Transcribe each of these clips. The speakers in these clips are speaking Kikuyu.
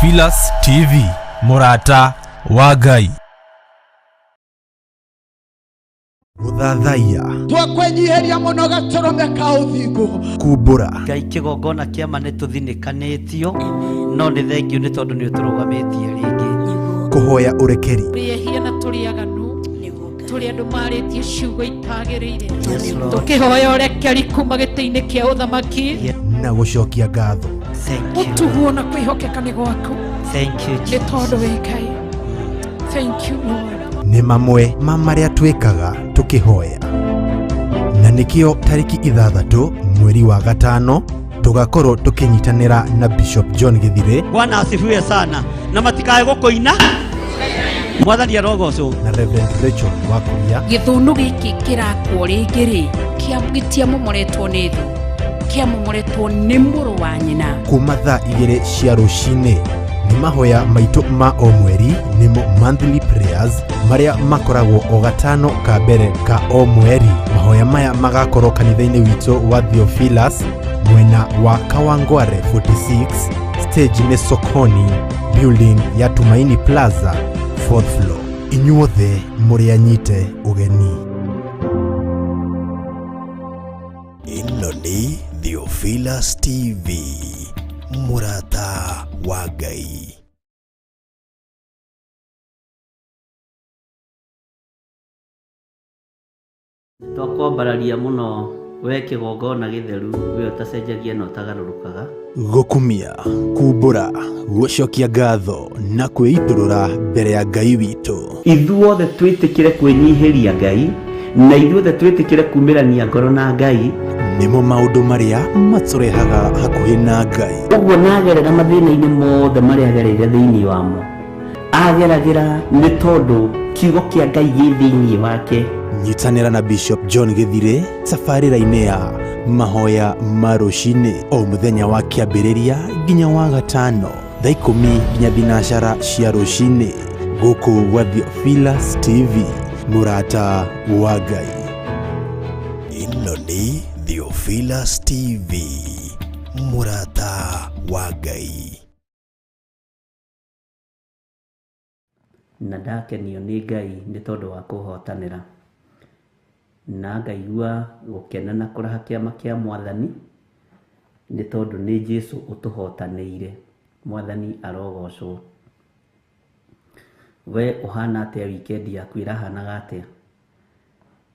Theophilus TV, mũrata wa Ngai. Gũthathaiya, Twakwenyiheria mũno gatũrũme ka ũthingu. Kumbũra, Ngai kĩgongona kĩama nĩ tũthinĩkanĩtio no nĩ thengiũ nĩ tondũ nĩ ũtũrũgamĩtie rĩngĩ. Kũhoya ũrekeri, Tũrĩ ehia na tũrĩ aganu, tũrĩ andũ marĩtie ciugo itagĩrĩire, Yes, Lord. tũkĩhoya ũrekeri kuma gĩtĩ-inĩ kĩa ũthamaki. Na gũcokia ngatho. Thank you. Ũtuguo na kwĩhokeka nĩ gwaku. Thank you, Nĩ Jesus. tondũ wĩ Ngai. Thank you, Lord. Nĩ mamwe ma marĩa twĩkaga tũkĩhoya, na nĩkĩo tarĩki 6 mweri wa 5 tũgakorwo tũkĩnyitanĩra na Bishop John Gĩthirĩ. Bwana asifiwe sana na matikae gũkũina. Mwathani arogocwo. Na Reverend Rachel Wakuria. Gĩthũnũ gĩkĩ kĩrakwo rĩngĩ rĩ, gĩtiamomoretwo nĩ thũ, kĩamomoretwo nĩ mũrũ wa nyina. Kuma thaa 2 cia rũcinĩ nĩ mahoya maitũ ma o mweri, nĩmo monthly prayers, marĩa makoragwo o gatano ka mbere ka o mweri. Mahoya maya magakorwo kanitha-inĩ witũ wa Theophilus, mwena wa Kawangware 46, stage nĩ Sokoni building ya Tumaini Plaza, fourth floor. Inyuothe mũrĩ anyite ũgeni. Ĩno nĩ Theophilus TV, mũrata wa Ngai. Twakwambararia mũno we kĩgongona gĩtheru, we ũtacenjagia na ũtagarũrũkaga. Gũkumia, kumbũra, gũcokia ngatho na kwĩitũrũra mbere ya Ngai witũ. Ithuothe twĩtĩkĩre kwĩnyihĩria Ngai na ithuothe twĩtĩkĩre kumĩrania ngoro na Ngai. Nĩmo maũndũ marĩa matũrehaga hakuhĩ na Ngai. Ũguo nagerera mathĩna-inĩ mothe marĩa agereire thĩinĩ wamo, ageragĩra nĩ tondũ kiugo kĩa Ngai gĩ thĩinĩ wake. Nyitanĩra na Bishop John Gĩthirĩ tabarĩra-inĩ ya mahoya ma rũcinĩ o mũthenya wa kĩambĩrĩria nginya wa gatano thaa 10 nginya 9 cia rũcinĩ, gũkũ gwa Theophilus TV, mũrata wa Ngai. Ĩno nĩ Theophilus TV, mũrata wa Ngai. Na ndakenio nĩ Ngai nĩ tondũ wa kũhotanĩra, na ngaigua gũkena na kũraha kĩama kĩa Mwathani nĩ tondũ nĩ Jesũ ũtũhotanĩire. Mwathani arogocwo. We ũhana atĩa? Weekend yaku ĩrahanaga atĩa?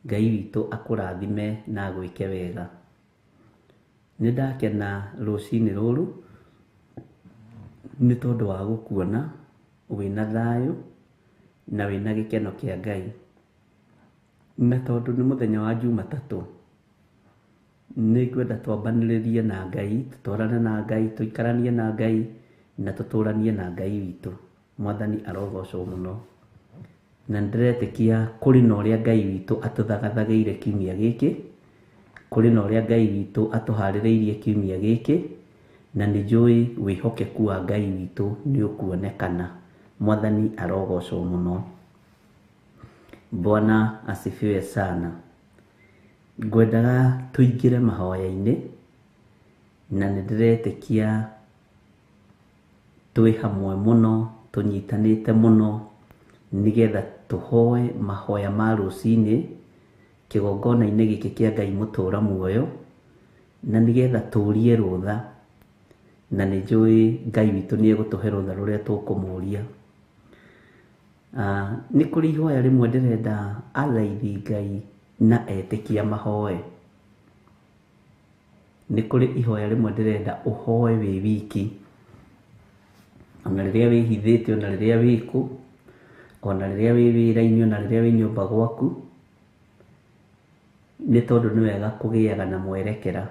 Ngai witũ akũrathime na agwĩke wega. Nĩ ndakena rũcinĩ rũrũ nĩ tondũ wa gũkuona wĩna thayũ na wĩna gĩkeno kĩa Ngai. Na tondũ nĩ mũthenya wa Jumatatũ, nĩ ngwenda twambanĩrĩrie na Ngai, tũtwarane na Ngai, tũikaranie na Ngai na tũtũranie na Ngai witũ. Mwathani arogocwo mũno. Na nĩndĩretĩkia kũrĩ na ũrĩa Ngai witũ atũthagathagĩire kiumia gĩkĩ, kũrĩ na ũrĩa Ngai witũ atũharĩrĩirie kiumia gĩkĩ, na nĩ njũĩ wĩhokeku wa Ngai witũ nĩ ũkuonekana. Mwathani arogocwo mũno. Bwana asifiwe sana. Ngwendaga tũingĩre mahoya-inĩ, na nĩndĩretĩkia twĩ hamwe mũno, tũnyitanĩte mũno, nĩgetha tũhoe mahoya ma rũcinĩ kĩgongona-inĩ gĩkĩ kĩa Ngai mũtũra muoyo, na nĩgetha tũrie rũtha, na nĩ njũĩ Ngai witũ nĩ egũtũhe rũtha rũrĩa tũkũmũria. Nĩ kũrĩ ihoya rĩmwe ndĩrenda athaithi Ngai na etĩkia mahoe. Nĩ kũrĩ ihoya rĩmwe ndĩrenda ũhoe wĩ wiki, ona rĩrĩa wĩhithĩte, ona rĩrĩa wĩkũ, ona rĩrĩa wĩ wĩra-inĩ, ona rĩrĩa wĩ nyũmba gwaku, nĩ tondũ nĩ wega kũgĩaga na mwerekera.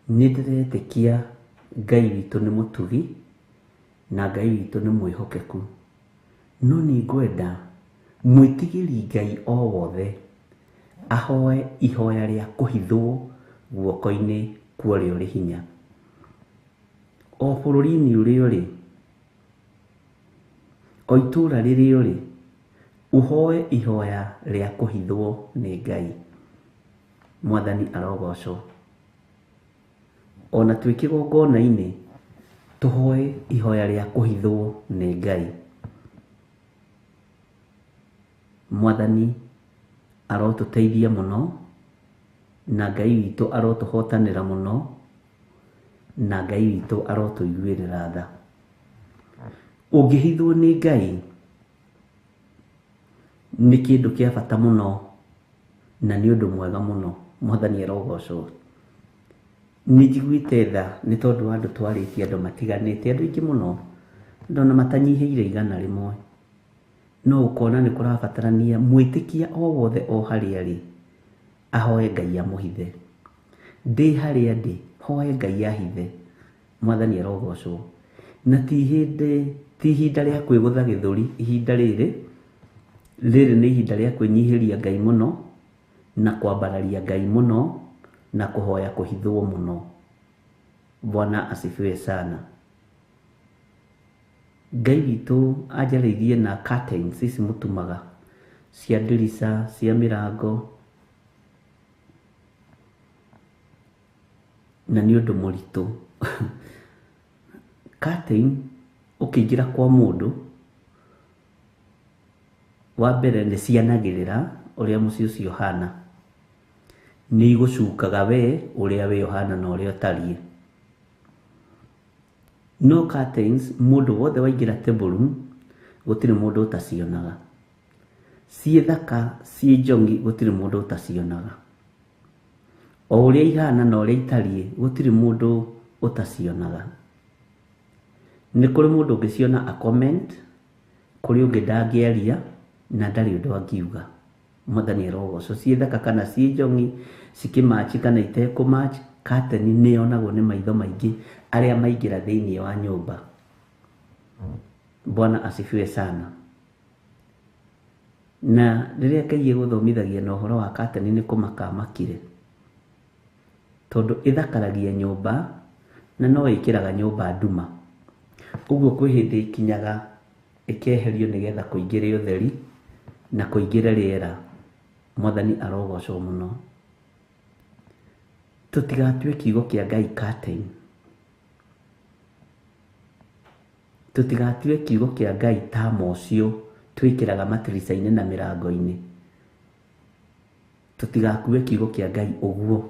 Nĩ ndĩretĩkia Ngai witũ nĩ mũtugi na Ngai witũ nĩ mwĩhokeku, no nĩ ngwenda mwĩtigĩri Ngai o wothe ahoe ihoya rĩa kũhithwo guoko-inĩ kwa ũrĩa ũrĩ hinya. O bũrũri-inĩ ũrĩa ũrĩ, o itũũra rĩrĩa ũrĩ, ũhoe ihoya rĩa kũhithwo nĩ Ngai. Mwathani arogocwo. Ona twĩ kĩgongona-inĩ, Tũhoe ihoya rĩa kũhithwo nĩ Ngai. Mwathani arotũteithia mũno, na Ngai witũ arotũhotanĩra mũno, na Ngai witũ arotũiguĩrĩra tha. Ũngĩhithwo nĩ Ngai nĩ kĩndũ kĩa bata mũno na nĩ ũndũ mwega mũno. Mwathani arogocwo. Nĩ njiguĩte tha nĩ tondũ wa andũ twarĩtie andũ matiganĩte, andũ aingĩ mũno, ndona matanyihĩire 100. No ũkona nĩ kũrabatarania mwĩtĩkia o wothe o harĩa arĩ ahoe Ngai amũhithe. Ndĩ harĩa ndĩ, hoe Ngai ahithe. Mwathani arogocwo. Na ti hĩndĩ, ti ihinda rĩa kwĩgũtha gĩthũri, ihinda rĩrĩ, rĩrĩ nĩ ihinda rĩa kwĩnyihĩria Ngai mũno, na kwambararia Ngai mũno, na kũhoya kũhithwo mũno. Bwana asifiwe sana. Ngai witũ anjarĩirie na curtains ici mũtumaga cia ndirica, cia mĩrango, na nĩ ũndũ mũritũ. Curtain ũkĩingĩra kwa mũndũ, wa mbere nĩ cianagĩrĩra ũrĩa mũciĩ ũcio ũhana. Nĩ igũcukaga we ũrĩa we ũhana na ũrĩa ũtariĩ. No curtains mũndũ wothe waingĩra table room gũtirĩ mũndũ ũtacionaga. Ciĩ thaka, ciĩ njongi, gũtirĩ mũndũ ũtacionaga. O ũrĩa ihana na ũrĩa itariĩ, gũtirĩ mũndũ ũtacionaga. Nĩ kũrĩ mũndũ ũngĩciona a comment, kũrĩ ũngĩ ndangĩaria na ndarĩ ũndũ angiuga. Mwathani arogocwo. Ciĩ thaka kana ciĩ njongi, cikĩmatch kana itekũmatch, curtain nĩ yonagwo nĩ maitho maingĩ arĩa maingĩra thĩinĩ wa nyũmba. Bwana asifiwe sana. Na rĩrĩa Ngai egũthomithagia na ũhoro wa curtain nĩ kũmaka amakire, tondũ ĩthakaragia nyũmba na no ĩkĩraga nyũmba nduma. Ũguo kwĩ hĩndĩ ĩkinyaga ĩkeherio nĩgetha kũingĩre ũtheri na kũingĩre rĩera. Mwathani arogocwo mũno. Tũtigatue kiugo kĩa Ngai curtain. Tũtigatue kiugo kĩa Ngai ta mocio twĩkĩraga matirica-inĩ na mĩrango-inĩ. Tũtigakue kiugo kĩa Ngai ũguo.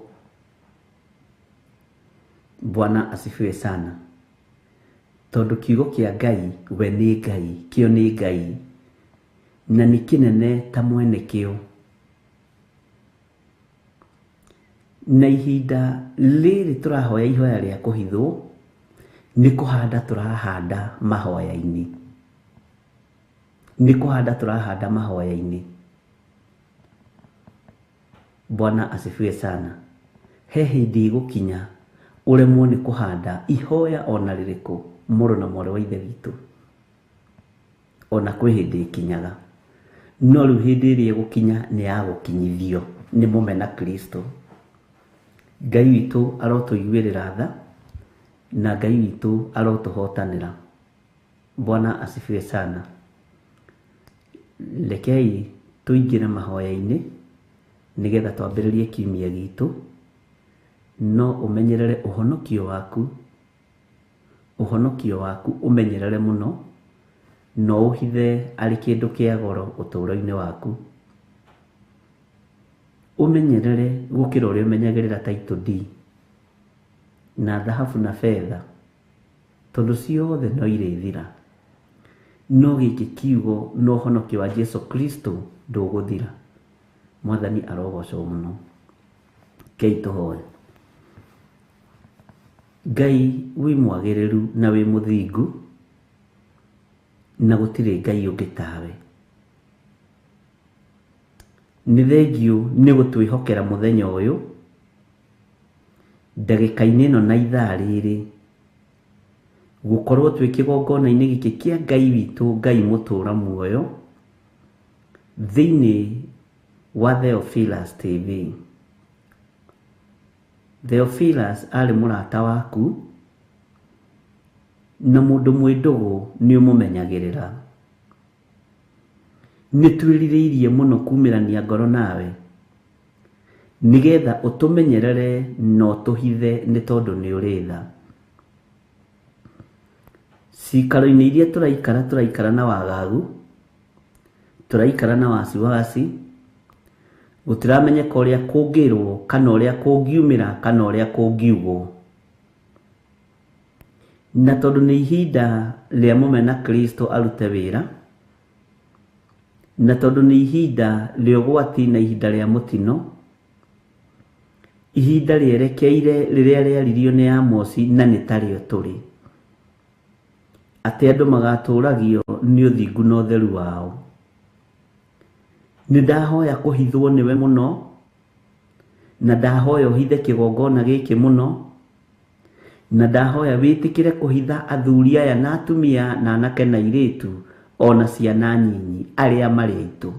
Bwana asifiwe sana. Tondũ kiugo kĩa Ngai we nĩ Ngai, kĩo nĩ Ngai, na nĩ kĩnene ta mwene kĩo. Na ihinda rĩrĩ tũrahoya ihoya rĩa kũhithwo, nĩ kũhanda tũrahanda mahoya-inĩ. Nĩ kũhanda tũrahanda mahoya-inĩ. Bwana asifiwe sana. He hĩndĩ ĩgũkinya ũremwo nĩ kũhanda ihoya ona rĩrĩkũ mũrũ na mwarĩ wa Ithe witũ. Ona kwĩ hĩndĩ ĩkinyaga. No rĩu hĩndĩ ĩrĩa ĩgũkinya nĩ ya gũkinyithio nĩ mũmena Kristo. Ngai witũ arotũiguĩrĩra tha, na Ngai witũ arotũhotanĩra. Bwana asifiwe sana. Rekei tũingĩre mahoya-inĩ nĩgetha twambĩrĩrie kiumia gitũ. No ũmenyerere ũhonokio waku, ũhonokio waku ũmenyerere mũno, no ũhithe arĩ kĩndũ kĩa goro ũtũũro-inĩ waku. Ũmenyerere gũkĩra ũrĩa ũmenyagĩrĩra title deed na thahabu na betha, tondũ ciothe no irĩthira. No gĩkĩ kiugo na ũhonokio wa Jesu Kristo ndũgũthira. Mwathani arogocwo mũno. Ngai tũhoe. Ngai wĩ mwagĩrĩru na wĩ mũthingu, na gũtirĩ Ngai ũngĩ tawe. Nĩ thengiũ nĩ gũtwĩhokera mũthenya ũyũ, ndagĩka-inĩ ĩno na ithaa rĩrĩ, gũkorwo twĩ kĩgongona-inĩ gĩkĩ kĩa Ngai witũ, Ngai mũtũũra muoyo, thĩinĩ wa Theophilus TV. Theophilus arĩ mũrata waku, na mũndũ mwĩ ndũgũ nĩ ũmũmenyagĩrĩra. Nĩ twĩrirĩirie mũno kumĩrania ngoro nawe, nĩgetha ũtũmenyerere na ũtũhithe nĩ tondũ nĩ ũrĩ tha. Ciikaro-inĩ iria tũraikara, tũraikara na wagagu, tũraikara na wasiwasi, gũtiramenyeka ũrĩa kũngĩrwo kana ũrĩa kũngiumĩra kana ũrĩa kũngiugwo. Na tondũ nĩ ihinda rĩa mũmena Kristo arute wĩra, na tondũ nĩ ihinda rĩa ũgwati na ihinda rĩa mũtino, ihinda rĩerekeire rĩrĩa rĩaririo nĩ Amosi na nĩ tarĩo tũrĩ, atĩ andũ magatũragio nĩ ũthingu na ũtheru wao. Nĩ ndahoya kũhithwo nĩwe mũno, na ndahoya ũhithe kĩgongona gĩkĩ mũno, na ndahoya wĩtĩkĩre kũhitha athuri aya na atumia na anake na airĩtu ona ciana nyinyi arĩa marĩ aitũ.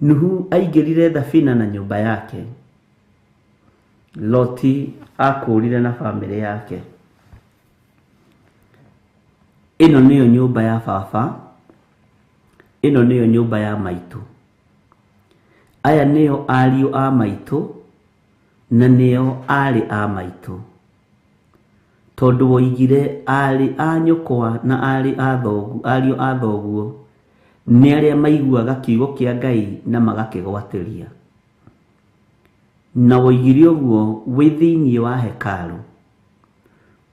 Nuhu aingĩrire thabina na nyũmba yake, Loti akũrire na bamĩrĩ yake. Ĩno nĩyo nyũmba ya baba, ĩno nĩyo nyũmba ya maitũ, aya nĩo ariũ a maitũ na nĩo aarĩ a maitũ, tondũ woigire aarĩ a nyũkwa na aarĩ a thoguo, ariũ a thoguo nĩ arĩa maiguaga kiugo kĩa Ngai na magakĩgwatĩria. Na woigire ũguo wĩ thĩinĩ wa hekarũ,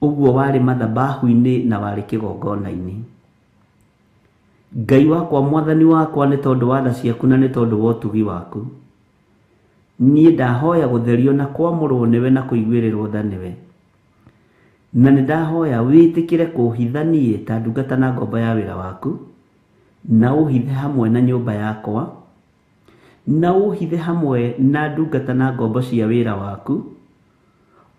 ũguo warĩ mathabahu-inĩ na warĩ kĩgongona-inĩ. Ngai wakwa, mwathani wakwa, nĩ tondũ wa tha ciaku na nĩ tondũ wa ũtugi waku, niĩ ndahoya gũtherio na kwamũrwo nĩwe na kũiguĩrĩrwo tha nĩwe. Na nĩ ndahoya wĩtĩkĩre kũhitha niĩ ta ndungata na ngombo ya wĩra waku, na ũhithe hamwe na nyũmba yakwa, na ũhithe hamwe na ndungata na ngombo cia wĩra waku,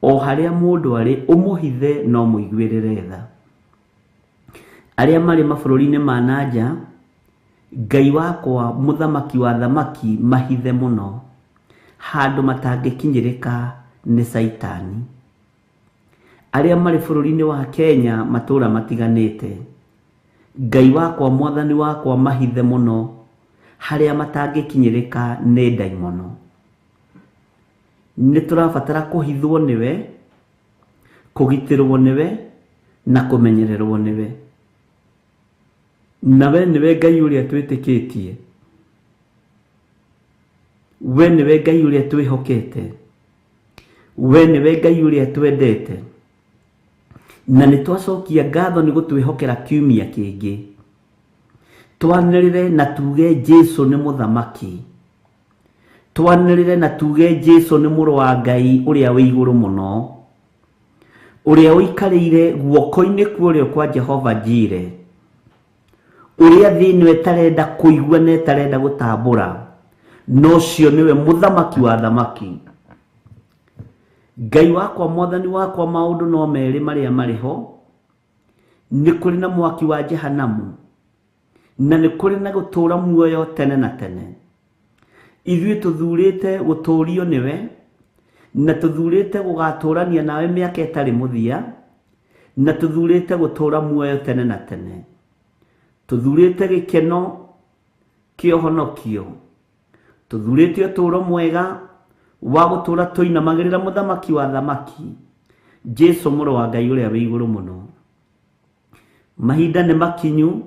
o harĩa mũndũ arĩ ũmũhithe na ũmũiguĩrĩre tha. Arĩa marĩ mabũrũri-inĩ ma na nja, Ngai wakwa, mũthamaki wa thamaki, mahithe mũno handũ matangĩkinyĩrĩka nĩ Caitani. Arĩa marĩ bũrũri-inĩ wa Kenya matũũra matiganĩte, Ngai wakwa, mwathani wakwa, mahithe mũno harĩa matangĩkinyĩrĩka nĩ ndaimono. Nĩ tũrabatara kũhithwo nĩwe, kũgitĩrwo nĩwe na kũmenyererwo nĩwe. Na we nĩwe Ngai ũrĩa twĩtĩkĩtie, we nĩwe Ngai ũrĩa twĩhokete, we nĩwe Ngai ũrĩa twendete. Na nĩ twacokia ngatho nĩ gũtwĩhokera kiumia kĩngĩ, twanĩrĩre na tuge Jesu nĩ mũthamaki, twanĩrĩre na tuge Jesu nĩ mũrũ wa Ngai ũrĩa wĩ igũrũ mũno, ũrĩa ũikarĩire guoko-inĩ kwa ũrĩo kwa Jehova Jire, ũrĩa thĩ ĩno ĩtarenda kũigua na ĩtarenda gũtambũra, na ũcio nĩwe mũthamaki wa thamaki. Ngai wakwa, mwathani wakwa, maũndũ no merĩ marĩa marĩ ho, nĩ kũrĩ na mwaki wa Jehanamu na nĩ kũrĩ na gũtũũra muoyo tene na tene. Ithuĩ tũthurĩte gũtũũrio nĩwe, na tũthurĩte gũgatũũrania nawe mĩaka ĩtarĩ mũthia, na tũthurĩte gũtũũra muoyo tene na tene. Tũthurĩte gĩkeno kĩa ũhonokio, tũthurĩte ũtũũro mwega wa gũtũũra tũinamagĩrĩra mũthamaki wa thamaki, Jesu mũrũ wa Ngai ũrĩa wĩ igũrũ mũno. Mahinda nĩ makinyu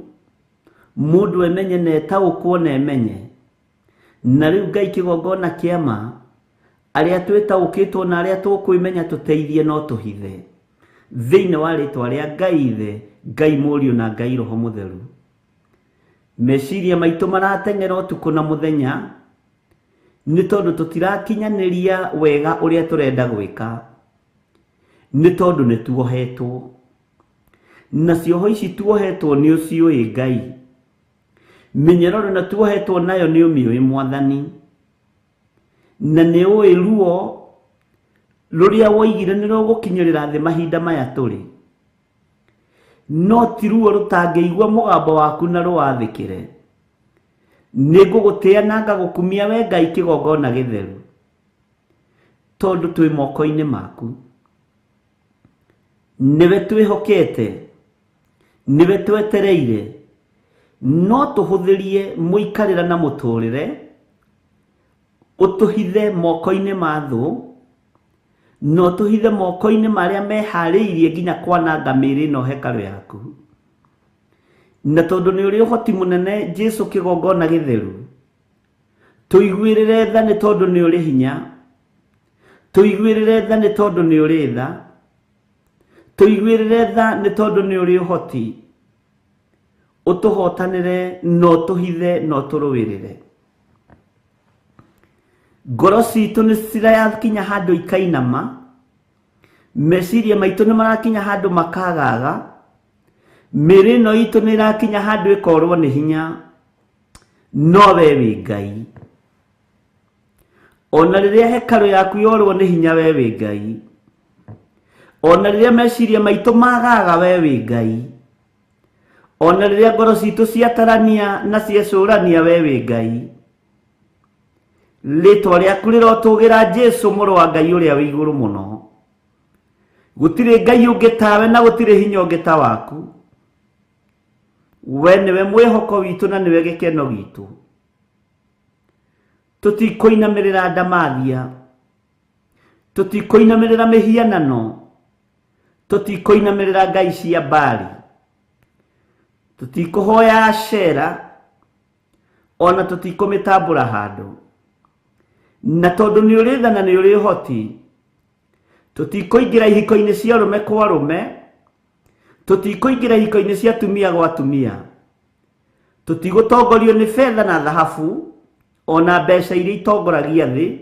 mũndũ emenye na etaũkwo na emenye. Na rĩu Ngai kĩgongona kĩa ma, arĩa twĩtaũkĩtwo na arĩa tũkwĩmenya tũteithie no tũhithe thĩinĩ wa rĩtwa rĩa Ngai Ithe, Ngai Mũriũ na Ngai Roho Mũtheru. Meciria maitũ marateng'era ũtukũ na mũthenya nĩ tondũ tũtirakinyanĩria wega ũrĩa tũrenda gwĩka, nĩ tondũ nĩ tuohetwo. Na cioho ici tuohetwo nĩ ũciũĩ Ngai, mĩnyororo ĩno tuohetwo nayo nĩ ũmĩũĩ Mwathani, na nĩ ũĩ ruo rũrĩa woigire nĩ rũgũkinyĩrĩra thĩ mahinda maya tũrĩ. No ti ruo rũtangĩigua mũgambo waku na rũwathĩkĩre. Nĩ ngũgũtĩa na ngagũkumia we Ngai kĩgongona gĩtheru, tondũ twĩ moko-inĩ maku. Nĩwe twĩhokete, nĩwe twetereire, no tũhũthĩrie mũikarĩra na mũtũrĩre, ũtũhithe moko-inĩ ma thũ, No tũhithe moko-inĩ marĩa meharĩirie nginya kwananga mĩĩrĩ ĩno hekarũ yaku. Na tondũ nĩ ũrĩ ũhoti mũnene Jesu kĩgongona gĩtheru, tũiguĩrĩre tha nĩ tondũ nĩ ũrĩ hinya, tũiguĩrĩre tha nĩ tondũ nĩ ũrĩ tha, tũiguĩrĩre tha nĩ tondũ nĩ ũrĩ ũhoti, ũtũhotanĩre na ũtũhithe na ũtũrũĩrĩre. Ngoro citũ nĩ cirakinya handũ ikainama, meciria maitũ nĩ marakinya handũ makagaga, mĩĩrĩ ĩno itũ nĩ ĩrakinya handũ ĩkorwo nĩ hinya, no we wĩ Ngai. Ona rĩrĩa hekarũ yaku yorwo nĩ hinya, we wĩ Ngai. Ona rĩrĩa meciria maitũ magaga, we wĩ Ngai. Ona rĩrĩa ngoro citũ ciatarania na ciecũrania, we wĩ Ngai. Rĩtwa rĩaku rĩrotũgĩra Jesu mũrũ wa Ngai ũrĩa wĩ igũrũ mũno. Gũtirĩ Ngai ũngĩ tawe na gũtirĩ hinya ũngĩ ta waku. We nĩwe mwĩhoko witũ na nĩwe gĩkeno gitũ. Tũtikũinamĩrĩra ndamathia, tũtikũinamĩrĩra mĩhianano, tũtikũinamĩrĩra ngai cia Baali, tũtikũhoya Ashera, ona tũtikũmĩtambũra handũ. Na tondũ nĩ ũrĩ tha na nĩ ũrĩ ũhoti, tũtikũingĩra ihiko-inĩ cia arũme kwa arũme, tũtikũingĩra ihiko-inĩ cia atumia gwa atumia, tũtigũtongorio nĩ betha na thahabu ona mbeca iria itongoragia thĩ.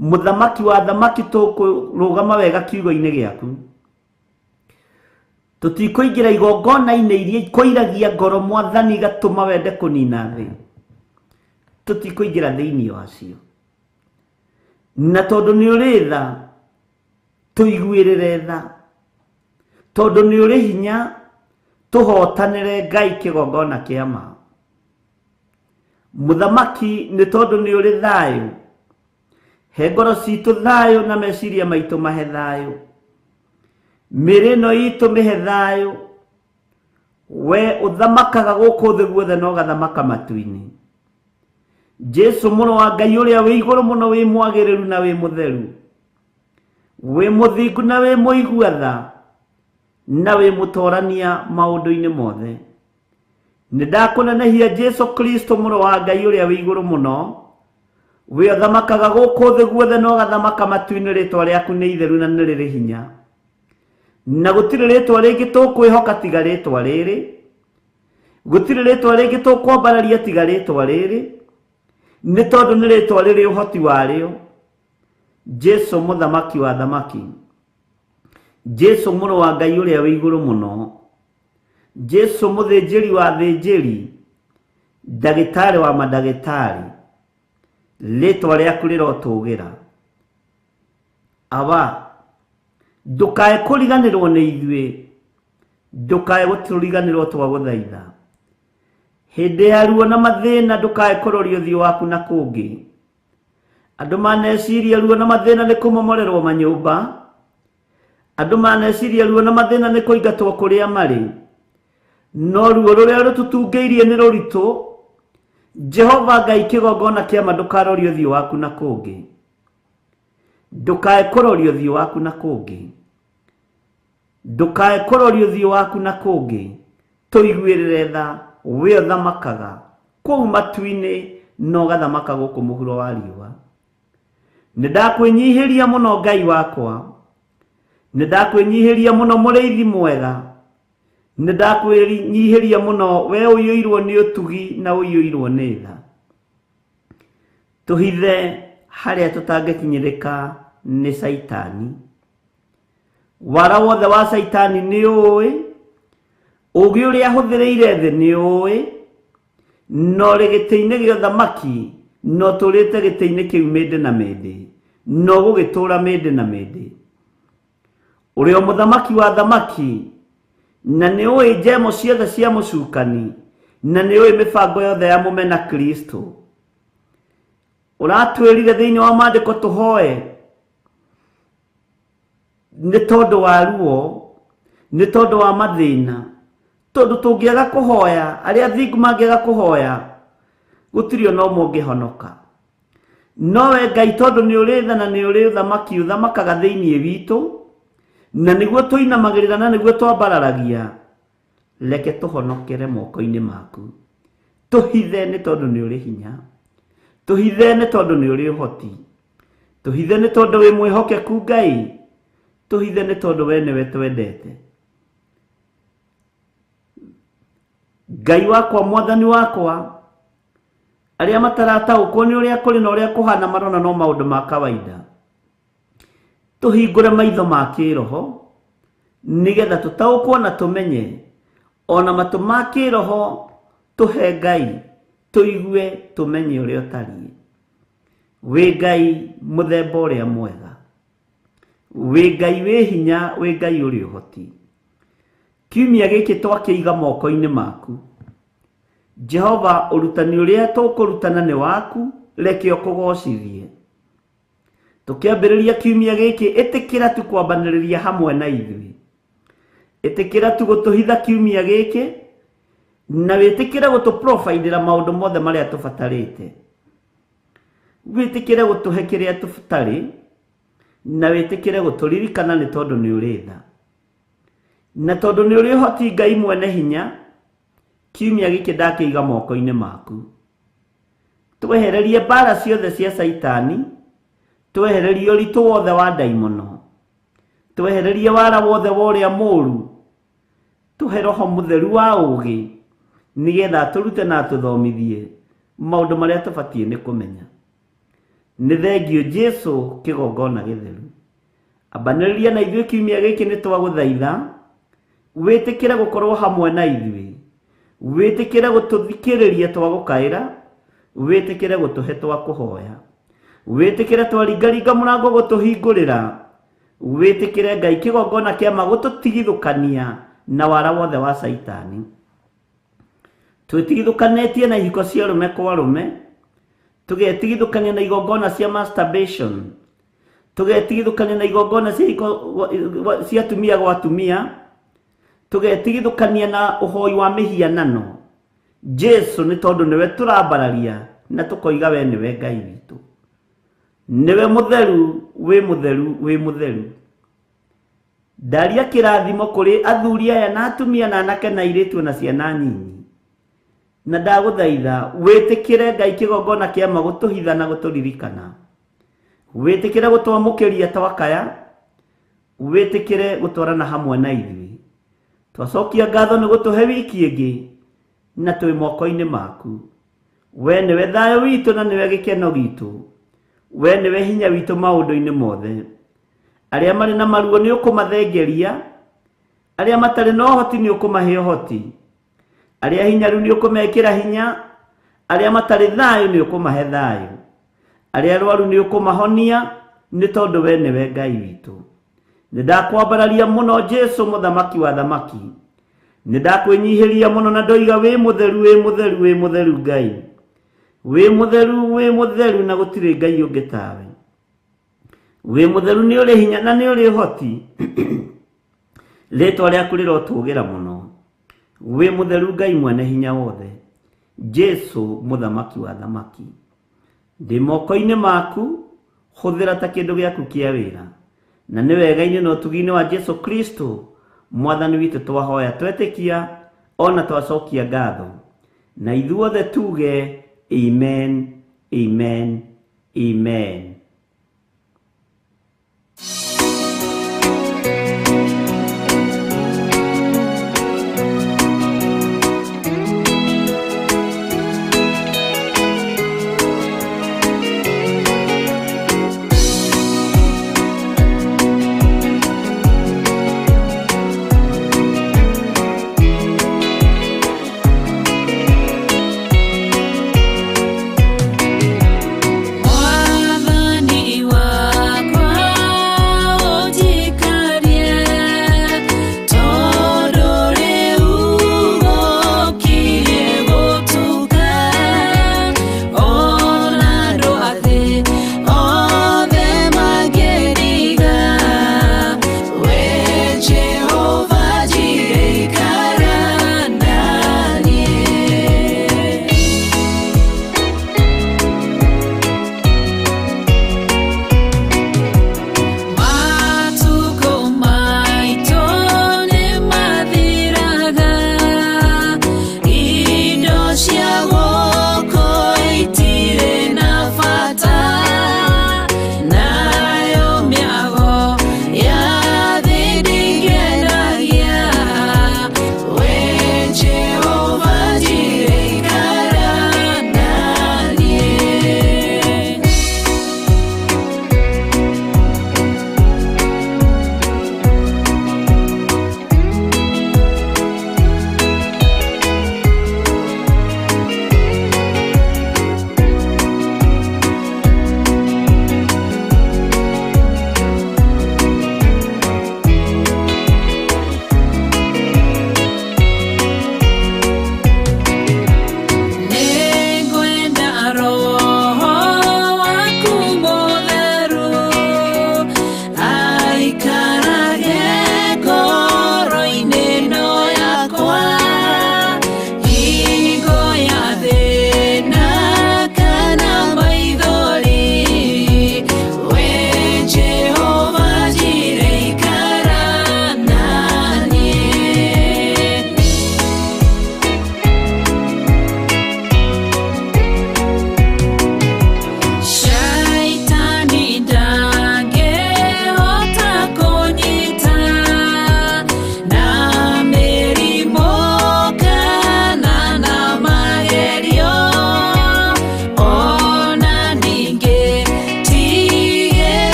Mũthamaki wa thamaki, tũkũrũgama wega kiugo-inĩ gĩaku. Tũtikũingĩra igongona-inĩ iria ikũiragia ngoro Mwathani igatũma wende kũnina thĩ, tũtikũingĩra thĩinĩ wacio. Na tondũ nĩ ũrĩ tha, tũiguĩrĩre tha. Tondũ nĩ ũrĩ hinya, tũhotanĩre Ngai kĩgongona kĩa ma. Mũthamaki, nĩ tondũ nĩ ũrĩ thayũ, he ngoro citũ thayũ na meciria maitũ mahe thayũ, mĩĩrĩ ĩno itũ mĩhe thayũ. We ũthamakaga gũkũ thĩ guothe na ũgathamaka matu-inĩ. Jesu mũrũ wa Ngai ũrĩa wĩ igũrũ mũno, wĩ mwagĩrĩru na wĩ mũtheru, wĩ mũthingu na wĩ mũigua tha, na wĩ mũtorania maũndũ-inĩ mothe. Nĩ ndakũnenehia Jesu Kristo mũrũ wa Ngai ũrĩa wĩ igũrũ mũno, wĩ ũthamakaga gũkũ thĩ guothe na ũgathamaka matu-inĩ. Rĩtwa rĩaku nĩ itheru na nĩ rĩrĩ hinya, na gũtirĩ rĩtwa rĩngĩ tũkwĩhoka tiga rĩtwa rĩrĩ, gũtirĩ rĩtwa rĩngĩ tũkwambararia tiga rĩtwa rĩrĩ, nĩ tondũ nĩ rĩtwa rĩrĩ ũhoti warĩo. Jesu mũthamaki wa thamaki, Jesu mũrũ wa Ngai ũrĩa wĩ igũrũ mũno, Jesu mũthĩnjĩri wa thĩnjĩri, ndagĩtarĩ wa mandagĩtarĩ, rĩtwa rĩaku rĩrotũgĩra. Awa, ndũkae kũriganĩrwo nĩ ithuĩ, ndũkae gũtũriganĩrwo twagũthaitha. Hĩndĩ ya ruo na mathĩna ndũkae kũroria ũthiũ waku na kũngĩ. Andũ maneciria ruo na mathĩna nĩ kũmomorerwo manyũmba, andũ maneciria ruo na mathĩna nĩ kũingatwo kũrĩa marĩ, no ruo rũrĩa rũtũtungĩirie nĩ rũritũ. Jehova Ngai kĩgongona kĩa ma, ndũkarorie ũthiũ waku na kũngĩ, ndũkae kũroria ũthiũ waku na kũngĩ, ndũkae kũroria ũthiũ waku na kũngĩ. Tũiguĩrĩre tha, we ũthamakaga kũu matu-inĩ na ũgathamaka gũkũ mũhuro wa riũa. Nĩ ndakwĩnyihĩria mũno Ngai wakwa, nĩ ndakwĩnyihĩria mũno mũrĩithi mwega, nĩ ndakwĩnyihĩria mũno we ũiyũirwo nĩ ũtugi na ũiyũirwo nĩ tha. Tũhithe harĩa tũtangĩkinyĩrĩka nĩ Caitani. Wara wothe wa Caitani nĩ ũĩ, ũũgĩ ũrĩa ahũthĩrĩire thĩ nĩ ũĩ, no ũrĩ gĩtĩ-inĩ gĩa ũthamaki na ũtũũrĩte gĩtĩ-inĩ kĩu mĩndĩ na mĩndĩ, na ũgũgĩtũũra mĩndĩ na mĩndĩ. Ũrĩ o mũthamaki wa thamaki, na nĩ ũĩ njemo ciothe cia mũcukani, na nĩ ũĩ mĩbango yothe ya mũmena Kristo. Ũratwĩrire thĩinĩ wa maandĩko tũhoe nĩ tondũ wa ruo, nĩ tondũ wa mathĩna, tondũ tũngĩaga kũhoya, arĩa athingu mangĩaga kũhoya, gũtirĩ ona ũmwe ũngĩhonoka. Nowe Ngai tondũ nĩ ũrĩ tha na nĩ ũrĩ ũthamaki ũthamakaga thĩinĩ witũ, na nĩguo tũinamagĩrĩra na nĩguo twambararagia, reke tũhonokere moko-inĩ maku. Tũhithe nĩ tondũ nĩ ũrĩ hinya, tũhithe nĩ tondũ nĩ ũrĩ ũhoti, tũhithe nĩ tondũ wĩ mwĩhokeku Ngai, tũhithe nĩ tondũ we nĩwe twendete. Ngai wakwa, mwathani wakwa, arĩa matarataũkwo nĩ ũrĩa kũrĩ na ũrĩa kũhana marona no maũndũ ma kawaida, tũhingũre maitho ma kĩroho nĩgetha tũtaũkwo na tũmenye, ona matũ ma kĩroho tũhe Ngai tũigue tũmenye ũrĩa ũtariĩ. Wĩ Ngai mũthemba ũrĩa mwega, wĩ Ngai wĩ hinya, wĩ Ngai ũrĩ ũhoti. Kiumia gĩkĩ twakĩiga moko-inĩ maku. Jehova, ũrutani ũrĩa tũkũrutana nĩ waku, reke ũkũgocithie. Tũkĩambĩrĩria kiumia gĩkĩ, ĩtĩkĩra tu kwambanĩrĩria hamwe na ithuĩ, ĩtĩkĩra tu gũtũhitha kiumia gĩkĩ, na wĩtĩkĩre gũtũprofaidĩra maũndũ mothe marĩa tũbatarĩte, wĩtĩkĩre gũtũhe kĩrĩa tũtarĩ, na wĩtĩkĩre gũtũririkana nĩ tondũ nĩ ũrĩ tha na tondũ nĩ ũrĩ ũhoti. Ngai mwene hinya, kiumia gĩkĩ ndakĩiga moko-inĩ maku. Twehererie mbara ciothe cia Caitani, twehererie ũritũ wothe wa ndaimono, twehererie wara wothe wa ũrĩa mũũru, tũhe roho mũtheru wa ũũgĩ nĩgetha atũrute na atũthomithie maũndũ marĩa tũbatiĩ nĩ kũmenya. Nĩ thengio Jesu kĩgongona gĩtheru. Ambanĩrĩria na ithuĩ kiumia gĩkĩ, nĩ twagũthaitha wĩtĩkĩre gũkorwo hamwe na ithuĩ, wĩtĩkĩre gũtũthikĩrĩria twagũkaĩra, wĩtĩkĩre gũtũhe twakũhoya, wĩtĩkĩre twaringaringa mũrango gũtũhingũrĩra, wĩtĩkĩre Ngai kĩgongona kĩa ma gũtũtigithũkania na wara wothe wa Caitani. Twĩtigithũkanĩtie na ihiko cia arũme kwa arũme, tũgetigithũkania na igongona cia masturbation, tũgetigithũkania na igongona cia ihiko cia atumia gwa atumia, tũgetigithũkania na ũhoi wa mĩhianano. Jesu, nĩ tondũ nĩwe tũrambararia na tũkoiga we nĩwe Ngai witũ, nĩwe mũtheru, wĩ mũtheru, wĩ mũtheru. Ndaria kĩrathimo kũrĩ athuri aya na atumia na anake na airĩtu na ciana nyinyi, na ndagũthaitha wĩtĩkĩre Ngai kĩgongona kĩa ma gũtũhitha na gũtũririkana, wĩtĩkĩre gũtwamũkĩria twakaya, wĩtĩkĩre gũtwarana hamwe na ithuĩ. Twacokia ngatho nĩ gũtũhe wiki ĩngĩ, na twĩ moko-inĩ maku. We nĩwe thayũ witũ na nĩwe gĩkeno gitũ, we nĩwe hinya witũ maũndũ-inĩ mothe. Arĩa marĩ na maruo nĩ ũkũmathengeria, arĩa matarĩ na ũhoti nĩ ũkũmahe ũhoti, arĩa hinyaru nĩ ũkũmekĩra hinya, arĩa matarĩ thayũ nĩ ũkũmahe thayũ, arĩa arwaru nĩ ũkũmahonia, nĩ tondũ we nĩwe Ngai witũ. Nĩ ndakwambararia mũno Jesu mũthamaki wa thamaki, nĩ ndakwĩnyihĩria mũno na ndoiga wĩ mũtheru, wĩ mũtheru, wĩ mũtheru Ngai, wĩ mũtheru, wĩ mũtheru, na gũtirĩ Ngai ũngĩ tawe. Wĩ mũtheru, nĩ ũrĩ hinya na nĩ ũrĩ ũhoti, rĩtwa rĩaku rĩrotũgĩra mũno. Wĩ mũtheru Ngai mwene hinya wothe, Jesu mũthamaki wa thamaki. Ndĩ moko-inĩ maku, hũthĩra ta kĩndũ gĩaku kĩa wĩra, na nĩ wega-inĩ na ũtugi-inĩ wa Jesu Kristo mwathani witũ twahoya, twetĩkia ona twacokia ngatho, na ithuothe tuge amen, amen, amen. Mwathani.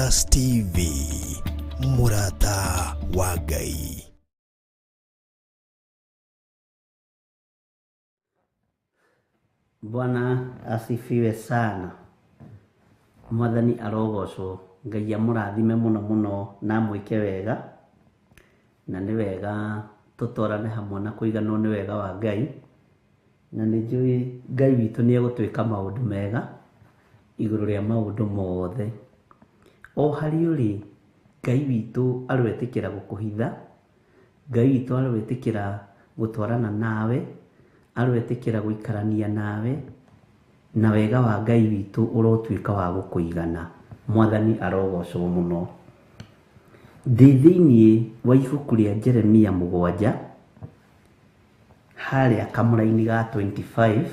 Theophilus TV, mũrata wa Ngai. Bwana asifiwe sana. Mwathani arogocwo. Ngai amũrathime mũno mũno na amwĩke wega. Na nĩ wega tũtwarane hamwe na kũiganwo nĩ wega wa Ngai. Na nĩ njũĩ Ngai witũ nĩ egũtwĩka maũndũ mega igũrũ rĩa maũndũ mothe. O harĩa ũrĩ, Ngai witũ aroetĩkĩra gũkũhitha, Ngai witũ aroetĩkĩra gũtwarana nawe, aroetĩkĩra gũikarania nawe, na wega wa Ngai witũ ũrotuĩka wa gũkũigana. Mwathani arogocwo mũno. Ndĩ thĩiniĩ wa ibuku rĩa Jeremia 7, harĩa kamũraini ga 25,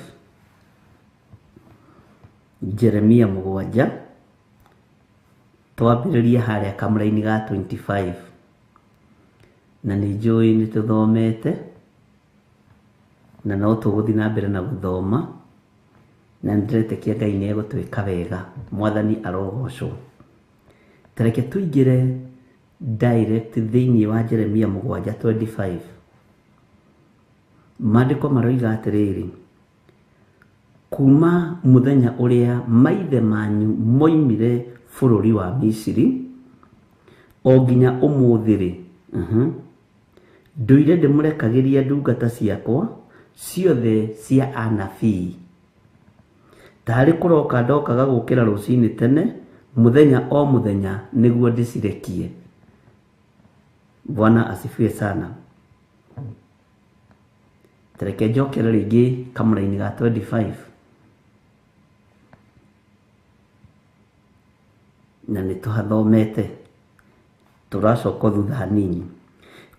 Jeremia 7, twambĩrĩrie harĩa kamũraini ga 25. Na nĩ njũĩ nĩ tũthomete, na no tũgũthiĩ na mbere na gũthoma, na nĩ ndĩretĩkia Ngai nĩ egũtwĩka wega. Mwathani arogocwo. Ta reke tũingĩre direct thĩiniĩ wa Jeremia 7:25. Maandĩko maroiga atĩrĩrĩ, kuma mũthenya ũrĩa maithe manyu moimire bũrũri wa Misiri o nginya ũmũthĩ rĩ, ndũire ndĩmũrekagĩria ndungata ciakwa ciothe cia anabii. Tarĩ kũroka ndokaga gũkĩra rũcinĩ tene mũthenya o mũthenya nĩguo ndĩcirekie. Bwana asifiwe sana. Tareke njokere rĩngĩ kamũraini ga 25. Na nĩ tũhathomete, tũracoka thutha hanini.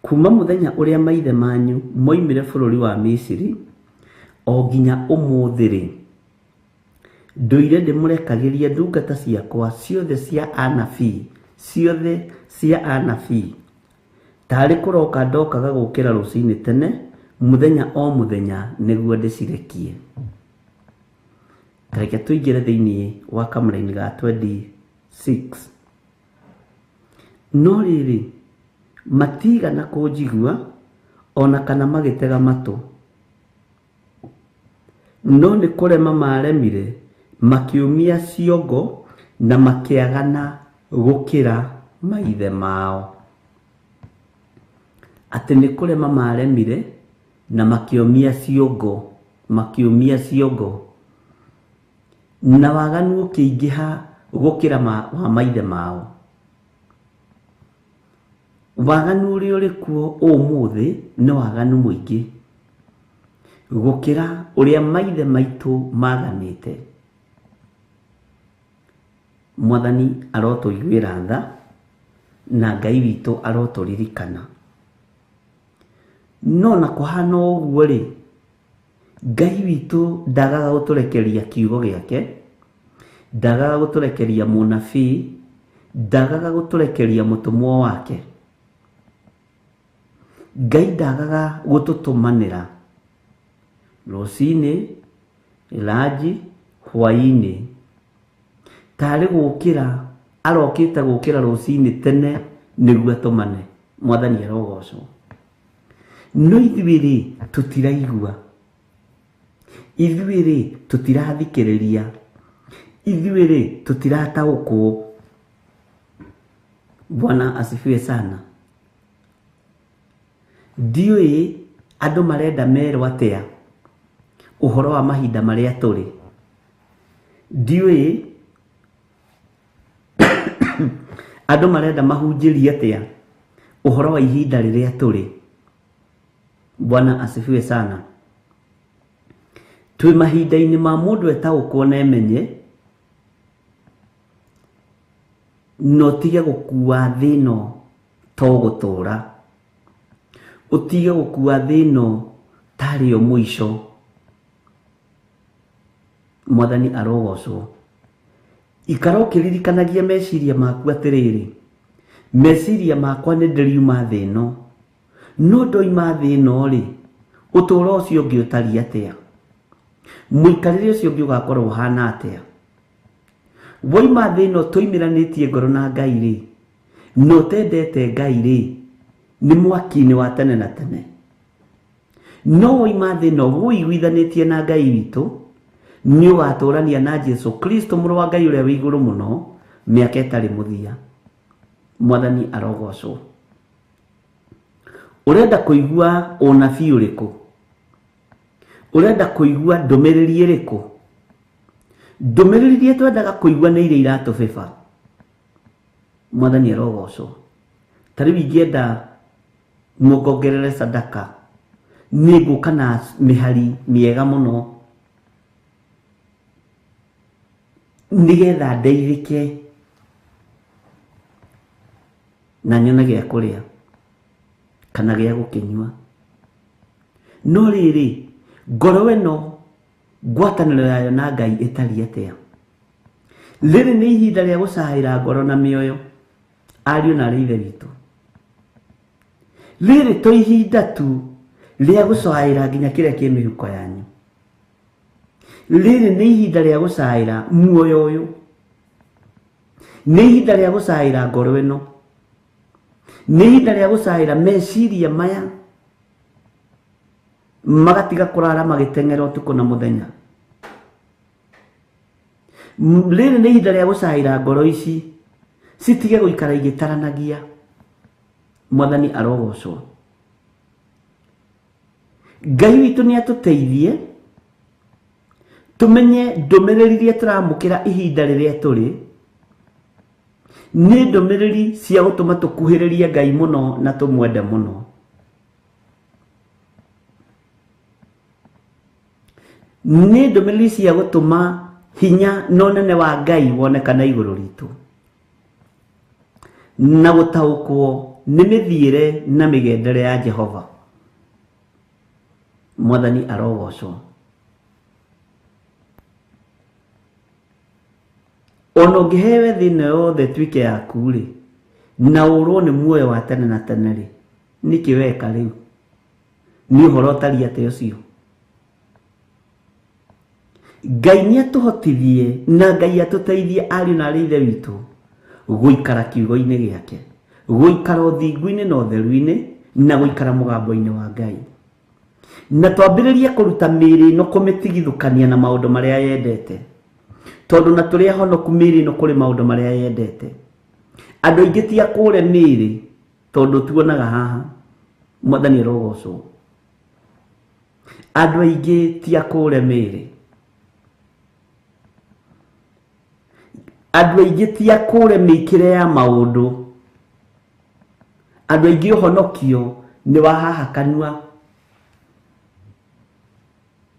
Kuma mũthenya ũrĩa maithe manyu moimire bũrũri wa Misiri o nginya ũmũthĩ rĩ, ndũire ndĩmũrekagĩria ndungata ciakwa ciothe cia anabii, ciothe cia anabii. Tarĩ kũroka ndokaga gũkĩra rũcinĩ tene mũthenya o mũthenya nĩguo ndĩcirekie. Tareke tũingĩre thĩiniĩ wa kamũraini ga 26. No rĩrĩ, matigana kũnjigua ona kana magĩtega matũ. No nĩ kũrema maremire, makĩũmia ciongo na makĩagana gũkĩra maithe mao. Atĩ nĩ kũrema maremire na makĩũmia ciongo, makĩũmia ciongo. Na waganu ũkĩingĩha gũkĩra wa maithe mao. Waganu ũrĩa ũrĩ kuo ũmũthĩ nĩ waganu mũingĩ gũkĩra ũrĩa maithe maitũ maganĩte. Mwathani arotũiguĩra tha na Ngai witũ arotũririkana. No na kũhana ũguo rĩ, Ngai witũ ndagaga gũtũrekeria kiugo gĩake, ndagaga gũtũrekeria mũnabii, ndagaga gũtũrekeria mũtũmwo wake. Ngai ndagaga gũtũtũmanĩra rũcinĩ, ranji, hwaĩ-inĩ. Tarĩ gũkĩra arokĩte gũkĩra rũcinĩ tene nĩguo atũmane. Mwathani arogocwo. No ithuĩ rĩ, tũtiraigua. Ithuĩ rĩ, tũtirathikĩrĩria. Ithuĩ rĩ, tũtirataũkwo. Bwana asifiwe sana. Ndiũĩ andũ marenda merwo atĩa ũhoro wa mahinda marĩa tũrĩ. Ndiũĩ andũ marenda mahunjĩrie atĩa ũhoro wa ihinda rĩrĩa tũrĩ. Bwana asifiwe sana. Twĩ mahinda-inĩ ma mũndũ etaũkwo na emenye, na ũtige gũkua thĩ ĩno to gũtũra. Ũtige gũkua thĩ ĩno tarĩ yo mũico. Mwathani arogocwo. Ikara ũkĩririkanagia meciria maku atĩrĩrĩ, meciria makwa nĩ ndĩriuma thĩ ĩno, no ndoima thĩ ĩno rĩ, ũtũũro ũcio ũngĩ ũtariĩ atĩa? Mũikarĩre ũcio ũngĩ ũgakorwo ũhana atĩa? Woima thĩ ĩno tũimĩranĩtie ngoro na Ngai rĩ, na ũtendete Ngai rĩ, nĩ mwaki-inĩ wa tene na tene. No woima thĩ ĩno wũiguithanĩtie na Ngai witũ, nĩ ũgatũrania na Jesu Kristo mũrũ wa Ngai ũrĩa wĩ igũrũ mũno mĩaka ĩtarĩ mũthia. Mwathani arogocwo. Ũrenda kũigua ũnabii ũrĩkũ? Ũrenda kũigua ndũmĩrĩri ĩrĩkũ? Ndũmĩrĩri iria twendaga kũigua nĩ iria iratũbĩba. Mwathani arogocwo. Ta rĩu ingĩenda mũngongerere sadaka, nĩ ngũka na mĩhari mĩega mũno nĩgetha ndeithĩke na nyone gĩa kũrĩa kana gĩa gũkĩnyua. No rĩrĩ, ngoro ĩno ngwatanĩro yayo na Ngai ĩtariĩ atĩa? Rĩrĩ nĩ ihinda rĩa gũcaĩra ngoro na mĩoyo, ariũ na arĩ ithe witũ. Rĩrĩ to ihinda tu rĩa gũcaĩra nginya kĩrĩa kĩ mĩhuko yanyu. Rĩrĩ nĩ ihinda rĩa gũcaĩra muoyo ũyũ. Nĩ ihinda rĩa gũcaĩra ngoro ĩno. Nĩ ihinda rĩa gũcaĩra meciria maya magatiga kũrara magĩteng'era ũtukũ na mũthenya. Rĩrĩ nĩ ihinda rĩa gũcaĩra ngoro ici citige gũikara igĩtaranagia. Mwathani arogocwo. Ngai witũ nĩ atũteithie tũmenye ndũmĩrĩri iria tũramũkĩra ihinda rĩrĩa tũrĩ nĩ ndũmĩrĩri cia gũtũma tũkuhĩrĩrie Ngai mũno na tũmwende mũno. Nĩ ndũmĩrĩri cia gũtũma hinya na ũnene wa Ngai wonekane igũrũ ritũ na gũtaũkwo nĩ mĩthiĩre na mĩgendere ya Jehova. Mwathani arogocwo. Ona ũngĩheo thĩ ĩno yothe ĩtuĩke yaku rĩ, na ũrwo nĩ muoyo wa tene na tene rĩ, nĩkĩ weka rĩu? Nĩ ũhoro ũtariĩ atĩa ũcio? Ngai nĩ atũhotithie na Ngai atũteithie ariũ na arĩ ithe witũ gũikara kiugo-inĩ gĩake, gũikara ũthingu-inĩ na ũtheru-inĩ, na gũikara mũgambo-inĩ wa Ngai. Na twambĩrĩrie kũruta mĩĩrĩ ĩno kũmĩtigithũkania na maũndũ marĩa yendete. Tondũ na tũrĩ ahonoku mĩĩrĩ ĩno kũrĩ maũndũ marĩa yendete. Andũ aingĩ ti akũre mĩĩrĩ tondũ tuonaga haha. Mwathani arogocwo. Andũ aingĩ ti akũre mĩĩrĩ. Andũ aingĩ ti akũre mĩikĩre ya maũndũ. Andũ aingĩ ũhonokio nĩ wa haha kanua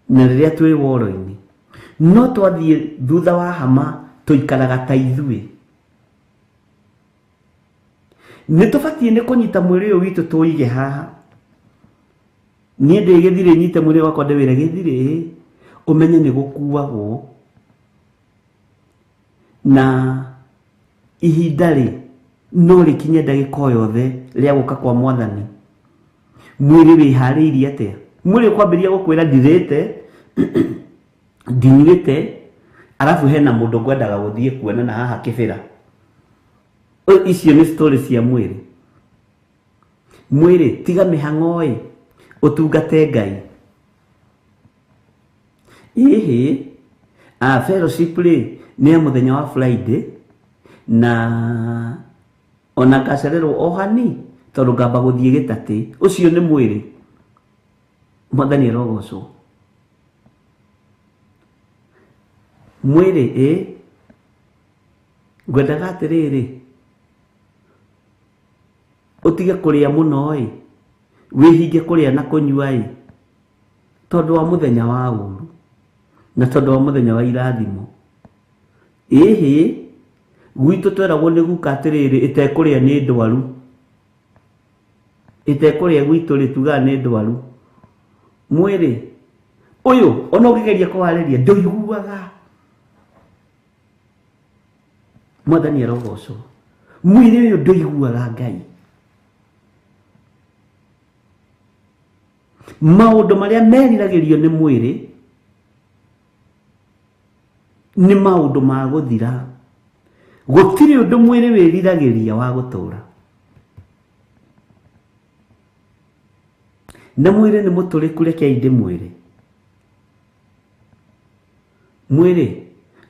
na rĩrĩa twĩ woro-inĩ. No twathiĩ thutha wa hama tũikaraga ta ithuĩ. Nĩ tũbatiĩ nĩ kũnyita mwĩrĩ ũyũ witũ tũige haha. Niĩ ndĩ gĩthirĩ nyite mwĩrĩ wakwa ndĩwĩre gĩthirĩ, ũmenye nĩ gũkuagwo. Na ihinda rĩ no rĩkinye ndagĩka o yothe rĩa gũka kwa Mwathani. Mwĩrĩ wĩharĩirie atĩa? Mwĩrĩ ũkwambĩrĩria gũkwĩra ndirĩte, ndinyuĩte, arabu hena mũndũ ngwendaga gũthiĩ kuona na haha kĩbĩra. Icio nĩ story cia mwĩrĩ. Mwĩrĩ tiga mĩhang'o ĩ, ũtungate Ngai. Ĩhĩ, fellowship rĩ nĩ ya mũthenya wa Friday na ona ngacererwo o hani tondũ ngamba gũthiĩ gĩtatĩ. Ũcio nĩ mwĩrĩ. Mwathani arogocwo. Mwĩrĩ ĩ, ngwendaga atĩrĩrĩ, ũtige kũrĩa mũno ĩ, wĩhinge kũrĩa na kũnyua ĩ, tondũ wa mũthenya wa ũru na tondũ wa mũthenya wa irathimo. Ĩhĩ, gwitũ tweragwo nĩ guka atĩrĩrĩ, ĩtekũrĩa nĩ ndwaru. Ĩtekũrĩa gwitũ rĩ, tugaga nĩ ndwaru. Mwĩrĩ ũyũ ona ũngĩgeria kũwarĩria ndũiguaga. Mwathani arogocwo. Mwĩrĩ ũyũ ndũiguaga Ngai. Maũndũ marĩa meriragĩrio nĩ mwĩrĩ nĩ maũndũ ma gũthira. Gũtirĩ ũndũ mwĩrĩ wĩriragĩria wa gũtũra. Na mwĩrĩ nĩ mũtũrĩku, rekei ndĩmwĩre. Mwĩrĩ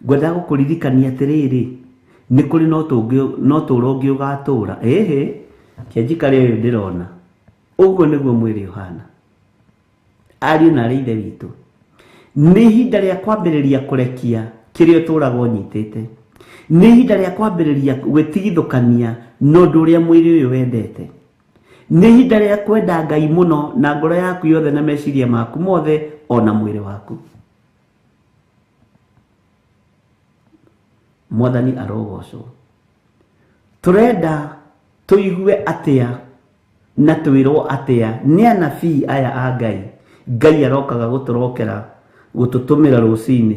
ngwendaga gũkũririkania atĩrĩrĩ, nĩ kũrĩ no tũũro ũngĩ ũgatũra. Ĩhĩ, kĩanjikare ũyũ ndĩrona. Ũguo nĩguo mwĩrĩ ũhana. Ariũ na arĩ ithe witũ, nĩ ihinda rĩa kwambĩrĩria kũrekia kĩrĩa ũtũraga ũnyitĩte. Nĩ ihinda rĩa kwambĩrĩria gwĩtigithũkania na ũndũ ũrĩa mwĩrĩ ũyũ wendete. Nĩ ihinda rĩa kwenda Ngai mũno na ngoro yaku yothe na meciria maku mothe ona mwĩrĩ waku. Mwathani arogocwo. Tũrenda tũigue atĩa na twĩrwo atĩa nĩ anabii aya a Ngai. Ngai arokaga gũtũrokera gũtũtũmĩra rũcinĩ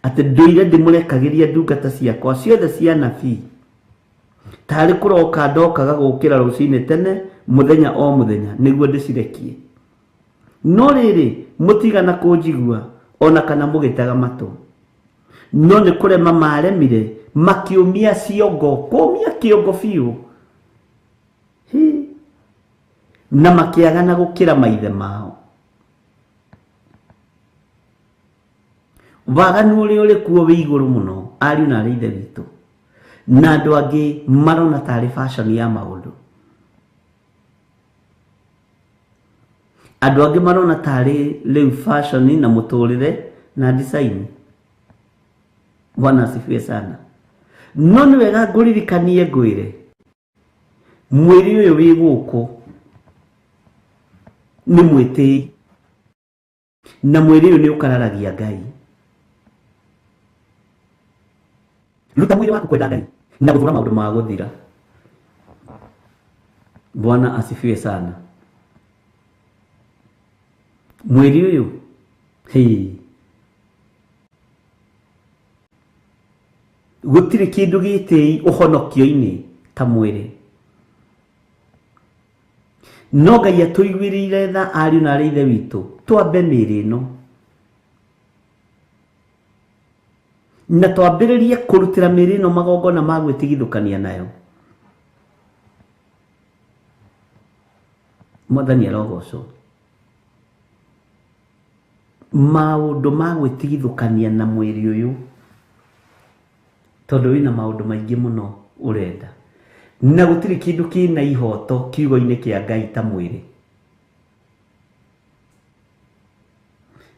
atĩ ndũire ndĩmũrekagĩria ndungata ciakwa ciothe cia anabii. Tarĩ kũroka ndokaga gũkĩra rũcinĩ tene mũthenya o mũthenya nĩguo ndĩcirekie. No rĩrĩ mũtigana kũnjigua ona kana mũgĩtega matũ. No nĩ kũrema maremire makĩũmia ciongo, kũũmia kĩongo biũ. Na makĩagana gũkĩra maithe mao. Waganu ũrĩa ũrĩ kuo wĩ igũrũ mũno, ariũ na arĩ ithe witũ. Na andũ angĩ marona tarĩ fashion ya maũndũ. Andũ angĩ marona tarĩ rĩu fashion na mũtũrĩre na design. Bwana asifiwe sana. No nĩ wega ngũririkanie ngwĩre, mwĩrĩ ũyũ wĩ gũkũ nĩ mwĩtĩi, na mwĩrĩ ũyũ nĩ ũkararagia Ngai. Ruta mwĩrĩ waku kwenda Ngai na gũthũra maũndũ ma gũthira. Bwana asifiwe sana. Mwĩrĩ ũyũ, hĩ, gũtirĩ kĩndũ gĩtĩi ũhonokio-inĩ ta mwĩrĩ. No Ngai atũiguĩrĩire tha ariũ na arĩ ithe witũ, twambe mĩĩrĩ ĩno na twambĩrĩrie kũrutĩra mĩĩrĩ ĩno magongona ma gwĩtigithũkania nayo. Mwathani arogocwo. Maũndũ ma gwĩtigithũkania na mwĩrĩ ũyũ, tondũ wĩna maũndũ maingĩ mũno ũrenda, na gũtirĩ kĩndũ kĩna ihoto kiugo-inĩ kĩa Ngai ta mwĩrĩ.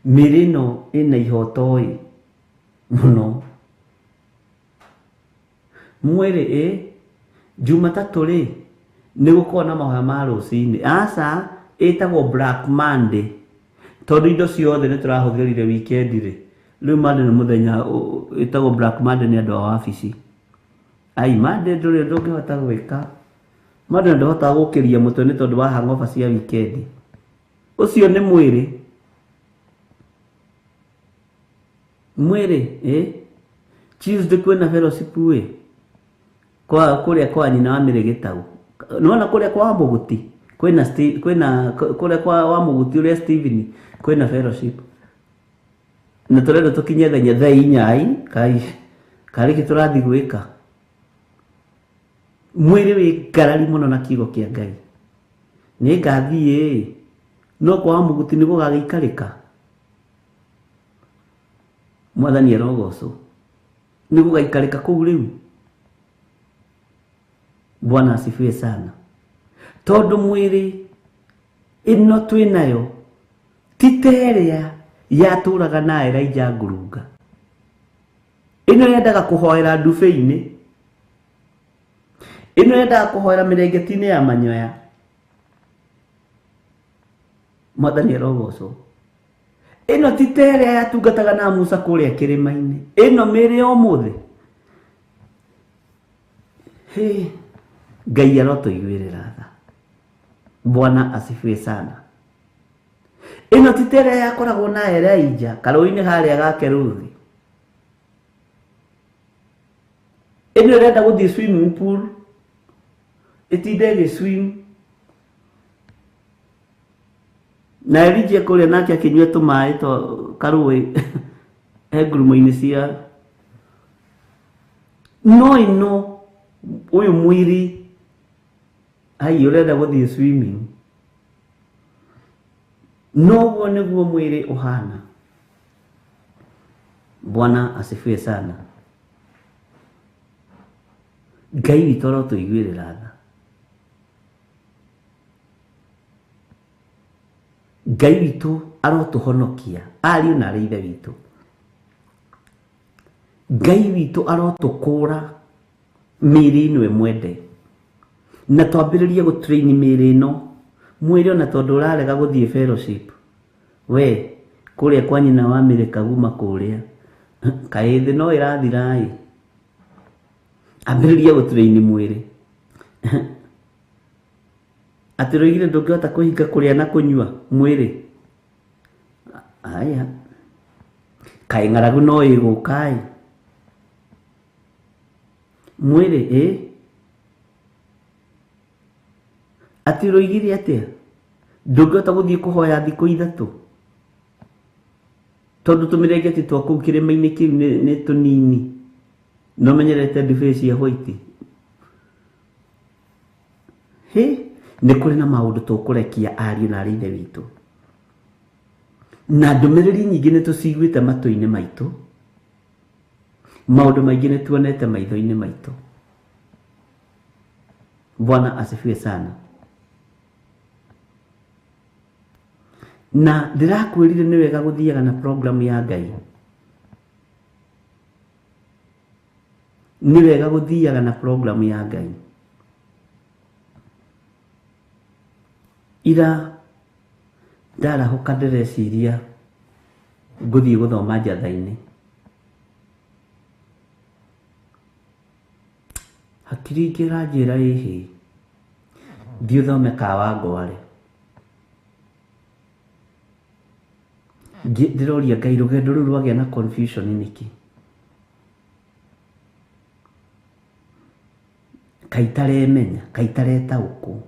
Mĩĩrĩ ĩno ĩna ihoto ĩ mũno. Mwĩrĩ ĩ Jumatatũ rĩ nĩ gũkorwo na mahoya ma rũcinĩ. Aca, ĩtagwo Black Monday, tondũ indo ciothe nĩ tũrahũthĩrire weekend rĩ. Rĩu Monday nĩ mũthenya ĩtagwo Black Monday nĩ andũ a wabici. Ai, Monday ndũrĩ ũndũ ũngĩhota gwĩka. Monday ndũhotaga gũkĩria mũtwe nĩ tondũ wa hangover cia weekend. Ũcio nĩ mwĩrĩ. Mwĩrĩ ĩ Tuesday kwĩna fellowship ĩ kwa kũrĩa kwa nyina wa Mĩrĩ Gĩtau. Nĩwona kũrĩa kwa Mũguti kwĩna kwĩna kũrĩa kwa wa Mũguti ũrĩa Steven kwĩna fellowship. Na tũrenda tũkinye thaa 8 kai karĩ kĩ tũrathiĩ gwĩka. Mwĩrĩ wĩ ngarari mũno na kiugo kĩa Ngai. Nĩ ngathiĩ no kwa wa Mũguti nĩ gũgagĩikarĩka. Mwathani arogocwo. Nĩ gũgaikarĩka kũu rĩu. Bwana asifiwe sana. Tondũ mwĩrĩ ĩno twĩnayo ti ta ĩrĩa yatũraga na Elijah ngurunga. Ĩno yendaga kũhoera ndube-inĩ. Ĩno yendaga kũhoera mĩrengeti-inĩ ya manyoya. Mwathani arogocwo. Ĩno ti ta ĩrĩa yatungataga na Musa kũrĩa kĩrĩma-inĩ. Ĩno mĩĩrĩ ya ũmũthĩ. Hĩ, Ngai arotũiguĩrĩra tha. Bwana asifiwe sana. Ĩno ti ta ĩrĩa yakoragwo na Elijah karũĩ-inĩ harĩa ga Keruthi. Ĩno ĩrenda gũthiĩ swimming pool, ĩtinde ĩgĩ swim. Na Elijah kũrĩa nake akĩnyua tũmaĩ twa karũĩ he ngurumo-inĩ cia No ĩno ũyũ mwĩrĩ ai ũrenda gũthiĩ swimming. Noguo nĩguo mwĩrĩ ũhana. Bwana asifiwe sana. Ngai witũ arotũiguĩrĩra tha. Ngai witũ arotũhonokia ariũ na arĩ ithe witũ. Ngai witũ arotũkũra mĩĩrĩ ĩno ĩmwende na twambĩrĩrie gũtrain mĩĩrĩ ĩno. Mwĩrĩ ona tondũ ũrarega gũthiĩ fellowship, we kũrĩa kwa nyina wa Mĩrĩ Kaguma kũrĩa kaĩ thĩ no ĩrathira ĩ, ambĩrĩria gũtrain mwĩrĩ. Atĩ rũigire ndũngĩhota kũhinga kũrĩa na kũnyua mwĩrĩ. Aya kaĩ ng'aragu no ĩgũka ĩ mwĩrĩ ĩ. Atĩ ũroigire atĩa ndũngĩhota gũthiĩ kũhoya thikũ ithatũ tondũ tũmĩrengeti twa kũu kĩrĩma-inĩ kĩu nĩ tũnini no menyerete ndibei cia white. Hĩ, nĩ kũrĩ na maũndũ tũkũrekia ariũ na arĩ ithe witũ, na ndũmĩrĩri nyingĩ nĩ tũciguĩte matũ-inĩ maitũ, maũndũ maingĩ nĩ tuonete maitho-inĩ maitũ. Bwana asifiwe sana. Na ndĩrakwĩrire nĩ wega gũthiaga na program ya Ngai. Nĩ wega gũthiaga na program ya Ngai. Ira ndarahũka ndĩreciria ngũthiĩ gũthoma njatha-inĩ. Hakiri ingĩranjĩra ĩhĩ thiĩ ũthome Kawangware. Ndĩroria Ngai rũgendo rũu rwagĩa na confusion nĩkĩ? Kaĩ itaremenya, kaĩ itaretaũkwo.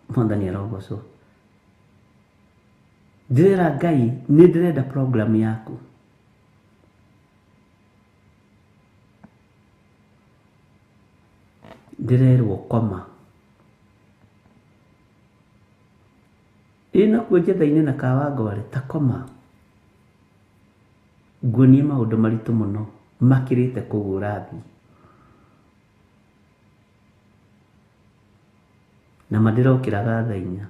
Mwathani arogocwo. Ndĩrera Ngai nĩ ndĩrenda program yaku. Ndĩrerwo koma. Ĩ nakuo njatha-inĩ na Kawangware ta koma. Nguonie maũndũ maritũ mũno makĩrĩte kũu ũrathiĩ. Na ma ndĩrokĩraga thaa inya.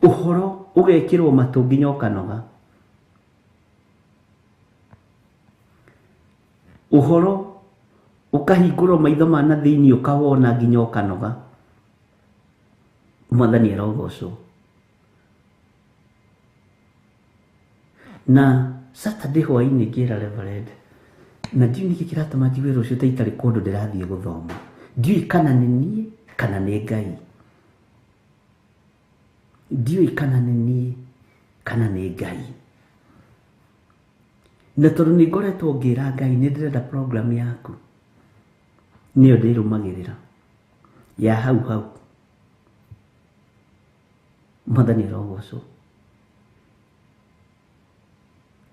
Ũhoro ũgekĩrwo matũ nginya ũkanoga. Ũhoro ũkahingũrwo maitho ma na thĩinĩ ũkawona nginya ũkanoga. Mwathani arogocwo. Na Saturday hwaĩ-inĩ ngĩra Reverend, na ndiũĩ nĩkĩ kĩratũma njigue rũciũ ta itarĩ kũndũ ndĩrathiĩ gũthoma. Ndiũĩ kana nĩ niĩ kana nĩ Ngai. Ndiũĩ kana nĩ niĩ kana nĩ Ngai. Na tondũ nĩ ngoretwo ngĩra Ngai nĩ ndĩrenda program yaku, nĩyo ndĩrũmagĩrĩra ya hau hau. Mwathani arogocwo.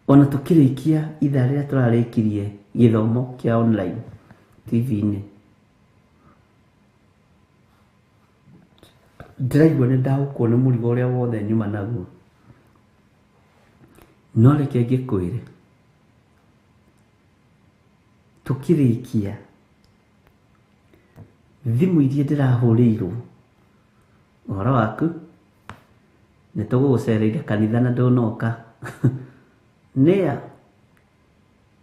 Ona tũkĩrĩkia ithaa rĩrĩa tũrarĩkirie gĩthomo kĩa online TV-inĩ, ndĩraigua nĩ ndaũkwo nĩ mũrigo ũrĩa wothe nyuma naguo. No reke ngĩkwĩre, tũkĩrĩkia thimũ iria ndĩrahũrĩirwo ũhoro waku nĩ tũgũgũcereire kanitha na ndũnoka. Nĩa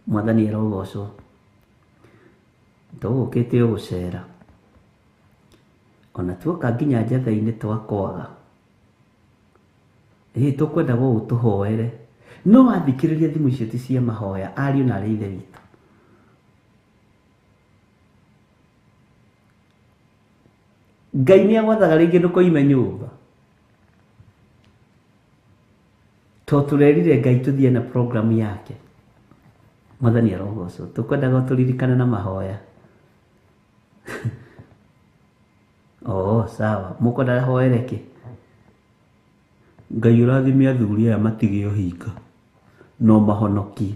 Mwathani arogocwo. Tũgũkĩte ũgũcera. Ona tuoka nginya njatha-inĩ twakwaga. Ĩ tũkwenda gũgũtũhoere. No wathikĩrĩria thimũ icio ti cia mahoya ariũ na arĩ ithe witũ. Ngai nĩ agwathaga rĩngĩ ndũkoime nyũmba. To tũrerire Ngai tũthiĩ na program yake. Mwathani arogocwo. Tũkwendaga tũririkane na mahoya. Oh, sawa. Mũkwenda hoere kĩ? Ngai ũrathime athuri aya matige ũhinga. No mahonokie.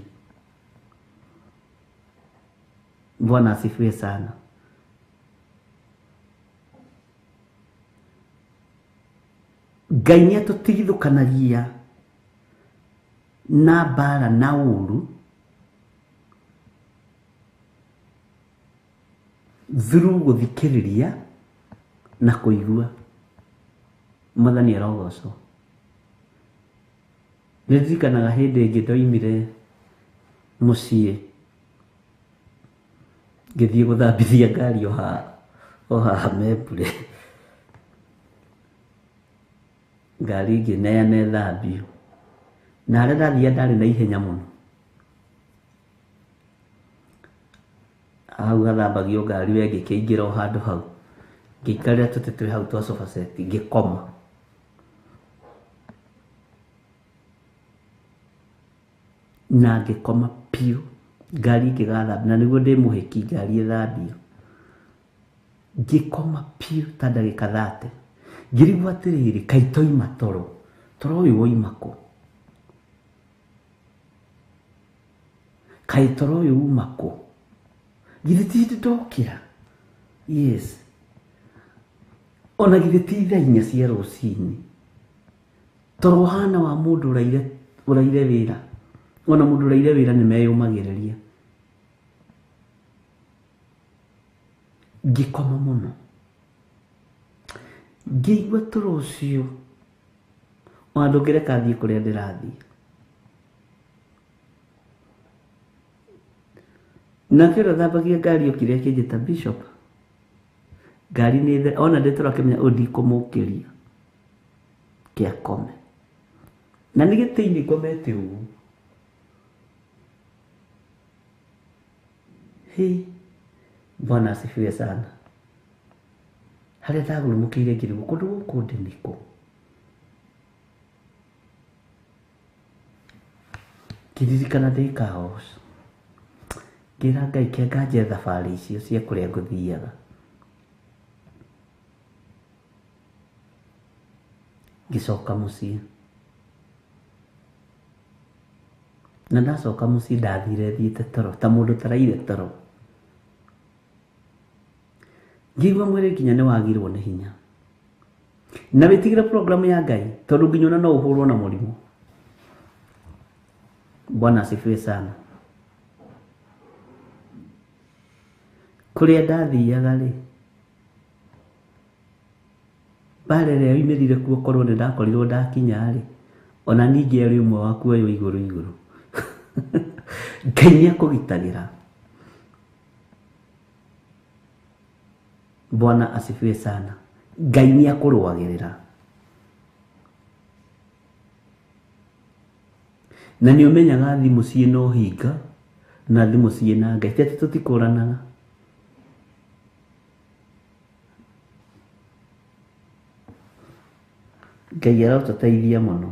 Bwana asifiwe sana. Ngai nĩ atũtigithũkanagia na mbara na ũru through gũthikĩrĩria na kũigua. Mwathani arogocwo. Nĩndirikanaga hĩndĩ ĩngĩ ndoimire mũciĩ ngĩthiĩ gũthambithia ngari o haha Membure. Ngari ngĩneana ĩthambio. Na harĩa ndathiaga ndarĩ na ihenya mũno. Hau hathambagio ngari we ngĩkĩingĩra o handũ hau. Ngĩikarĩra tũtĩ twĩ hau twa sofa set ngĩkoma. Na ngĩkoma piũ. Ngari ĩngĩgathambio na nĩguo ndĩ mũhĩki ngari ĩthambio. Ngĩkoma piũ ta ndagĩka 30. Ngĩrigwo atĩrĩrĩ, kaĩ toima toro? Toro ũyũ woima kũ? Kaĩ toro ũyũ uma kũ? Githĩ ti hĩndĩ ndokĩra? Yes. Ona githĩ ti thaa 4 cia rũcinĩ? Toro ũhana wa mũndũ ũraire wĩra. Ona mũndũ ũraire wĩra nĩ meyũmagĩrĩria. Ngĩkoma mũno. Ngĩigua toro ũcio ona ndũngĩreka thiĩ kũrĩa ndĩrathiĩ. Nake ũrĩa ũthambagia ngari okire akĩnjĩta Bishop. Ngari nĩ ona ndĩ toro akĩmenya ũyũ ndikũmũkĩria. Kĩakome. Na nĩ gĩtĩ-inĩ ngomete ũguo. Hĩ, Bwana asifiwe sana. Harĩa ndagurumũkĩire ngĩrigwo kũndũ gũkũ ndĩ nĩkũ? Ngĩririkana ndĩ Kaos. Ngĩra Ngai kĩanga nje thabarĩ icio cia kũrĩa ngũthiaga. Ngĩcoka mũciĩ. Na ndacoka mũciĩ ndathire thiĩte toro ta mũndũ ũtaraire toro. Ngĩigua mwĩrĩ nginya nĩ wagirwo nĩ hinya. Na wĩtigĩre programu ya Ngai tondũ nginya ona no ũhũrwo na mũrimũ. Bwana asifiwe sana. Kũrĩa ndathiaga rĩ, mbara ĩrĩa yoimĩrire kuo korwo nĩ ndakorirwo ndakinya rĩ, ona ningĩ arĩ ũmwe wa kuoywo igũrũ igũrũ. Ngai nĩ akũgitagĩra. Bwana asifiwe sana. Ngai nĩ akũrũagĩrĩra. Na nĩ ũmenyaga thimũ ciĩna ũhinga na thimũ ciĩna Ngai. Ti atĩ tũtikũranaga. Ngai arotũteithia mũno.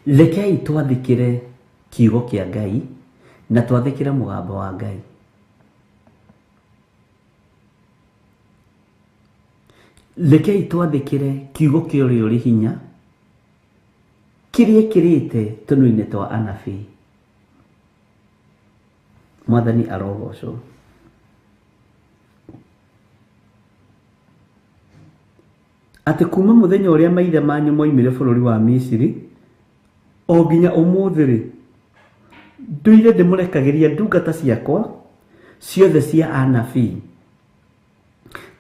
Rekei twathĩkĩre kiugo kĩa Ngai na twathĩkĩre mũgambo wa Ngai. Rekei twathĩkĩre kiugo kĩa ũrĩa ũrĩ hinya kĩrĩa ĩkĩrĩte tũnua-inĩ twa anabii. Mwathani arogocwo. Atĩ kuma mũthenya ũrĩa maithe manyu moimire bũrũri wa Misiri o nginya ũmũthĩ rĩ, ndũire ndĩmũrekagĩria ndungata ciakwa ciothe cia anabii.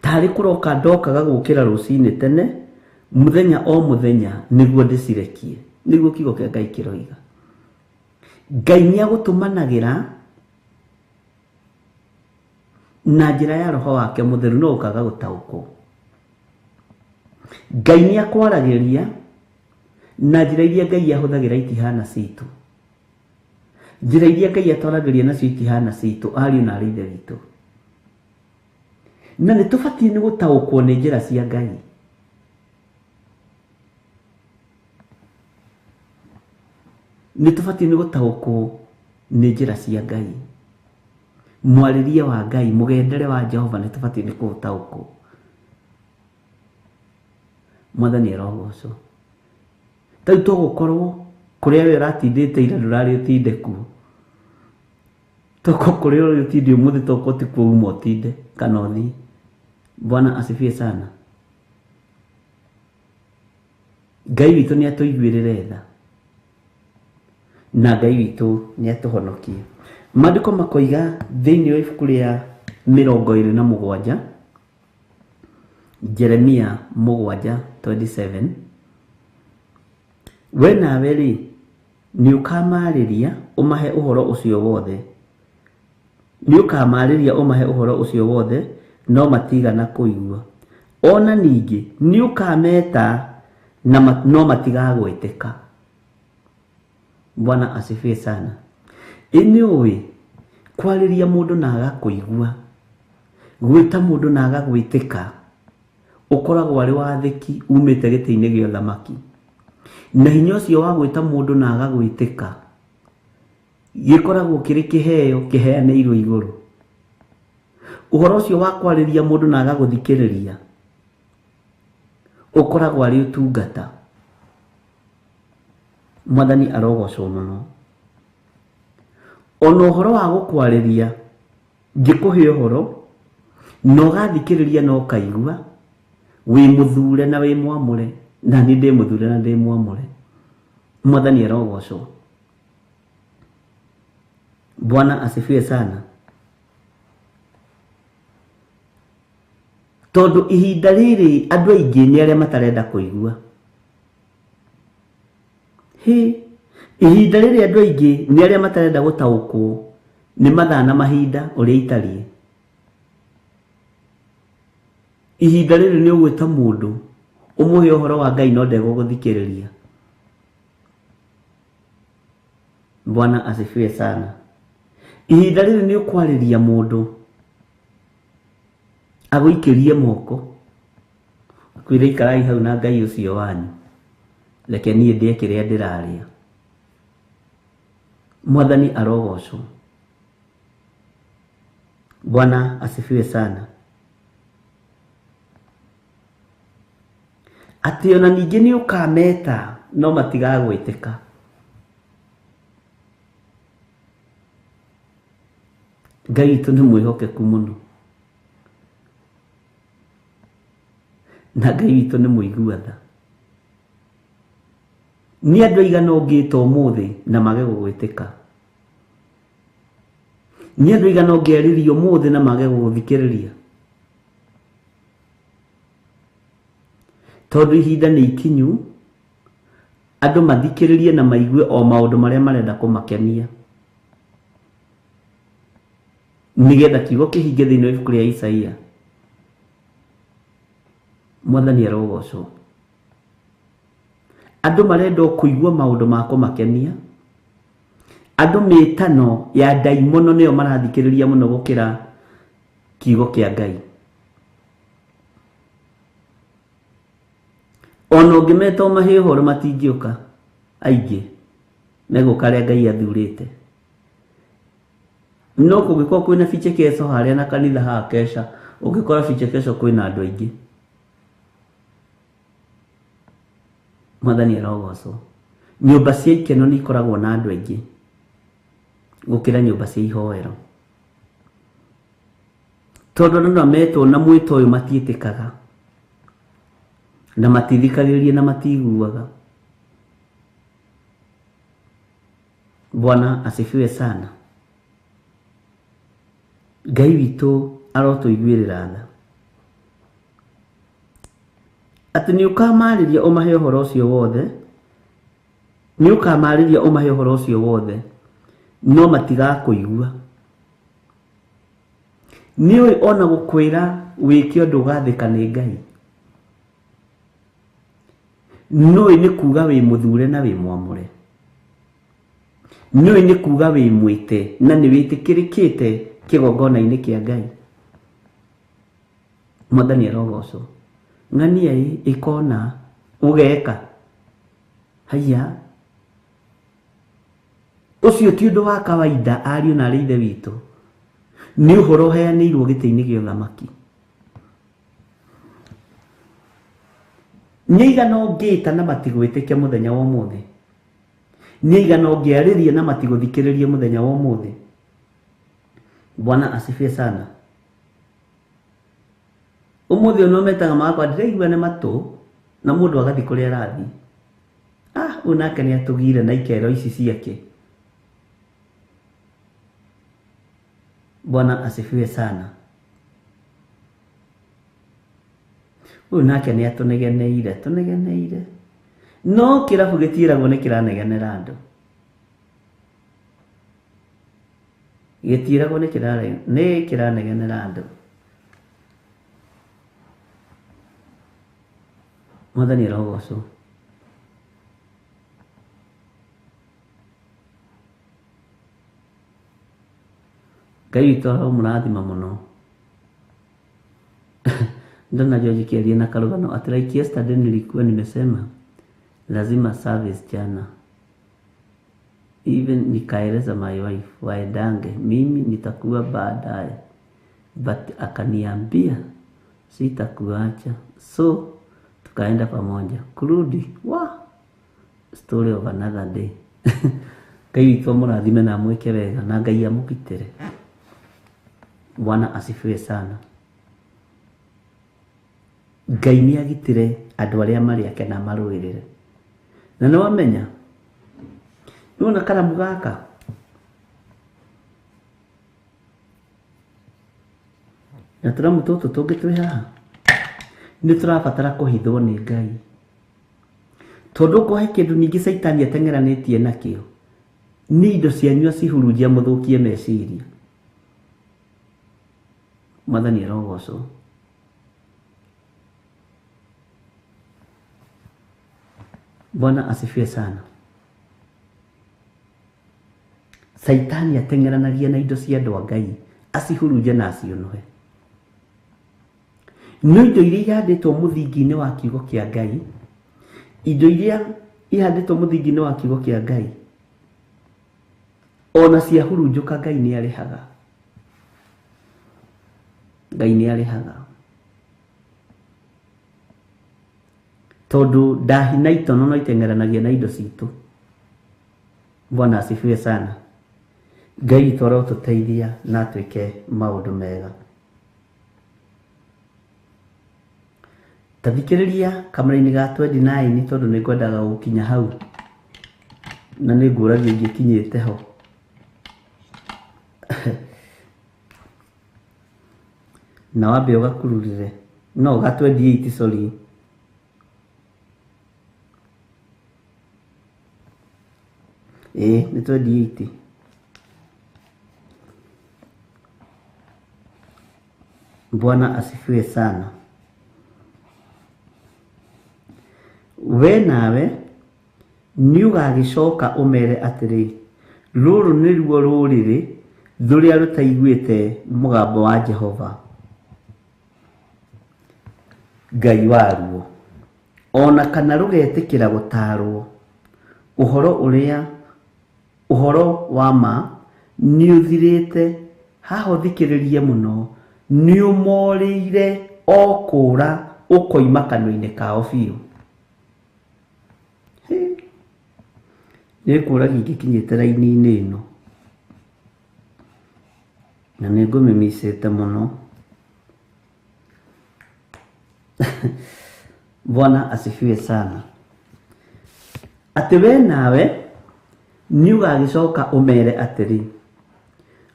Tarĩ kũroka ndokaga gũkĩra rũcinĩ tene mũthenya o mũthenya nĩguo ndĩcirekie. Nĩguo kiugo kĩa Ngai kĩroiga. Ngai nĩ agũtũmanagĩra na njĩra ya roho wake mũtheru no ũkaga gũtaũkwo. Ngai nĩ akwaragĩria na njĩra iria Ngai ahũthagĩra itihana citũ. Njĩra iria Ngai atwaragĩria nacio itihana citũ ariũ na arĩ ithe witũ. Na nĩ tũbatiĩ nĩ gũtaũkwo nĩ njĩra cia Ngai. Nĩ tũbatiĩ nĩ gũtaũkwo nĩ njĩra cia Ngai. Mwarĩrie wa Ngai, mũgendere wa Jehova nĩ tũbatiĩ nĩ kũũtaũkwo. Mwathani arogocwo. Ta rĩu tũgũkorwo Kũrĩa we ũratindĩte ira ndũrarĩ ũtinde kuo. Toko kũrĩa ũrĩ ũtinde ũmũthĩ toko ti kuo uma ũtinde kana ũthiĩ. Bwana asifiwe sana. Ngai witũ nĩ atũiguĩrĩre tha na Ngai witũ nĩ atũhonokie. Maandĩko makoiga thĩinĩ wa ibuku rĩa 27, Jeremia 7:27, we nawe rĩ nĩ ũkamarĩria ũmahe ũhoro ũcio wothe, nĩ ũkamarĩria ũmahe ũhoro ũcio wothe, no matigana kũigua. Ona ningĩ nĩ ũkameta na no matigagwĩtĩka. Bwana asifiwe sana. Ĩ nĩ ũĩ kwarĩria mũndũ na agakũigua, gwĩta mũndũ na agagwĩtĩka, ũkoragwo arĩ wathĩki umĩte gĩtĩ-inĩ gĩa ũthamaki. Na hinya ũcio wa gwĩta mũndũ na agagwĩtĩka gĩkoragwo kĩrĩ kĩheo kĩheanĩirwo igũrũ. Ũhoro ũcio wa kwarĩria mũndũ na agagũthikĩrĩria ũkoragwo arĩ ũtungata. Mwathani arogocwo mũno. Ona ũhoro wa gũkwarĩria ngĩkũhe ũhoro na ũgathikĩrĩria na ũkaigua, wĩ mũthure na wĩ mwamũre, na niĩ ndĩ mũthure na ndĩ mwamũre. Mwathani arogocwo. Bwana asifiwe sana. Tondũ ihinda rĩrĩ andũ aingĩ nĩ arĩa matarenda kũigua. Hĩ, ihinda rĩrĩ andũ aingĩ nĩ arĩa matarenda gũtaũkwo nĩ mathaa na mahinda ũrĩa itariĩ. Ihinda rĩrĩ nĩ ũgwĩta mũndũ ũmũhe ũhoro wa Ngai no ndegũgũthikĩrĩria. Bwana asifiwe sana. Ihinda rĩrĩ nĩ ũkwarĩria mũndũ agũikĩrie moko akwĩre ikarai hau na Ngai ũcio wanyu, reke niĩ ndĩe kĩrĩa ndĩrarĩa. Mwathani arogocwo. Bwana asifiwe sana. Atĩ ona ningĩ nĩ ũkameta no matigagwĩtĩka. Ngai witũ nĩ mwĩhokeku mũno na Ngai witũ nĩ mũigua tha. Nĩ andũ aigana ũngĩta ũmũthĩ na mage gũgwĩtĩka? Nĩ andũ aigana ũngĩarĩria ũmũthĩ na mage gũgũthikĩrĩria? Tondũ ihinda nĩ ikinyu andũ mathikĩrĩrie na maigue o maũndũ marĩa marenda kũmakenia, nĩgetha kiugo kĩhinge thĩinĩ wa ibuku rĩa Isaia. Mwathani arogocwo. Andũ marenda o kũigua maũndũ ma kũmakenia. Andũ mĩtano ya ndaimono nĩyo marathikĩrĩria mũno gũkĩra kiugo kĩa Ngai. Ona ũngĩmeta ũmahe ũhoro matingĩũka, aingĩ megũka arĩa Ngai athurĩte. No kũngĩkorwo kwĩna vichekesho harĩa na kanitha haha kesha, ũngĩkora vichekesho kwĩna andũ aingĩ. Mwathani arogocwo. Nyũmba cia ikeno nĩ ikoragwo na andũ aingĩ gũkĩra nyũmba cia ihoero. Tondũ andũ metwo na mwĩto ũyũ matiĩtĩkaga na matithikagĩrĩria na matiguaga. Bwana asifiwe sana. Ngai witũ arotũiguĩrĩra tha. Atĩ nĩ ũkamarĩria ũmahe ũhoro ũcio wothe, nĩ ũkamarĩria ũmahe ũhoro ũcio wothe, no matigakũigua. Nĩ ũĩ ona gũkwĩra wĩke ũndũ ũgathĩka nĩ Ngai. Nĩũĩ nĩ kuga wĩ mũthure na wĩ mwamũre. Nĩũĩ nĩ kuga wĩ mwĩte na nĩ wĩtĩkĩrĩkĩte kĩgongona-inĩ kĩa Ngai. Mwathani arogocwo. Ng'ania ĩ ĩkona ũgeka. Haiya, ũcio ti ũndũ wa kawaida ariũ na arĩ ithe witũ. Nĩ ũhoro ũheanĩirwo gĩtĩ-inĩ gĩa ũthamaki. Nĩ aigana ũngĩta na matigwĩtĩkia mũthenya wa ũmũthĩ? Nĩ aigana ũngĩarĩria na matigũthikĩrĩrie mũthenya wa ũmũthĩ? Bwana asifiwe sana. Ũmũthĩ ũyũ metaga makwa ndĩraigua nĩ matũ na mũndũ agathiĩ kũrĩa arathiĩ. Ũyũ nake nĩ atũgire na ikero ici ciake. Bwana asifiwe sana. Ũyũ nake nĩ atũnegeneire, tũnegeneire. No kĩrabu gĩtiĩragwo nĩ kĩranegenera andũ. Gĩtiĩragwo nĩ kĩranegenera andũ. Mwathani arogocwo. Ngai witũ aromũrathima mũno. Ndona George kĩaria na karũgano atĩ like yesterday nilikuwa nimesema lazima service jana. Even nikaeleza my wife waendange, mimi nitakuwa baadaye, but akaniambia sitakuacha, so tukaenda pamoja. Kurudi wa story of another day. Ngai witũ amũrathime na amwĩke wega na Ngai amũgitĩre. Bwana asifiwe sana. Ngai nĩ agitĩre andũ arĩa marĩ ake na marũĩrĩre. Na nĩ wamenya nĩwona karamu gaka na tũramu tũtũ tũngĩ twĩ haha nĩ tũrabatara kũhithwo nĩ Ngai, tondũ okorwo he kĩndũ ningĩ Caitani ateng'eranĩtie nakĩo nĩ indo cianyu acihurunjia mũthũkie meciria. Mwathani arogocwo. Bwana asifiwe sana. Saitani ateng'eranagia na indo cia andũ a Ngai acihurunje na aciũnũhe. No indo iria ihandĩtwo mũthingi-inĩ wa kiugo kĩa Ngai, indo iria ihandĩtwo mũthingi-inĩ wa kiugo kĩa Ngai, ona ciahurunjũka Ngai nĩ arĩhaga. Ngai nĩ arĩhaga. Tondũ ndahi na itono no iteng'eranagia na indo citũ. Bwana asifiwe sana. Ngai witũ arotũteithia na atwĩke maũndũ mega. Ta thikĩrĩria kamera-inĩ ga 29 tondũ nĩ ngwendaga gũkinya hau na nĩ ngũragia ingĩkinyĩte ho. Na wambe ũgakururĩre no ga 28, sorry. Nĩ 28. Bwana asifiwe sana. We nawe nĩ ũgagĩcoka ũmere atĩrĩ, rũrũ nĩruo rũrĩrĩ rũrĩa rũtaiguĩte mũgambo wa Jehova Ngai waruo, ona kana rũgetĩkĩra gũtaarwo. Ũhoro wa ma nĩ ũthirĩte. Haha ũthikĩrĩrie mũno, nĩ ũmorĩire o kũũra ũkoima kanua-inĩ kao biũ. Nĩ ngũragia ingĩkinyĩte raini-inĩ ĩno na nĩ ngũmĩmicĩte mũno. Bwana asifiwe sana. Atĩ we nawe nĩ ũgagĩcoka ũmere atĩrĩ,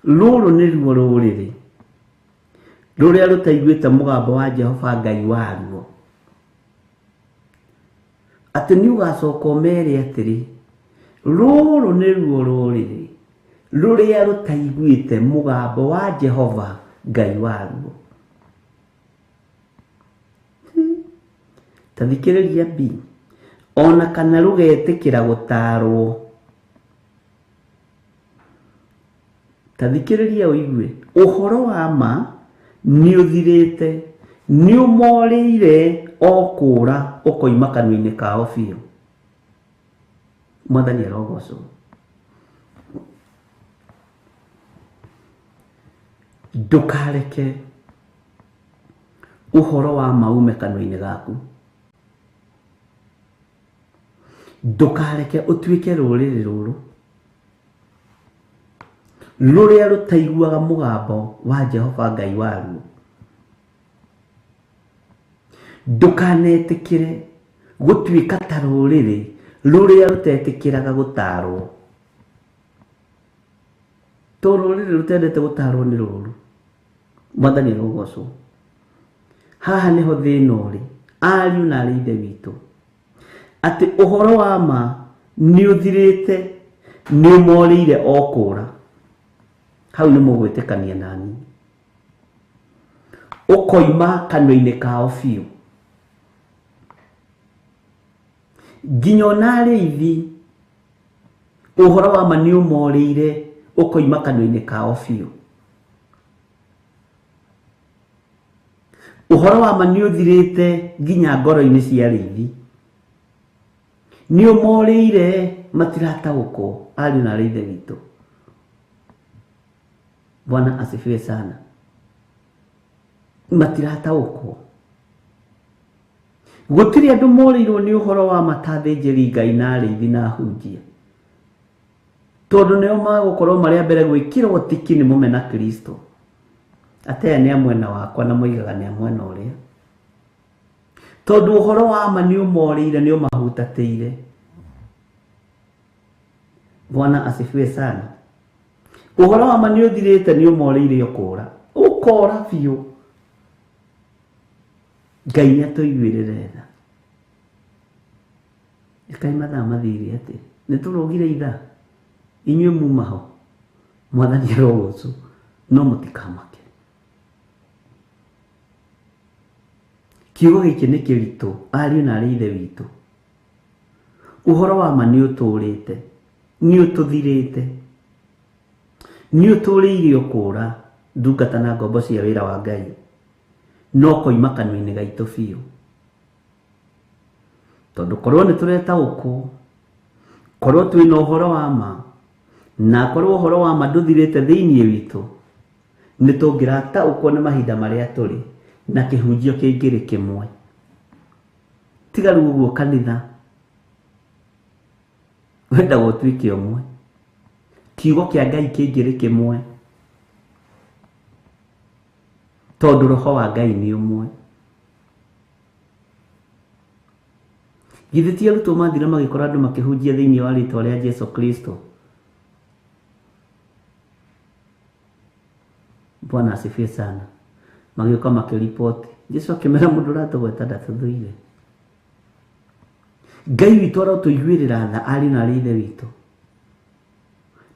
rũrũ nĩruo rũrĩrĩ rũrĩa rũtaiguĩte mũgambo wa Jehova Ngai waruo. Atĩ nĩ ũgacoka ũmere atĩrĩ, rũrũ nĩruo rũrĩrĩ rũrĩa rũtaiguĩte mũgambo wa Jehova Ngai waruo. Ta thikĩrĩria B, ona kana rũgetĩkĩra gũtaarwo. Ta thikĩrĩria ũigue, ũhoro wa ma nĩ ũthirĩte, nĩ ũmorĩire o kũũra ũkoima kanua-inĩ kao biũ. Mwathani arogocwo. Ndũkareke ũhoro wa ma ume kanua-inĩ gaku. Ndũkareke ũtuĩke rũrĩrĩ rũrũ rũrĩa rũtaiguaga mũgambo wa Jehova Ngai waruo. Ndũkanetĩkĩre gũtuĩka ta rũrĩrĩ rũrĩa rũtetĩkĩraga gũtarwo. To rũrĩrĩ rũtendete gũtarwo nĩ rũru. Mwathani arogocwo. Haha nĩho thĩna ũrĩ, ariũ na arĩ ithe witũ, atĩ ũhoro wa ma nĩ ũthirĩte, nĩ ũmorĩire o kũra. Hau nĩ mũgwĩtĩkania nani. Ũkoima kanua-inĩ kao biũ. Nginya ona arĩithi ũhoro wa ma nĩ ũmorĩire, ũkoima kanua-inĩ kao biũ. Ũhoro wa ma nĩ ũthirĩte nginya ngoro-inĩ cia arĩithi. Nĩ ũmorĩire, matirataũkwo, ariũ na arĩ ithe witũ. Bwana asifiwe sana. Matirataũkwo. Gũtirĩ andũ morĩirwo nĩ ũhoro wa ma ta athĩnjĩri Ngai na arĩithi na ahunjia. Tondũ nĩo magũkorwo marĩ a mbere gwĩkĩrwo tiki nĩ mũmena Kristo. Atĩ aya nĩ a mwena wakwa na moigaga nĩ a mwena ũrĩa. Tondũ ũhoro wa ma nĩ ũmorĩire, nĩ ũmahutatĩire. Bwana asifiwe sana. Ũhoro wa ma nĩ ũthirĩte, nĩ ũmorĩire ũkũra. Ũkora biũ. Ngai nĩ atũiguĩrĩre tha. Ĩkai mathaa mathire atĩ nĩ tũrũgire ithaa. Inyuĩ muma ho. Mwathani arogocwo, no mũtikamake. Kiugo gĩkĩ nĩ kĩritũ, ariũ na arĩ ithe witũ. Ũhoro wa ma nĩ ũtũrĩte, nĩ ũtũthirĩte, nĩ ũtũrĩire ũkũra, ndungata na ngombo cia wĩra wa Ngai, no koima kanua-inĩ gaitũ biũ. Tondũ korwo nĩ tũretaũkwo, korwo twĩna ũhoro wa ma, na korwo ũhoro wa ma ndũthirĩte thĩinĩ witũ, nĩ tũngĩrataũkwo nĩ mahinda marĩa tũrĩ na kĩhunjio kĩngĩrĩ kĩmwe. Tiga rĩu ũguo kanitha wendaga ũtuĩke ũmwe, kiugo kĩa Ngai kĩngĩrĩ kĩmwe, tondũ roho wa Ngai nĩ ũmwe. Githĩ ti arutwo mathire magĩkora andũ makĩhunjia thĩinĩ wa rĩtwa rĩa Jesu Kristo? Bwana asifiwe sana. Magĩũka makĩriboti. Jesu akĩmera mũndũ ũratũgweta ndatũthũire. Ngai witũ arotũiguĩrĩra tha, ariũ na arĩ ithe witũ,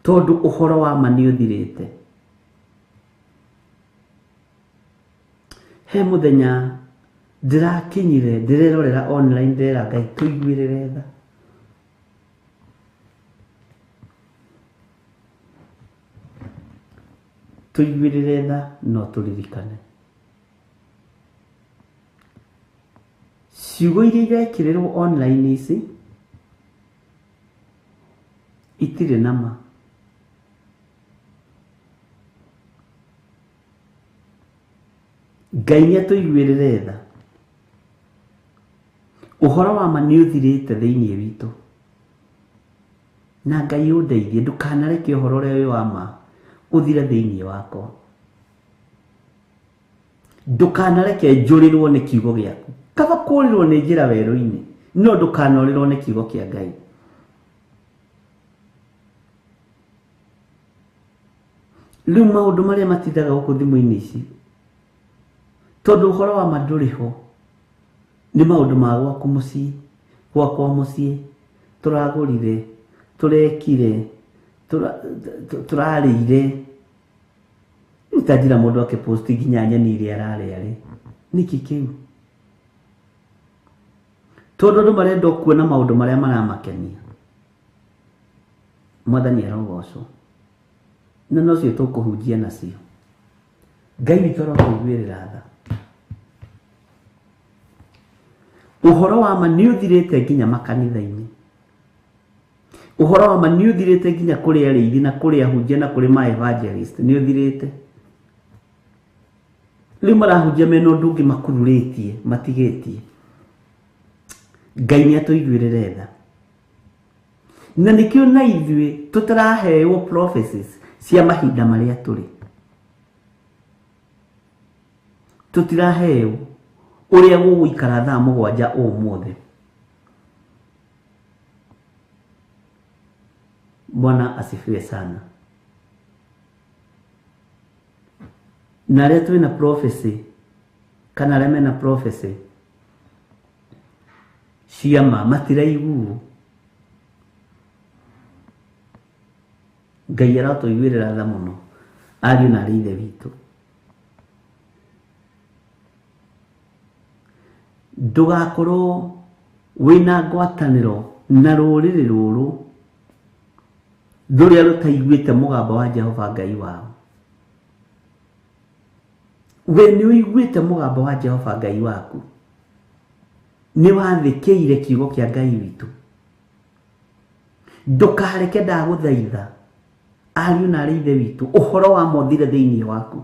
tondũ ũhoro wa ma nĩ ũthirĩte. He mũthenya ndĩrakinyire, ndĩrerorera online, ndĩrera Ngai tũiguĩrĩre tha. Tũiguĩrĩre tha no tũririkane. Ciugo iria irekĩrĩrwo online ici itirĩ na ma. Ngai nĩ atũiguĩrĩre tha. Ũhoro wa ma nĩ ũthirĩte thĩinĩ witũ. Na Ngai ũndeithie ndũkanareke ũhoro ũrĩa wĩ wa ma ũthire thĩinĩ wakwa. Ndũkanareke njũrĩrwo nĩ kiugo gĩaku. Kaba kũũrĩrwo nĩ njĩra werũ-inĩ, no ndũkanorĩrwo nĩ kiugo kĩa Ngai. Rĩu maũndũ marĩa matindaga gũkũ thimũ-inĩ ici, tondũ ũhoro wa ma ndũrĩ ho, nĩ maũndũ ma gwaku mũciĩ, gwakwa mũciĩ, tũragũrire, tũrekire, tũrarĩire. Rĩu ta njĩra mũndũ akĩposti nginya nyeni iria ararĩa rĩ, nĩkĩ kĩu? Tondũ andũ marenda kuona maũndũ marĩa maramakenia. Mwathani arogocwo. Na nocio tũkũhunjia nacio. Ngai witũ arotũiguĩrĩra tha. Ũhoro wa ma nĩ ũthirĩte nginya makanitha-inĩ. Ũhoro wa ma nĩ ũthirĩte nginya kũrĩ arĩithi na kũrĩ ahunjia na kũrĩ ma evangelist, nĩ ũthirĩte. Rĩu marahunjia mena ũndũ ũngĩ makururĩtie, matigĩtie. Ngai nĩ atũiguĩrĩre tha. Na nĩkĩo na ithuĩ tũtaraheo prophecies cia mahinda marĩa tũrĩ. Tũtiraheo ũrĩa gũgũikara thaa 7 ũmũthĩ. Bwana asifiwe sana. Na arĩa twĩna prophecy kana arĩa mena prophecy cia ma matiraiguo. Ngai aratũiguĩrĩra tha mũno ariũ na arĩ ithe witũ. Ndũgakorwo wĩna ngwatanĩro na rũrĩrĩ rũrũ rũrĩa rũtaiguĩte mũgambo wa Jehova Ngai wao. We nĩ ũiguĩte mũgambo wa Jehova Ngai waku, nĩ wathĩkĩire kiugo kĩa Ngai witũ. Ndũkareke ndagũthaitha ariũ na arĩ ithe witũ ũhoro wa mothire thĩinĩ waku.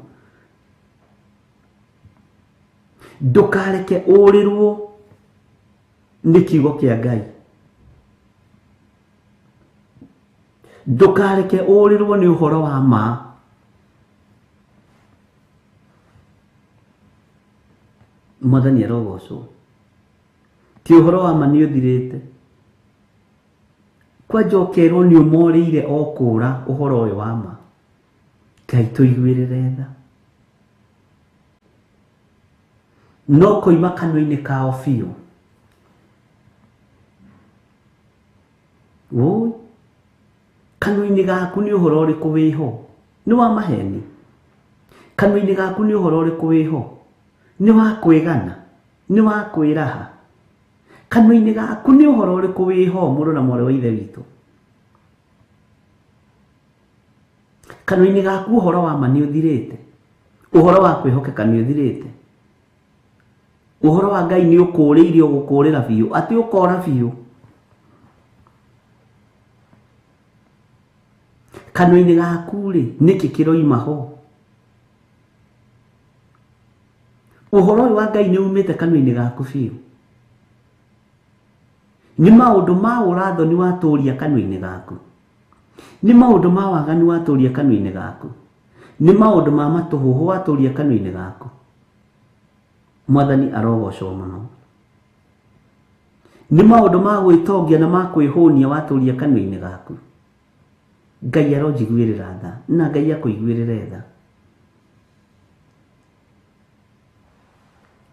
Ndũkareke ũrĩrwo nĩ kiugo kĩa Ngai. Ndũkareke ũrĩrwo nĩ ũhoro wa ma. Mwathani arogocwo. Ti ũhoro wa ma nĩ ũthirĩte. Kwanja ũkerwo nĩ ũmorĩire o kũra ũhoro ũyũ wa ma. Ngai tũiguĩrĩre tha. No koima kanua-inĩ kao biũ. Woi, kanua-inĩ gaku nĩ ũhoro ũrĩkũ wĩho? Nĩ wa maheni. Kanua-inĩ gaku nĩ ũhoro ũrĩkũ wĩho? Nĩ wa kwĩgana, nĩ wa kwĩraha. Kanua-inĩ gaku nĩ ũhoro ũrĩkũ wĩho mũrũ na mwarĩ wa ithe witũ? Kanua-inĩ gaku ũhoro wa ma nĩ ũthirĩte. Ũhoro wa kwĩhokeka nĩ ũthirĩte. Ũhoro wa Ngai nĩ ũkũrĩire ũgũkũrĩra biũ, atĩ ũkora biũ. Kanua-inĩ gaku rĩ, nĩkĩ kĩroima ho? Ũhoro ũyũ wa Ngai nĩ umĩte kanua-inĩ gaku biũ. Nĩ maũndũ ma ũrathoni watũria kanua-inĩ gaku. Nĩ maũndũ ma waganu watũria kanua-inĩ gaku. Nĩ maũndũ ma matũhũhũ watũria kanua-inĩ gaku. Mwathani arogocwo mũno. Nĩ maũndũ ma gwĩtongia na ma kwĩhũnia watũria kanua-inĩ gaku. Ngai aronjiguĩrĩra tha na Ngai akũiguĩrĩre tha.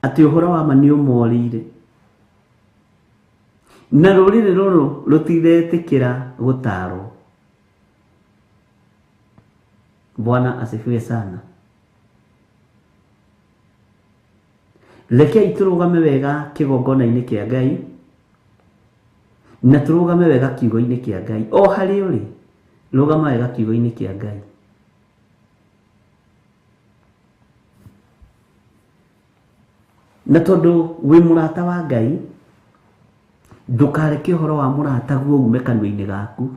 Atĩ ũhoro wa ma nĩ ũmorĩire. Na rũrĩrĩ rũrũ rũtiretĩkĩra gũtarwo. Bwana asifiwe sana. Rekei tũrũgame wega kĩgongona-inĩ kĩa Ngai na tũrũgame wega kiugo-inĩ kĩa Ngai. O harĩa ũrĩ, rũgama wega kiugo-inĩ kĩa Ngai. Na tondũ wĩ mũrata wa Ngai, ndũkareke ũhoro wa mũrataguo ume kanua-inĩ gaku.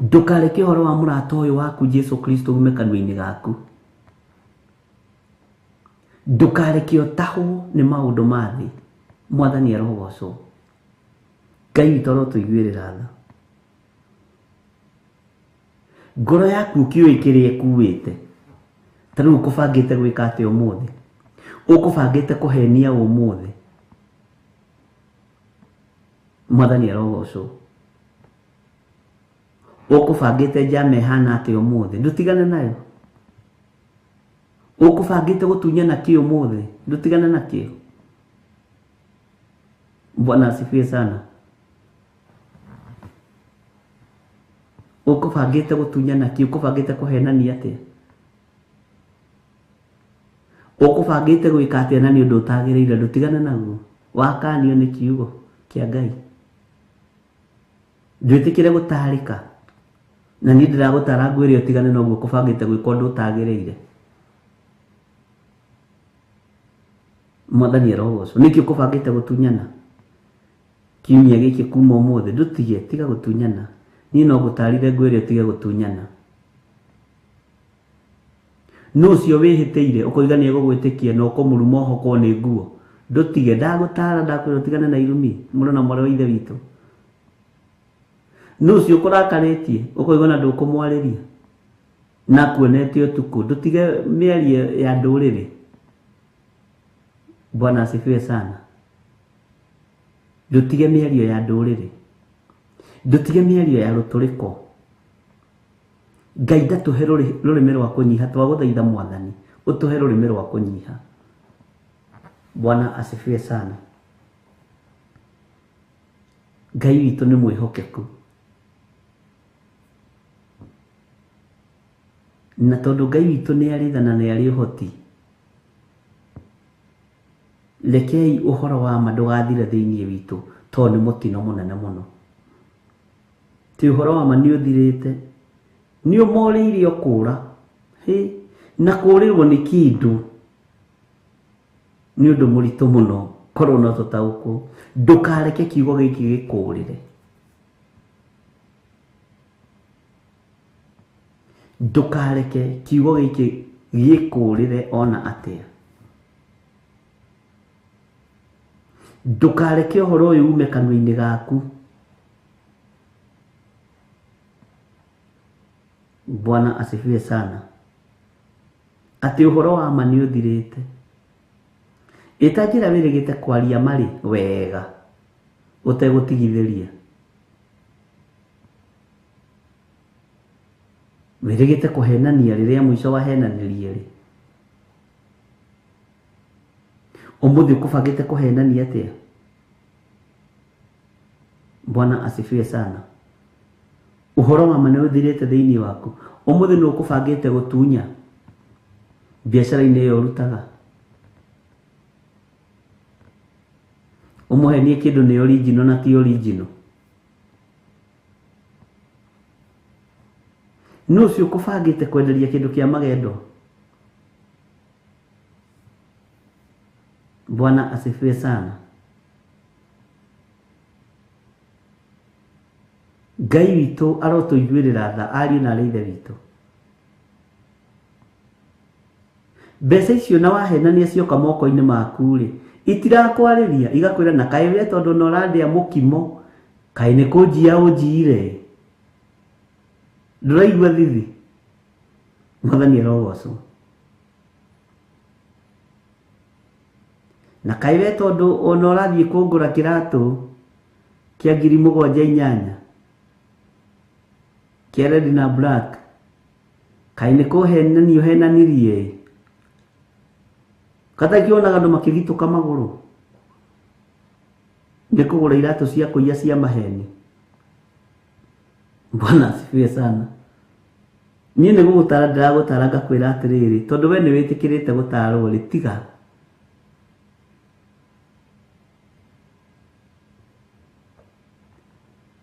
Ndũkareke ũhoro wa mũrata ũyũ waku Jesu Kristo ume kanua-inĩ gaku. Ndũkareke ũtahwo nĩ maũndũ ma thĩ. Mwathani arogocwo. Ngai witũ arotũiguĩrĩra tha. Ngoro yaku ũkĩũĩ kĩrĩa ĩkuĩte. Ta rĩu ũkũbangĩte gwĩka atĩa ũmũthĩ? Ũkũbangĩte kũhenia ũmũthĩ? Mwathani arogocwo. Ũkũbangĩte njama ĩhana atĩa ũmũthĩ? Ndũtigane nayo. Ũkũbangĩte gũtunyana kĩ ũmũthĩ? Ndũtigane nakĩo. Bwana asifiwe sana. Ũkũbangĩte gũtunyana kĩ? Ũkũbangĩte kũhenania atĩa? Ũkũbangĩte gwĩka atĩa na nĩ ũndũ ũtagĩrĩire? Ndũtigane naguo. Wakanio nĩ kiugo kĩa Ngai. Ndwĩtĩkĩre gũtarĩka. Na niĩ ndĩragũtara ngwĩre ũtigane na ũguo ũkũbangĩte gwĩka ũndũ ũtagĩrĩire. Mwathani arogocwo. Nĩkĩ ũkũbangĩte gũtunyana? Kiumia gĩkĩ kuma ũmũthĩ ndũtige, tiga gũtunyana. Niĩ no ngũtarire ngwĩre ũtige gũtunyana. Nũ ũcio wĩhĩtĩire ũkoiga nĩ egũgwĩtĩkia na ũkũmũruma ũhokwo nĩ nguo? Ndũtige, ndagũtara ndakwĩra ũtigane na irumi, mũrũ na mwarĩ wa ithe witũ. Nũ ũcio ũkũrakarĩtie ũkoiga na ndũkũmwarĩria na kuonete ũtukũ, ndũtige mĩario ya ndũrĩrĩ. Bwana asifiwe sana. Ndũtige mĩario ya ndũrĩrĩ, ndũtige mĩario ya rũtũrĩko. Ngai ndatũhe rũrĩmĩ rwa kũnyiha, twagũthaitha Mwathani ũtũhe rũrĩmĩ rwa kũnyiha. Bwana asifiwe sana. Ngai witũ nĩ mwĩhokeku, na tondũ Ngai witũ nĩ arĩ tha na nĩ arĩ ũhoti, rekei ũhoro wa ma ndũgathire thĩinĩ witũ, tondũ nĩ mũtino mũnene mũno. Ti ũhoro wa ma nĩ ũthirĩte, nĩ ũmorĩire ũkũra, hĩ, na kũrĩrwo nĩ kĩndũ nĩ ũndũ mũritũ mũno, korwo no tũtaũkwo. Ndũkareke kiugo gĩkĩ gĩkũrĩre, ndũkareke kiugo gĩkĩ gĩkũrĩre ona atĩa. Ndũkareke ũhoro ũyũ ume kanua-inĩ gaku. Bwana asifiwe sana. Atĩ ũhoro wa ma nĩ ũthirĩte. Ĩta njĩra wĩrĩgĩte kwaria marĩ wega ũtegũtigithĩria, wĩrĩgĩte kũhenania rĩrĩa mũico wahenanirie rĩ, ũmũthĩ ũkũbangĩte kũhenania atĩa? Bwana asifiwe sana. Ũhoro wa ma nĩ ũthirĩte thĩinĩ waku. Ũmũthĩ nĩ ũkũbangĩte gũtunya biacara-inĩ ĩyo ũrutaga, ũmũhenie kĩndũ nĩ original na ti original. Nũ ũcio ũkũbangĩte kwenderia kĩndũ kĩa magendo? Bwana asifiwe sana. Ngai witũ arotũiguĩrĩra tha, ariũ na arĩ ithe witũ. Mbeca icio na wahenania cioka moko-inĩ maku rĩ, itirakwarĩria, igakwĩra na kaĩ we tondũ na ũrandĩa mũkimo, kaĩ nĩ kũnjia ũnjiire, ndũraigua thithi. Mwathani arogocwo. Na kaĩ we tondũ ona ũrathiĩ kũngũra kĩratũ kĩa 7,800 kĩa red na black, kaĩ nĩ kũhenania ũhenanirie, kata kĩonaga andũ makĩgitũka magũrũ nĩ kũgũra iratũ cia kũiya cia maheni. Bwana asifiwe sana. Niĩ nĩ gũgũtara ndĩragũtara ngakwĩra atĩrĩrĩ, tondũ we nĩ wĩtĩkĩrĩte gũtarwo rĩ, tiga.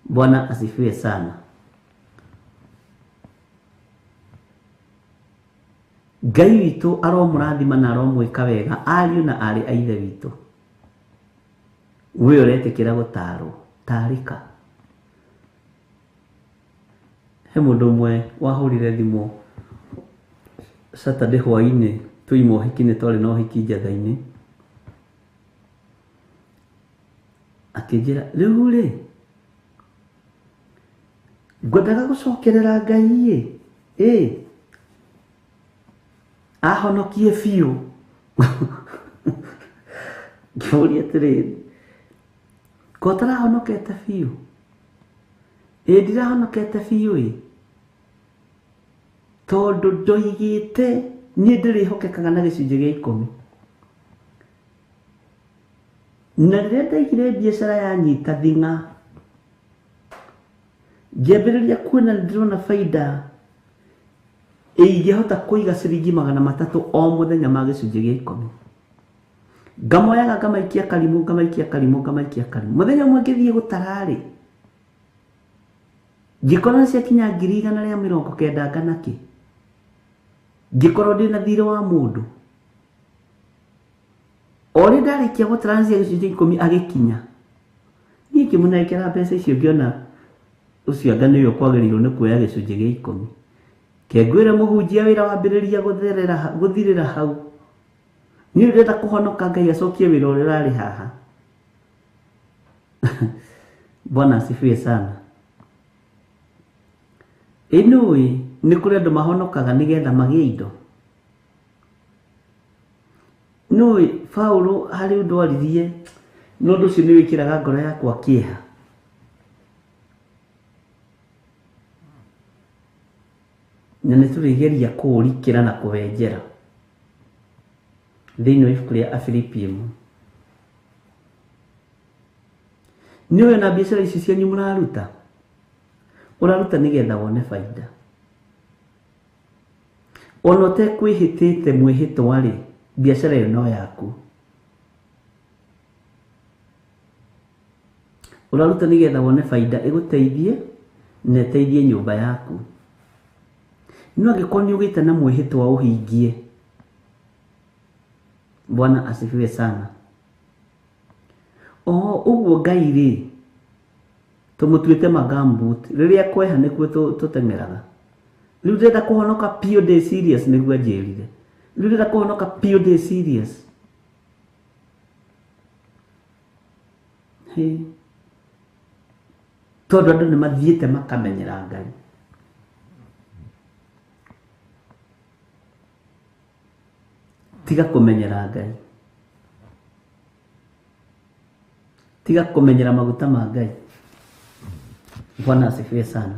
Bwana asifiwe sana. Ngai witũ aromũrathima na aromwĩka wega, ariũ na arĩ a ithe witũ. We ũretĩkĩra gũtarwo, tarĩka. He mũndũ ũmwe wahũrire thimũ Saturday hwaĩ-inĩ, tũima ũhiki-inĩ, twarĩ na ũhiki njatha-inĩ, akĩnjĩra rĩu rĩ, ngwendaga gũcokerera Ngai ĩ, ahonokie biũ. Ngĩmũria atĩrĩrĩ, ko ũtarahonokete biũ? Ĩ ndirahonokete biũ ĩ, tondũ ndoigĩte niĩ ndĩrĩhokekaga na gĩcunjĩ gĩa 10. Na rĩrĩa ndaigire biacara yanyita thing'a, ngĩambĩrĩria kuona nĩ ndĩrona baida ingĩhota kũiga ciringi 300 o mũthenya ma gĩcunjĩ gĩa 10. Ngamoyaga ngamaikia karimũ, ngamaikia karimũ, ngamaikia karimũ. Mũthenya ũmwe ngĩthiĩ gũtara rĩ, ngĩkora nĩ ciakinya 190,000 ngana kĩ. Ngĩkorwo ndĩna thirĩ wa mũndũ. O rĩ ndarĩkia gũtara nĩ cia gĩcunjĩ 10 agĩkinya. Niĩ ngĩmũnengera mbeca icio, ngĩona ũcio anga nĩwe ũkwagĩrĩirwo nĩ kuoya gĩcunjĩ gĩa 10. Kengwĩre mũhunjia wĩra wambĩrĩria gũthirĩra hau. Niĩ ndĩrenda kũhonoka Ngai acokie wĩra ũrĩa ũrarĩ haha. Bwana asifiwe sana. Ĩ nĩũĩ nĩ kũrĩ andũ mahonokaga nĩgetha magĩe indo? Nĩũĩ Paulo harĩ ũndũ aririe na ũndũ ũcio nĩ wĩkĩraga ngoro yakwa kĩeha. Na nĩ tũrĩgeria kũũrikĩra na kũwenjera thĩinĩ wa ibuku rĩa Afilipi ĩmwe. Nĩũĩ ona biacara ici cianyu mũraruta, ũraruta nĩgetha wone baida. Ona ũtekwĩhĩtĩte mwĩhĩtwa rĩ, biacara ĩyo no yaku. Ũraruta nĩgetha wone baida ĩgũteithie na ĩteithie nyũmba yaku. No angĩkorwo nĩ ũgĩte na mwĩhĩtwa ũhingie, Bwana asifiwe sana. O ũguo Ngai rĩ, tũmũtuĩte magambut, rĩrĩa kweha nĩkuo tũteng'eraga. Rĩu ndĩrenda kũhonoka biũ ndĩ serious nĩguo anjĩrire. Rĩu ndĩrenda kũhonoka biũ ndĩ serious. Hĩ. Tondũ andũ nĩ mathiĩte makamenyera Ngai. Tiga kũmenyera Ngai. Tiga kũmenyera maguta ma Ngai. Bwana asifiwe sana.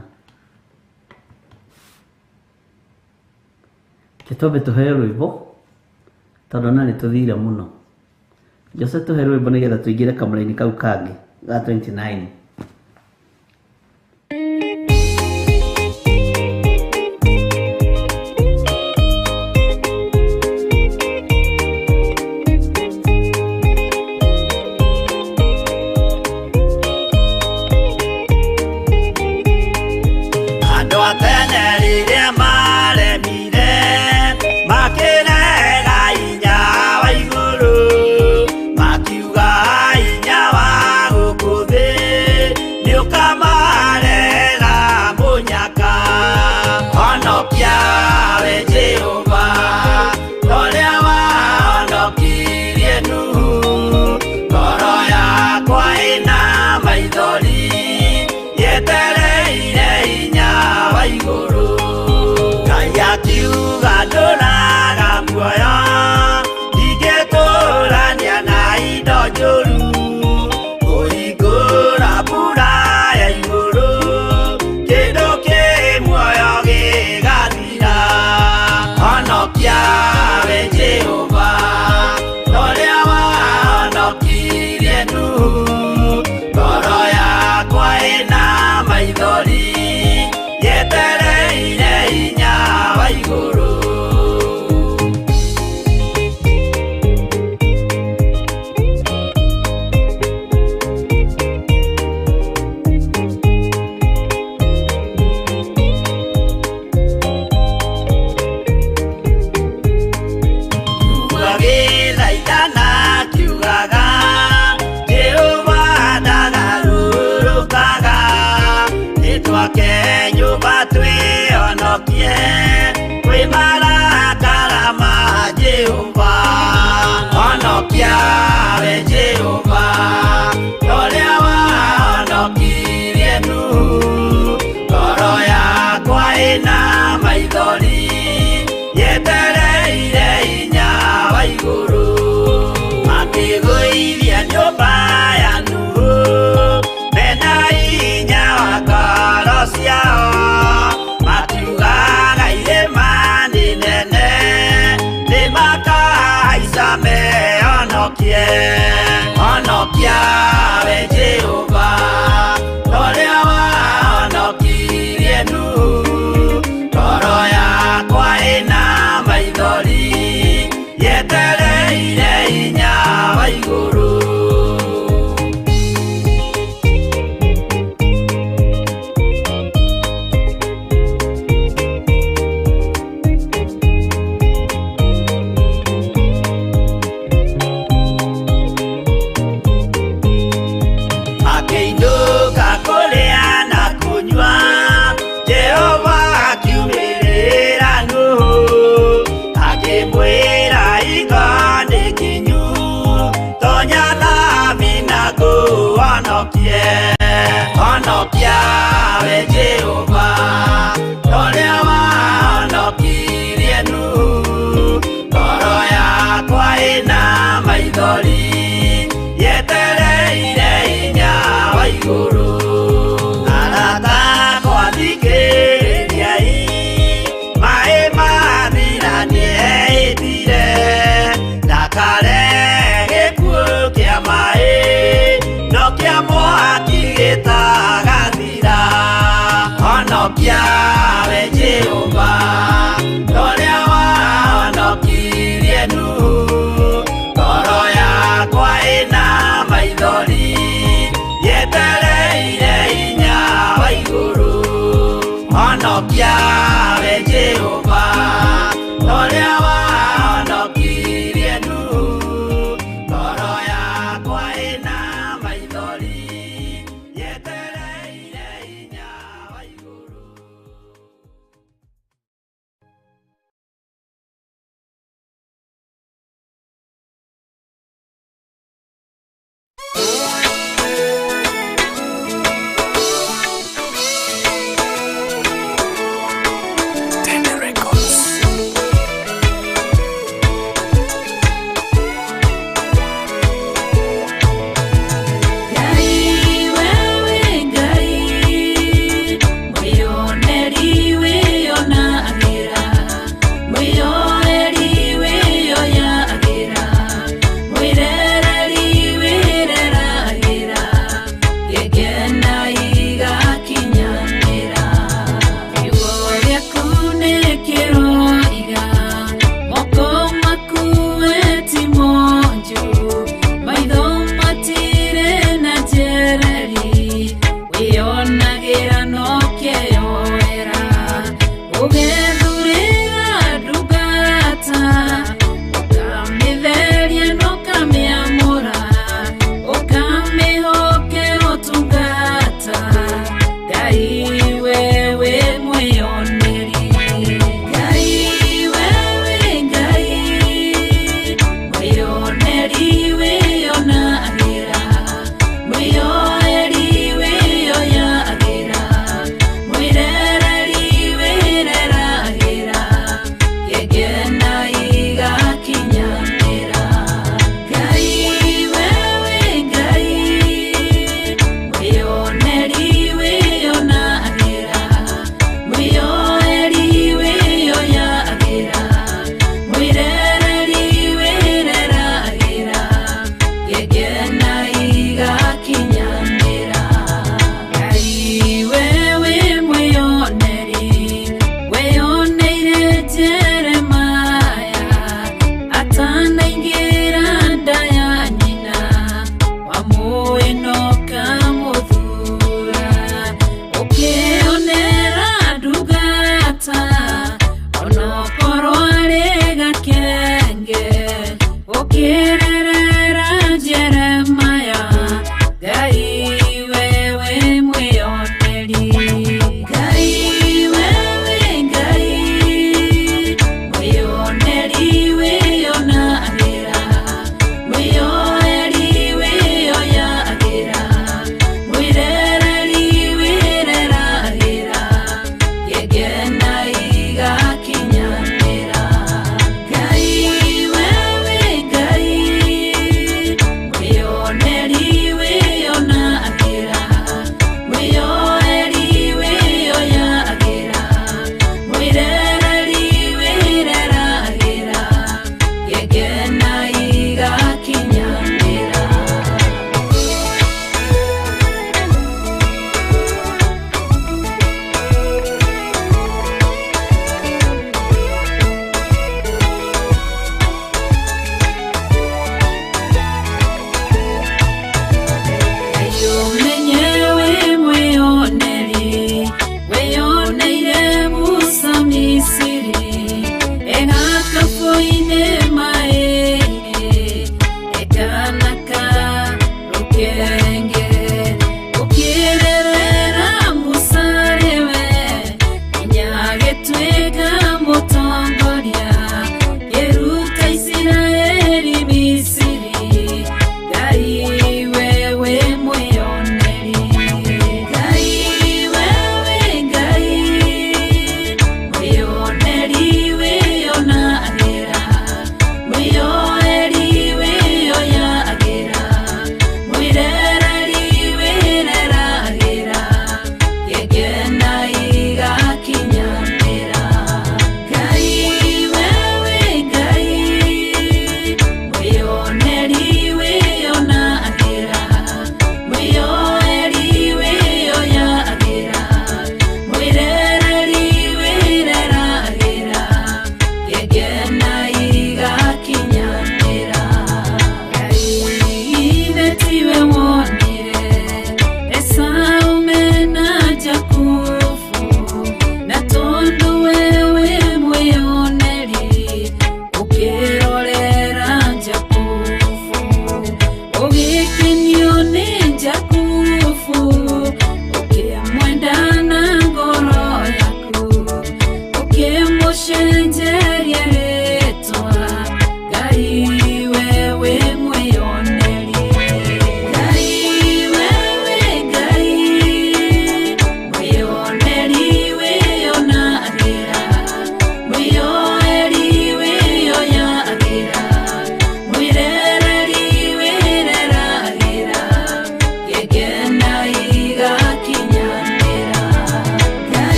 Ke twambe tũheo rwĩmbo tondũ na nĩ tũthire mũno. Jose tũhe rwĩmbo nĩgetha tũingĩre kamũra-inĩ kau kangĩ ga 29. Andũ a tene rĩrĩa maremire makĩrega hinya wa igũrũ, makiuga hinya wa gũkũ thĩ nĩũkamarega mũnyaka. Honokia we Jehova, ũrĩa wahonokirie Nuhu, ngoro yakwa ĩna maithori yetereire hinya wa igũrũ. Ngai akiuga ndũraga muoyo, ndingĩtũrania na indo njũru, kũhingũra mbura ya igũrũ, kĩndũ kĩ muoyo gĩgathira. Honokia we Jehova, ũrĩa wahonokirie Nuhu, ngoro yakwa ĩna maithori yetereire hinya wa igũrũ. Gĩthaithana kiugaga Jehova ndagarũrũkaga, nĩtwake nyũmba twĩhonokie kwĩ marakara ma Jehova. Honokia we Jehova, ũrĩa wahonokirie Nuhu, ngoro yakwa ĩna maithori yetereire hinya wa igũrũ. Makĩgũithia nyũmba ya Nuhu mena hinya wa ngoro ciao, makiugaga irĩma nĩ nene nĩmakahaica mehonokie. Honokia we Jehova, ũrĩa wahonokirie Nuhu, ngoro yakwa ĩna maithori yetereire hinya wa igũrũ. Akĩinũka kũrĩa na kũnyua, Jehova akiumĩrĩra Nuhu, akĩmwĩra iga nĩ kinyu, tonya thabina ngũhonokie. Honokia we Jehova, Honokia we Jehova toria wahonokirie Nuhu ngoro yakwa ĩna maithori yetereire hinya wa igũrũ Honokia we Jehova toria wahonokirie Nuhu ngoro yakwa ĩna maithori yetereire hinya wa igũrũ. Ngai wewe Ngai mwĩoneri wĩonagĩra mwĩyoeri wĩyoyagĩra mwĩrereri wĩreragĩra gĩkena igakinyanĩra kiugo gĩaku nĩ kĩroiga moko maku ti monju maitho matirĩ na njereri wĩonagĩra no kĩyoera ũgethurĩra ndungata ũkamĩtheria na ũkamĩamũra ũkamĩhokera ũtungata Ngai wewe mwĩoneri Ngai wewe Ngai mwĩoneri wĩonagĩra mwĩyoeri wĩyoyagĩra mwĩrereri wĩreragĩra gĩkena igakinyanĩra Ngai wewe Ngai mwĩoneri wĩonagĩra mwĩyoeri wĩyoyagĩra mwĩrereri wĩreragĩra gĩkena igakinyanĩra Ngai wewe mwĩoneri weyoneire Jeremaya atanaingĩra nda ya nyina wamũĩ na ũkamũthura ũkĩonera ndungata onokorwo arĩ gakenge ũkĩrerera Jeremaya Ngai wewe mwĩoneri Ngai wewe Ngai mwĩoneri wĩonagĩra mwĩyoeri wĩyoyagĩra mwĩrereri wĩreragĩra gĩkena igakinyanĩra Ngai wewe Ngai.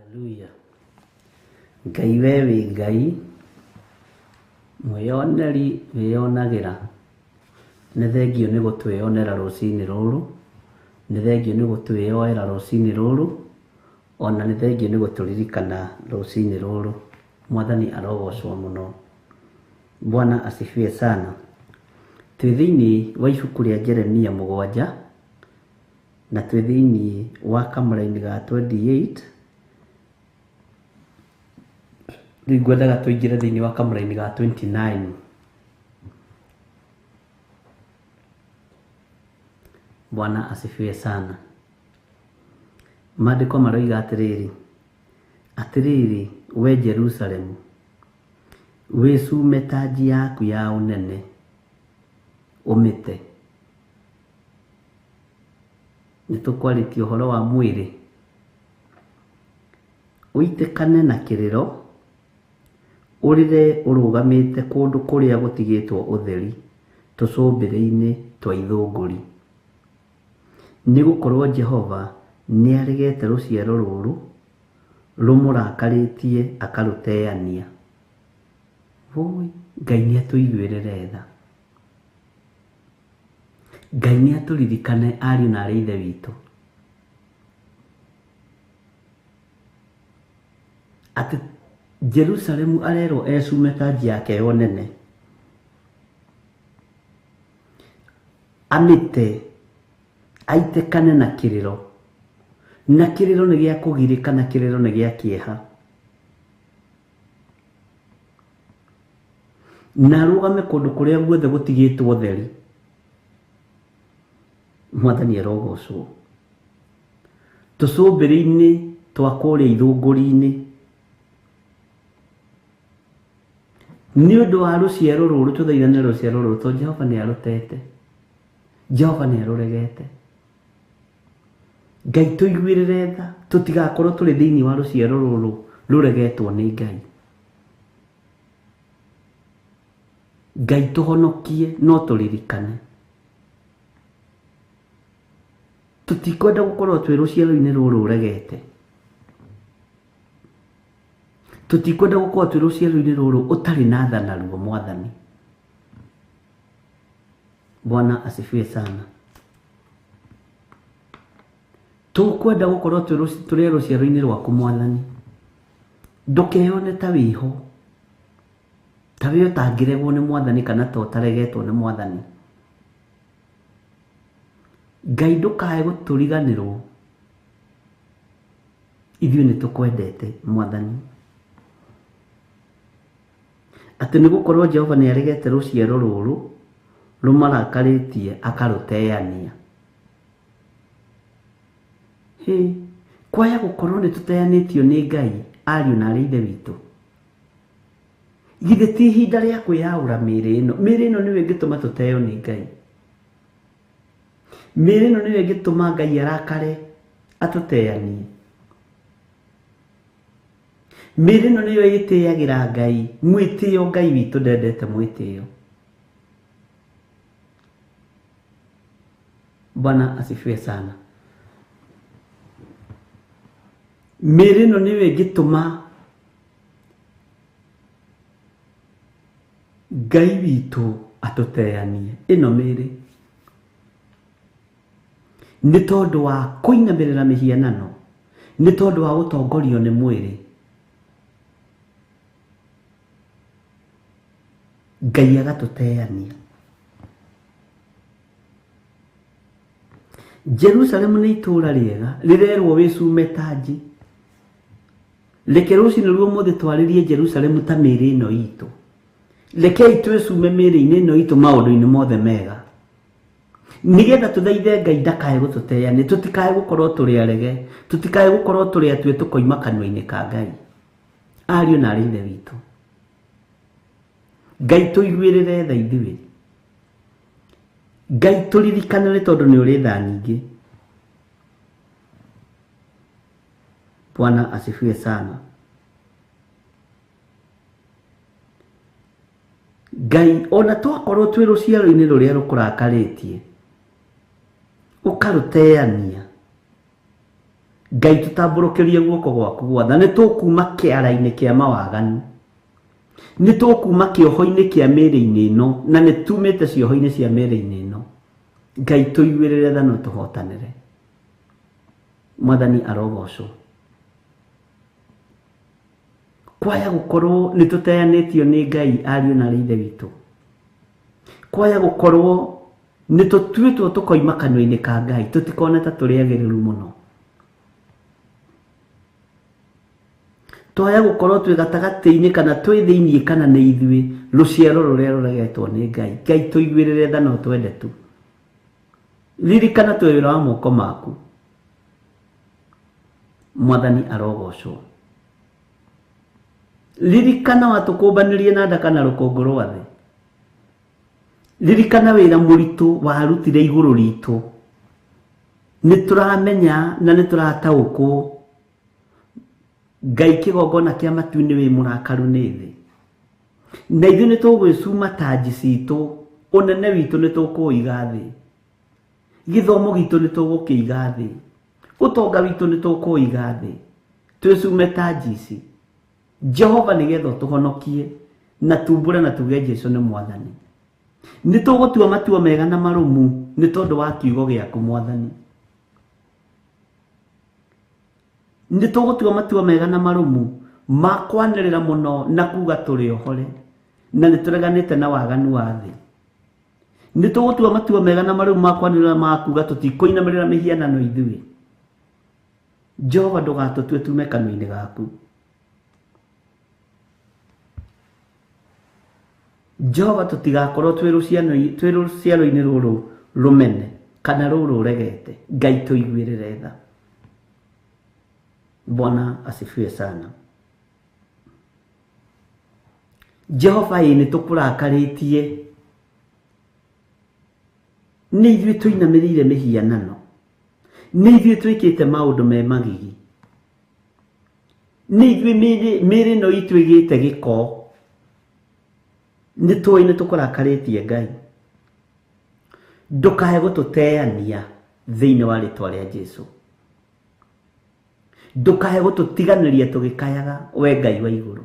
Haleluya. Ngai we wĩ Ngai, mwĩyoneri wĩyonagĩra. Nĩ thengio nĩ gũtwĩyonera rũcinĩ rũrũ, nĩ thengio nĩ gũtwĩyoera rũcinĩ rũrũ, ona nĩ thengio nĩ gũtũririkana rũcinĩ rũrũ. Mwathani arogocwo mũno. Bwana asifiwe sana. Twĩ thĩinĩ wa ibuku rĩa Jeremia 7 na twĩ thĩinĩ wa kamũraini ga 28. Rĩu ngwendaga tũingĩre thĩinĩ wa kamũraini ga 29. Bwana asifiwe sana. Maandĩko maroiga atĩrĩrĩ, atĩrĩrĩ we Jerusalemu, wĩcume tanji yaku ya ũnene ũmĩte. Nĩ tũkwarĩtie ũhoro wa mwĩrĩ. Ũitĩkane na kĩrĩro, ũrĩre ũrũgamĩte kũndũ kũrĩa gũtigĩtwo ũtheri tũcũmbĩrĩ-inĩ twa ithũngũri. Nĩ gũkorwo Jehova nĩaregete rũciaro rũrũ rũmũrakarĩtie akarũteania. Wũi, Ngai nĩatũiguĩrĩre tha. Ngai nĩatũririkane ariũ na arĩ ithe witũ. Atĩ Jerusalemu arerwo ecume tanji yake ya ũnene, amĩte, aitĩkane na kĩrĩro. Na kĩrĩro nĩ gĩa kũgirĩka, na kĩrĩro nĩ gĩa kĩeha. Na arũgame kũndũ kũrĩa guothe gũtigĩtwo ũtheri. Mwathani arogocwo. Tũcũmbĩrĩ-inĩ twa kũrĩa ithũngũri-inĩ. Nĩ ũndũ wa rũciaro rũrũ, tũthaithane rũciaro rũrũ, tondũ Jehova nĩ arũtete. Jehova nĩ arũregete. Ngai tũiguĩrĩre tha, tũtigakorwo tũrĩ thĩinĩ wa rũciaro rũrũ rũregetwo nĩ Ngai. Ngai tũhonokie, no tũririkane. Tũtikwenda gũkorwo twĩ rũciaro-inĩ rũrũ ũregete. Tũtikwenda gũkorwo twĩ rũciaro-inĩ rũrũ ũtarĩ na tha naruo Mwathani. Bwana asifiwe sana. Tũkwenda gũkorwo tũrĩ rũciaro-inĩ rwaku Mwathani. Ndũkeyone ta wĩho, ta wĩ ũtangĩregwo nĩ Mwathani kana ta ũtaregetwo nĩ Mwathani. Ngai ndũkae gũtũriganĩrwo. Ithuĩ nĩ tũkwendete Mwathani. Atĩ nĩ gũkorwo Jehova nĩ aregete rũciaro rũrũ rũmarakarĩtie akarũteania. Hĩ, kwaya gũkorwo nĩ tũteanĩtio nĩ Ngai, ariũ na arĩ ithe witũ. Githĩ ti ihinda rĩa kwĩyaũra mĩĩrĩ ĩno? Mĩĩrĩ ĩno nĩyo ĩngĩtũma tũteo nĩ Ngai. Mĩĩrĩ ĩno nĩyo ĩngĩtũma Ngai arakare atũteanie. Mĩĩrĩ ĩno nĩyo ĩtĩagĩra Ngai mwĩtĩo. Ngai witũ ndendete mwĩtĩo. Bwana asifiwe sana. Mĩĩrĩ ĩno nĩyo ĩngĩtũma Ngai witũ atũteanie. Ĩno mĩĩrĩ nĩ tondũ wa kũinamĩrĩra mĩhianano, nĩ tondũ wa gũtongorio nĩ mwĩrĩ. Ngai agatũteania. Jerusalemu nĩ itũũra rĩega rĩrerwo wĩcume tanji. Reke rũcinĩ rwa ũmũthĩ twarĩrie Jerusalemu ta mĩĩrĩ ĩno itũ. Rekei twĩcume mĩĩrĩ-inĩ ĩno itũ maũndũ-inĩ mothe mega, nĩgetha tũthaithe Ngai ndakae gũtũteania, tũtikae gũkorwo tũrĩ arege, tũtikae gũkorwo tũrĩ atue tũkoima kanua-inĩ ka Ngai. Ariũ na arĩ ithe witũ, Ngai tũiguĩrĩre tha ithuĩ. Ngai tũririkane nĩ tondũ nĩ ũrĩ tha nyingĩ. Bwana asifiwe sana. Ngai ona twakorwo twĩ rũciaro-inĩ rũrĩa rũkũrakarĩtie, ũkarũteania, Ngai tũtambũrũkĩrie guoko gwaku gwatha. Nĩ tũkuma kĩara-inĩ kĩa mawaganu, nĩ tũkuma kĩoho-inĩ kĩa mĩĩrĩ-inĩ ĩno, na nĩ tumĩte cioho-inĩ cia mĩĩrĩ-inĩ ĩno. Ngai tũiguĩrĩre tha na ũtũhotanĩre. Mwathani arogocwo. Kwaya gũkorwo nĩ tũteanĩtio nĩ Ngai ariũ na arĩ ithe witũ, kwaya gũkorwo nĩ tũtuĩtwo tũkoima kanua-inĩ ka Ngai, tũtikone ta tũrĩ agĩrĩru mũno. Twaya gũkorwo twĩ gatagatĩ-inĩ kana twĩ thĩiniĩ kana nĩ ithuĩ rũciaro rũrĩa rũregetwo nĩ Ngai. Ngai tũiguĩrĩre tha na ũtwende tu. Ririkana twĩ wĩra wa moko maku. Mwathani arogocwo. Ririkana watũkũmbanĩrie na ndaka na rũkũngũ rwa thĩ. Ririkana wĩra mũritũ warutire igũrũ ritũ. Nĩ tũramenya na nĩ tũrataũkwo Ngai kĩgongona kĩa matu-inĩ wĩ mũrakaru nĩ thĩ. Na ithuĩ nĩ tũgwĩcuma tanji citũ, ũnene witũ nĩ tũkũũiga thĩ, gĩthomo gitũ nĩ tũgũkĩiga thĩ, ũtonga witũ nĩ tũkũũiga thĩ, twĩcume tanji ici. Jehova nĩgetha ũtũhonokie na tumbũre na tuge Jesu nĩ Mwathani. Nĩ tũgũtua matua mega na marũmu nĩ tondũ wa kiugo gĩaku Mwathani. Nĩ tũgũtua matua mega na marũmu ma kwanĩrĩra mũno na kuga tũrĩ ohore na nĩ tũreganĩte na waganu wa thĩ. Nĩ tũgũtua matua mega na marũmu ma kwanĩrĩra ma kuga tũtikũinamĩrĩra mĩhianano ithuĩ. Jehova ndũgatũtue tume kanua-inĩ gaku. Jehova tũtigakorwo twĩ rũciaro-inĩ rũrũ rũmene kana rũrũ rũregete. Ngai tũiguĩrĩre tha. Bwana asifiwe sana. Jehova ĩ nĩ tũkũrakarĩtie, nĩ ithuĩ tũinamĩrĩire mĩhianano, nĩ ithuĩ twĩkĩte maũndũ me magigi, nĩ ithuĩ mĩĩrĩ ĩno itũ ĩgĩte gĩko. Nĩ tũĩ nĩ tũkũrakarĩtie Ngai. Ndũkae gũtũteania thĩinĩ wa rĩtwa rĩa Jesu. Ndũkae gũtũtiganĩria tũgĩkayaga we Ngai wa igũrũ.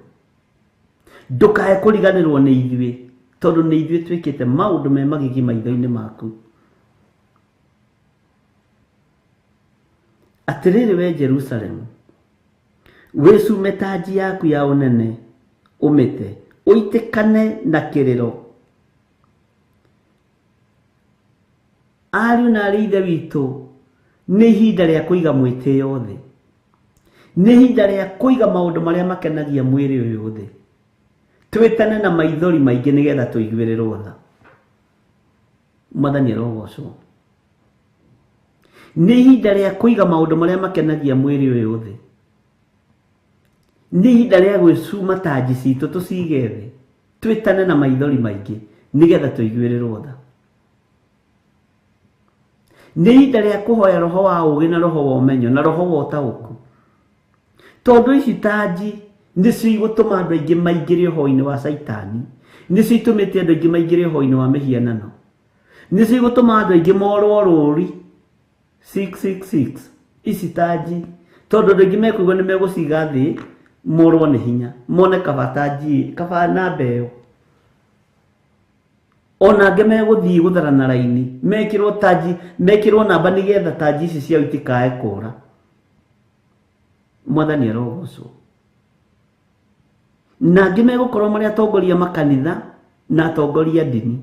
Ndũkae kũriganĩrwo nĩ ithuĩ, tondũ nĩ ithuĩ twĩkĩte maũndũ me magigi maitho-inĩ maku. Atĩrĩrĩ we Jerusalemu, wĩcume tanji yaku ya ũnene ũmĩte, ũitĩkane na kĩrĩro. Ariũ na arĩ ithe witũ, nĩ ihinda rĩa kũiga mwĩtĩo thĩ, nĩ ihinda rĩa kũiga maũndũ marĩa makenagia mwĩrĩ ũyũ thĩ. Twĩtane na maithori maingĩ nĩgetha tũiguĩrĩrwo tha. Mwathani arogocwo. Nĩ ihinda rĩa kũiga maũndũ marĩa makenagia mwĩrĩ ũyũ thĩ. Nĩ ihinda rĩa gwĩcuma tanji citũ tũcige thĩ, twĩtane na maithori maingĩ nĩgetha tũiguĩrĩrwo tha. Nĩ ihinda rĩa kũhoya roho wa ũũgĩ na roho wa ũmenyo na roho wa ũtaũku, tondũ ici tanji nĩcio igũtũma andũ aingĩ maingĩre ũhoro-inĩ wa Caitani, nĩcio itũmĩte andũ aingĩ maingĩre ũhoro-inĩ wa mĩhianano, nĩcio igũtũma andũ aingĩ morwo rũri 666 ici tanji, tondũ andũ aingĩ mekũigua nĩ megũciga thĩ morwo nĩ hinya, mone kaba tanji kaba namba ĩyo. Ona angĩ megũthiĩ gũtharana raini mekĩrwo tanji, mekĩrwo namba nĩgetha tanji ici ciao itikae kũra. Mwathani arogocwo. Na angĩ megũkorwo marĩ atongoria makanitha na atongoria ndini,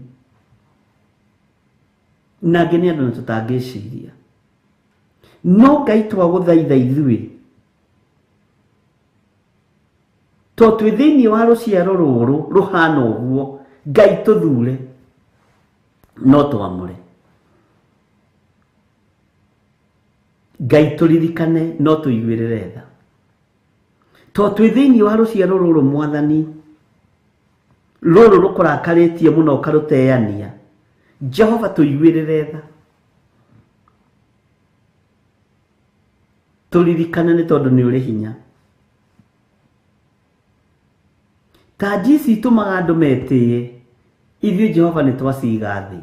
na angĩ nĩ andũ na tũtangĩciria. No Ngai twagũthaitha ithuĩ, to twĩ thĩinĩ wa rũciaro rũrũ rũhana ũguo, Ngai tũthure no twamũre. Ngai tũririkane no tũiguĩrĩre tha. To twĩ thĩinĩ wa rũciaro rũrũ Mwathani, rũrũ rũkũrakarĩtie mũno ũkarũteania, Jehova tũiguĩrĩre tha. Tũririkane nĩ tondũ nĩ ũrĩ hinya. Tanji ici itũmaga andũ metĩĩe, ithuĩ Jehova nĩ twaciga thĩ.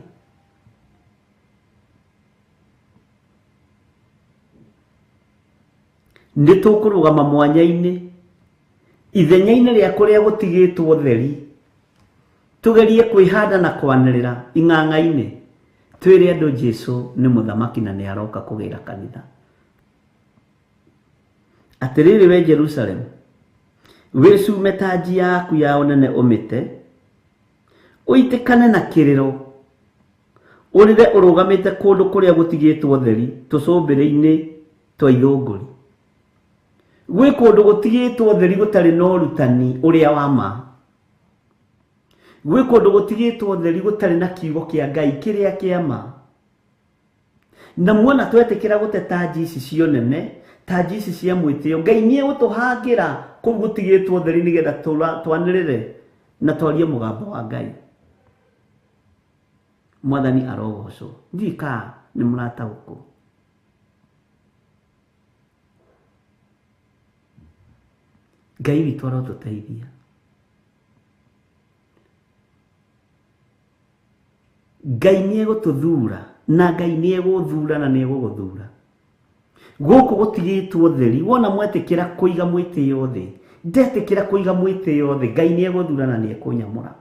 Nĩ tũkũrũgama mwanya-inĩ ithenya-inĩ rĩa kũrĩa gũtigĩtwo theri, tugerie kwĩhanda na kwanĩrĩra ing'ang'a-inĩ, twĩre andũ Jesu nĩ mũthamaki na nĩ aroka kũgĩra kanitha. Atĩrĩrĩ we Jerusalemu, wĩcume tanji yaku ya ũnene ũmĩte, ũitĩkane na kĩrĩro, ũrĩre ũrũgamĩte kũndũ kũrĩa gũtigĩtwo theri tũcũmbĩrĩ-inĩ twa ithũngũri. Gwĩ kũndũ gũtigĩtwo theri gũtarĩ na ũrutani ũrĩa wa ma. Gwĩ kũndũ gũtigĩtwo theri gũtarĩ na kiugo kĩa Ngai kĩrĩa kĩa ma. Na muona twetĩkĩra gũte tanji ici cia ũnene, tanji ici cia mwĩtĩo, Ngai nĩ egũtũhangĩra kũu gũtigĩtwo theri nĩgetha twanĩrĩre na twarie mũgambo wa Ngai. Mwathani arogocwo. Ndiũĩ kana nĩ mũrataũkwo. Ngai witũ arotũteithia. Ngai nĩ egũtũthura na Ngai nĩ egũthura na nĩ egũgũthura. Gũkũ gũtigĩtwo theri, wona mwetĩkĩra kũiga mwĩtĩo thĩ, ndetĩkĩra kũiga mwĩtĩo thĩ, Ngai nĩ egũthura na nĩ ekũnyamũra.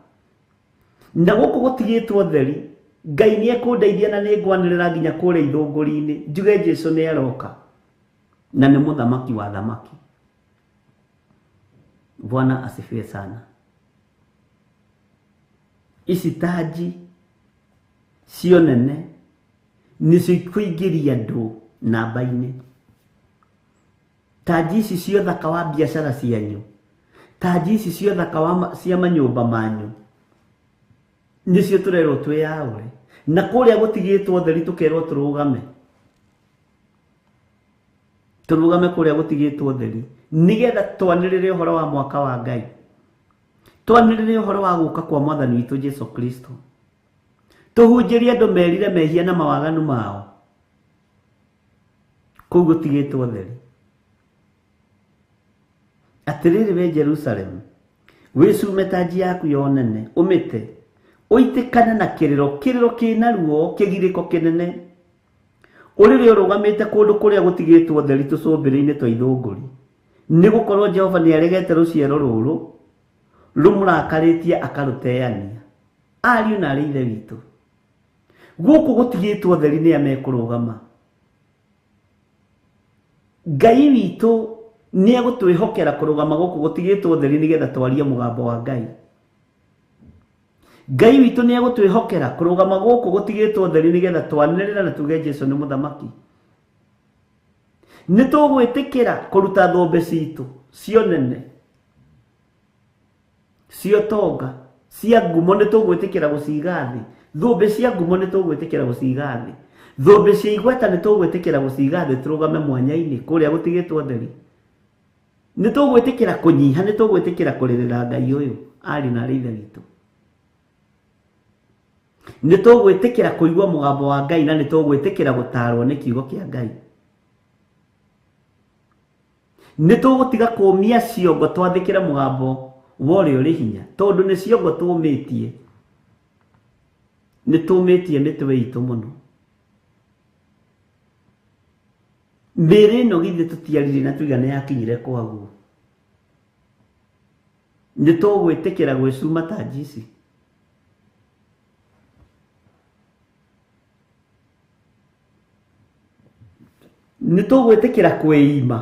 Na gũkũ gũtigĩtwo theri, Ngai nĩ ekũndeithia na nĩ ngwanĩrĩra nginya kũrĩa ithũngũri-inĩ, njuge Jesu nĩ aroka na nĩ mũthamaki wa thamaki. Bwana asifiwe sana. Ici tanji cio nene nĩcio ikũingĩria andũ namba-inĩ. Tanji ici cia ũthaka wa biacara cianyu, tanji ici cia ũthaka wa cia manyũmba manyu, nĩcio tũrerwo twĩyaũre. Na kũrĩa gũtigĩtwo theri tũkerwo tũrũgame. Tũrũgame kũrĩa gũtigĩtwo theri nĩgetha twanĩrĩre ũhoro wa mwaka wa Ngai, twanĩrĩre ũhoro wa gũka kwa Mwathani witũ Jesu Kristo, tũhunjĩrie andũ merire mehia na mawaganu mao kũu gũtigĩtwo theri. Atĩrĩrĩ we Jerusalemu, wĩcume tanji yaku ya ũnene, ũmĩte, ũitĩkane na kĩrĩro, kĩrĩro kĩna ruo, kĩgirĩko kĩnene, ũrĩre ũrũgamĩte kũndũ kũrĩa gũtigĩtwo theri tũcũmbĩrĩ-inĩ twa ithũngũri, nĩ gũkorwo Jehova nĩ aregete rũciaro rũrũ rũmũrakarĩtie akarũteania. Ariũ na arĩ ithe witũ, gũkũ gũtigĩtwo theri nĩ a mekũrũgama. Ngai witũ nĩ egũtwĩhokera kũrũgama gũkũ gũtigĩtwo theri nĩgetha twarie mũgambo wa Ngai. Ngai witũ nĩ egũtwĩhokera kũrũgama gũkũ gũtigĩtwo theri nĩgetha twanĩrĩre na tuge Jesu nĩ mũthamaki. Nĩ tũgwĩtĩkĩra kũruta thũmbĩ citũ cia ũnene, cia ũtonga, cia ngumo, nĩ tũgwĩtĩkĩra gũciga thĩ. Thũmbĩ cia ngumo nĩ tũgwĩtĩkĩra gũciga thĩ. Thũmbĩ cia igweta nĩ tũgwĩtĩkĩra gũciga thĩ, tũrũgame mwanya-inĩ kũrĩa gũtigĩtwo theri. Nĩ tũgwĩtĩkĩra kũnyiha, nĩ tũgwĩtĩkĩra kũrĩrĩra Ngai ũyũ arĩ na arĩ ithe witũ. Nĩ tũgwĩtĩkĩra kũigua mũgambo wa Ngai na nĩ tũgwĩtĩkĩra gũtaarwo nĩ kiugo kĩa Ngai. Nĩ tũgũtiga kũũmia ciongo twathĩkĩre mũgambo wa ũrĩa ũrĩ hinya, tondũ nĩ ciongo tũũmĩtie. Nĩ tũũmĩtie mĩtwe itũ mũno. Mĩĩrĩ ĩno githĩ tũtiaririe na tuiga nĩ yakinyire kwaguo. Nĩ tũgwĩtĩkĩra gwĩcuma tanji ici. Nĩ tũgwĩtĩkĩra kwĩima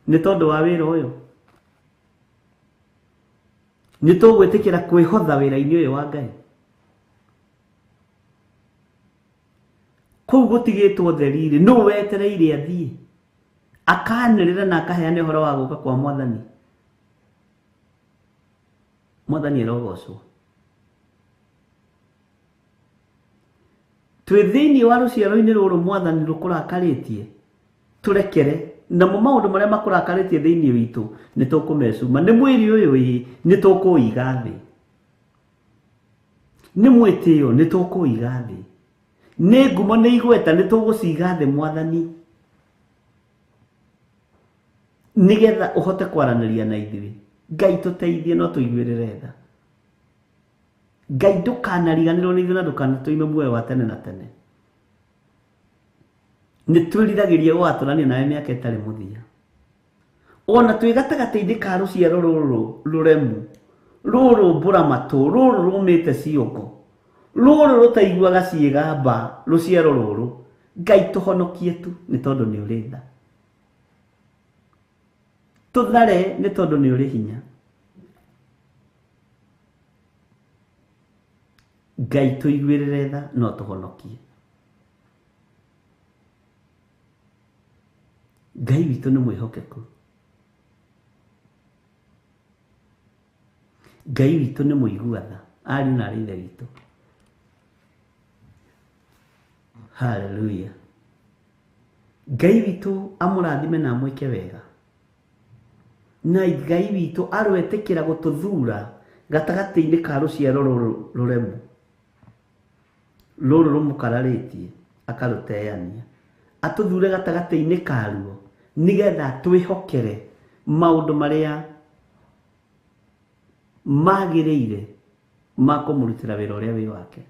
nĩ tondũ wa wĩra ũyũ. Nĩ tũgwĩtĩkĩra kwĩhotha wĩra-inĩ ũyũ wa Ngai. Kũu gũtigĩtwo theri-rĩ, nũ wetereire athiĩ akanĩrĩra na akaheana ũhoro wa gũka kwa Mwathani? Mwathani arogocwo. Twĩ thĩinĩ wa rũciaro-inĩ rũrũ Mwathani rũkũrakarĩtie, tũrekere namo maũndũ marĩa makũrakarĩtie thĩinĩ witũ nĩ tũkũmecuma. Nĩ mwĩrĩ ũyũ ĩ, nĩ tũkũũiga thĩ. Nĩ mwĩtĩo nĩ tũkũũiga thĩ. Nĩ ngumo nĩ igweta nĩ tũgũciga thĩ Mwathani, nĩgetha ũhote kwaranĩria na ithuĩ. Ngai tũteithie no tũiguĩrĩre tha. Ngai ndũkanariganĩrwo nĩ ithuĩ na ndũkanatũime muoyo wa tene na tene. Nĩ twĩriragĩria gũgatũrania nawe mĩaka ĩtarĩ mũthia. Ona twĩ gatagatĩ-inĩ ka rũciaro rũrũ rũremu, rũrũ mbũramatũ, rũrũ rũmĩte ciongo, rũrũ rũtaiguaga ciĩgamba, rũciaro rũrũ, Ngai tũhonokie tu nĩ tondũ nĩ ũrĩ tha. Tũthare nĩ tondũ nĩ ũrĩ hinya. Ngai tũiguĩrĩre tha no tũhonokie. Ngai witũ nĩ mwĩhokeku. Ngai witũ nĩ mũigua tha, ariũ na aarĩ a Ithe witũ. Haleluya. Ngai witũ amũrathime na amwĩke wega. Na Ngai witũ aroetĩkĩra gũtũthura gatagatĩ-inĩ ka rũciaro rũrũ rũremu, rũrũ rũmũkararĩtie akarũteania, atũthure gatagatĩ-inĩ karuo nĩgetha twĩhokere maũndũ marĩa magĩrĩire ma kũmũrutĩra wĩra ũrĩa wĩ wake.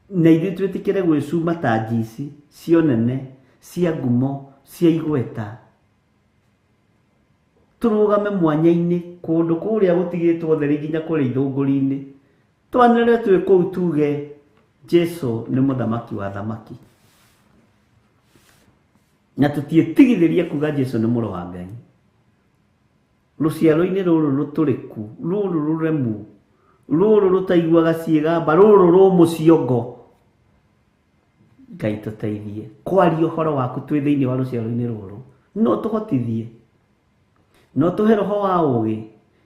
Na ithuĩ twĩtĩkĩre gwĩcuma ta njici cia ũnene, cia ngumo, cia igweta, tũrũgame mwanya-inĩ kũndũ kũrĩa gũtigĩtwo ũtheri nginya kũrĩa ithũngũri-inĩ, twanĩrĩre twĩ kũu tuge Jesu nĩ mũthamaki wa athamaki, na tũtiĩtigithĩrie kuga Jesu nĩ mũrũ wa Ngai. Rũciaro-inĩ rũrũ rũtũrĩku, rũrũ rũremu, rũrũ rũtaiguaga ciĩgamba, rũrũ rũmũ ciongo, Ngai tũteithie kwaria ũhoro waku twĩ thĩinĩ wa rũciaro-inĩ rũrũ. No tũhotithie, no tũhe roho wa ũũgĩ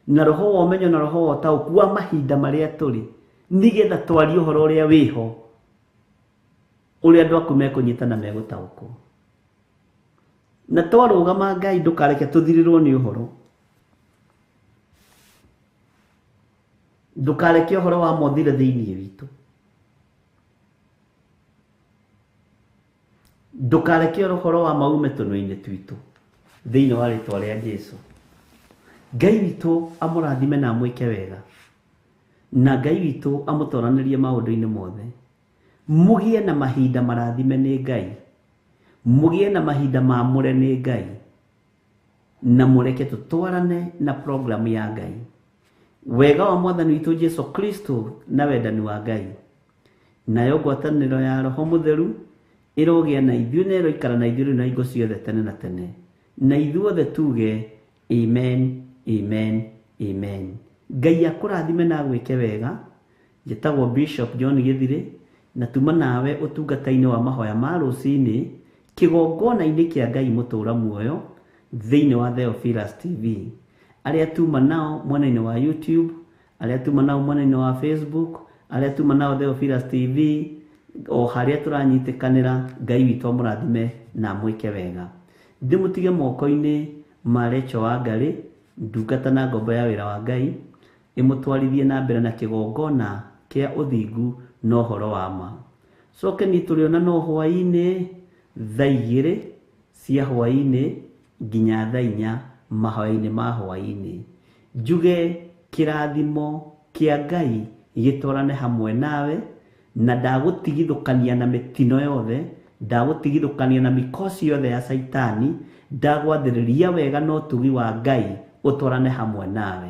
na roho wa ũmenyo na roho wa ũtaũku wa mahinda marĩa tũrĩ, nĩgetha twarie ũhoro ũrĩa wĩho, ũrĩa andũ aku mekũnyita na megũtaũkwo. Na twarũgama Ngai ndũkareke tũthirĩrwo nĩ ũhoro. Ndũkareke ũhoro wa mothire thĩinĩ witũ. Ndũkareke ũhoro wa maume tũnua-inĩ twitũ thĩinĩ wa rĩtwa rĩa Jesu. Ngai witũ amũrathime na amwĩke wega, na Ngai witũ amũtoranĩrie maũndũ-inĩ mothe. Mũgĩe na mahinda marathime nĩ Ngai, mũgĩe na mahinda mamũre nĩ Ngai, na mũreke tũtwarane na programu ya Ngai. Wega wa Mwathani witũ Jesu Kristo na wendani wa Ngai, nayo ngwatanĩro ya Roho Mũtheru ĩrogĩa na ithuĩ na ĩroikara na ithuĩ rĩu na hingo ciothe tene na tene. Na ithuothe tuge amen, amen, amen. Ngai akũrathime na agwĩke wega. Njĩtagwo Bishop John Gĩthirĩ na tuma nawe ũtungata-inĩ wa mahoya ma rũcinĩ kĩgongona-inĩ kĩa Ngai mũtũra muoyo thĩinĩ wa Theophilus TV. Arĩa tuma nao mwena-inĩ wa YouTube, arĩa tuma nao mwena-inĩ wa Facebook, arĩa tuma nao Theophilus TV, o harĩa tũranyitĩkanĩra, Ngai witũ amũrathime na amwĩke wega. Ndĩmũtige moko-inĩ ma Rachel Wangarĩ, ndungata na ngombo ya wĩra wa Ngai, ĩmũtwarithie na mbere na kĩgongona kĩa ũthingu na ũhoro wa ma. Coke niĩ tũrĩonana o hwaĩ-inĩ thaa igĩrĩ cia hwaĩ-inĩ nginya thaa inya mahoya-inĩ ma hwaĩ-inĩ. Njuge kĩrathimo kĩa Ngai gĩtwarane hamwe nawe, na ndagũtigithũkania na mĩtino yothe, ndagũtigithũkania na mikosi yothe ya Caitani, ndagwathĩrĩria wega na ũtugi wa Ngai ũtwarane hamwe nawe,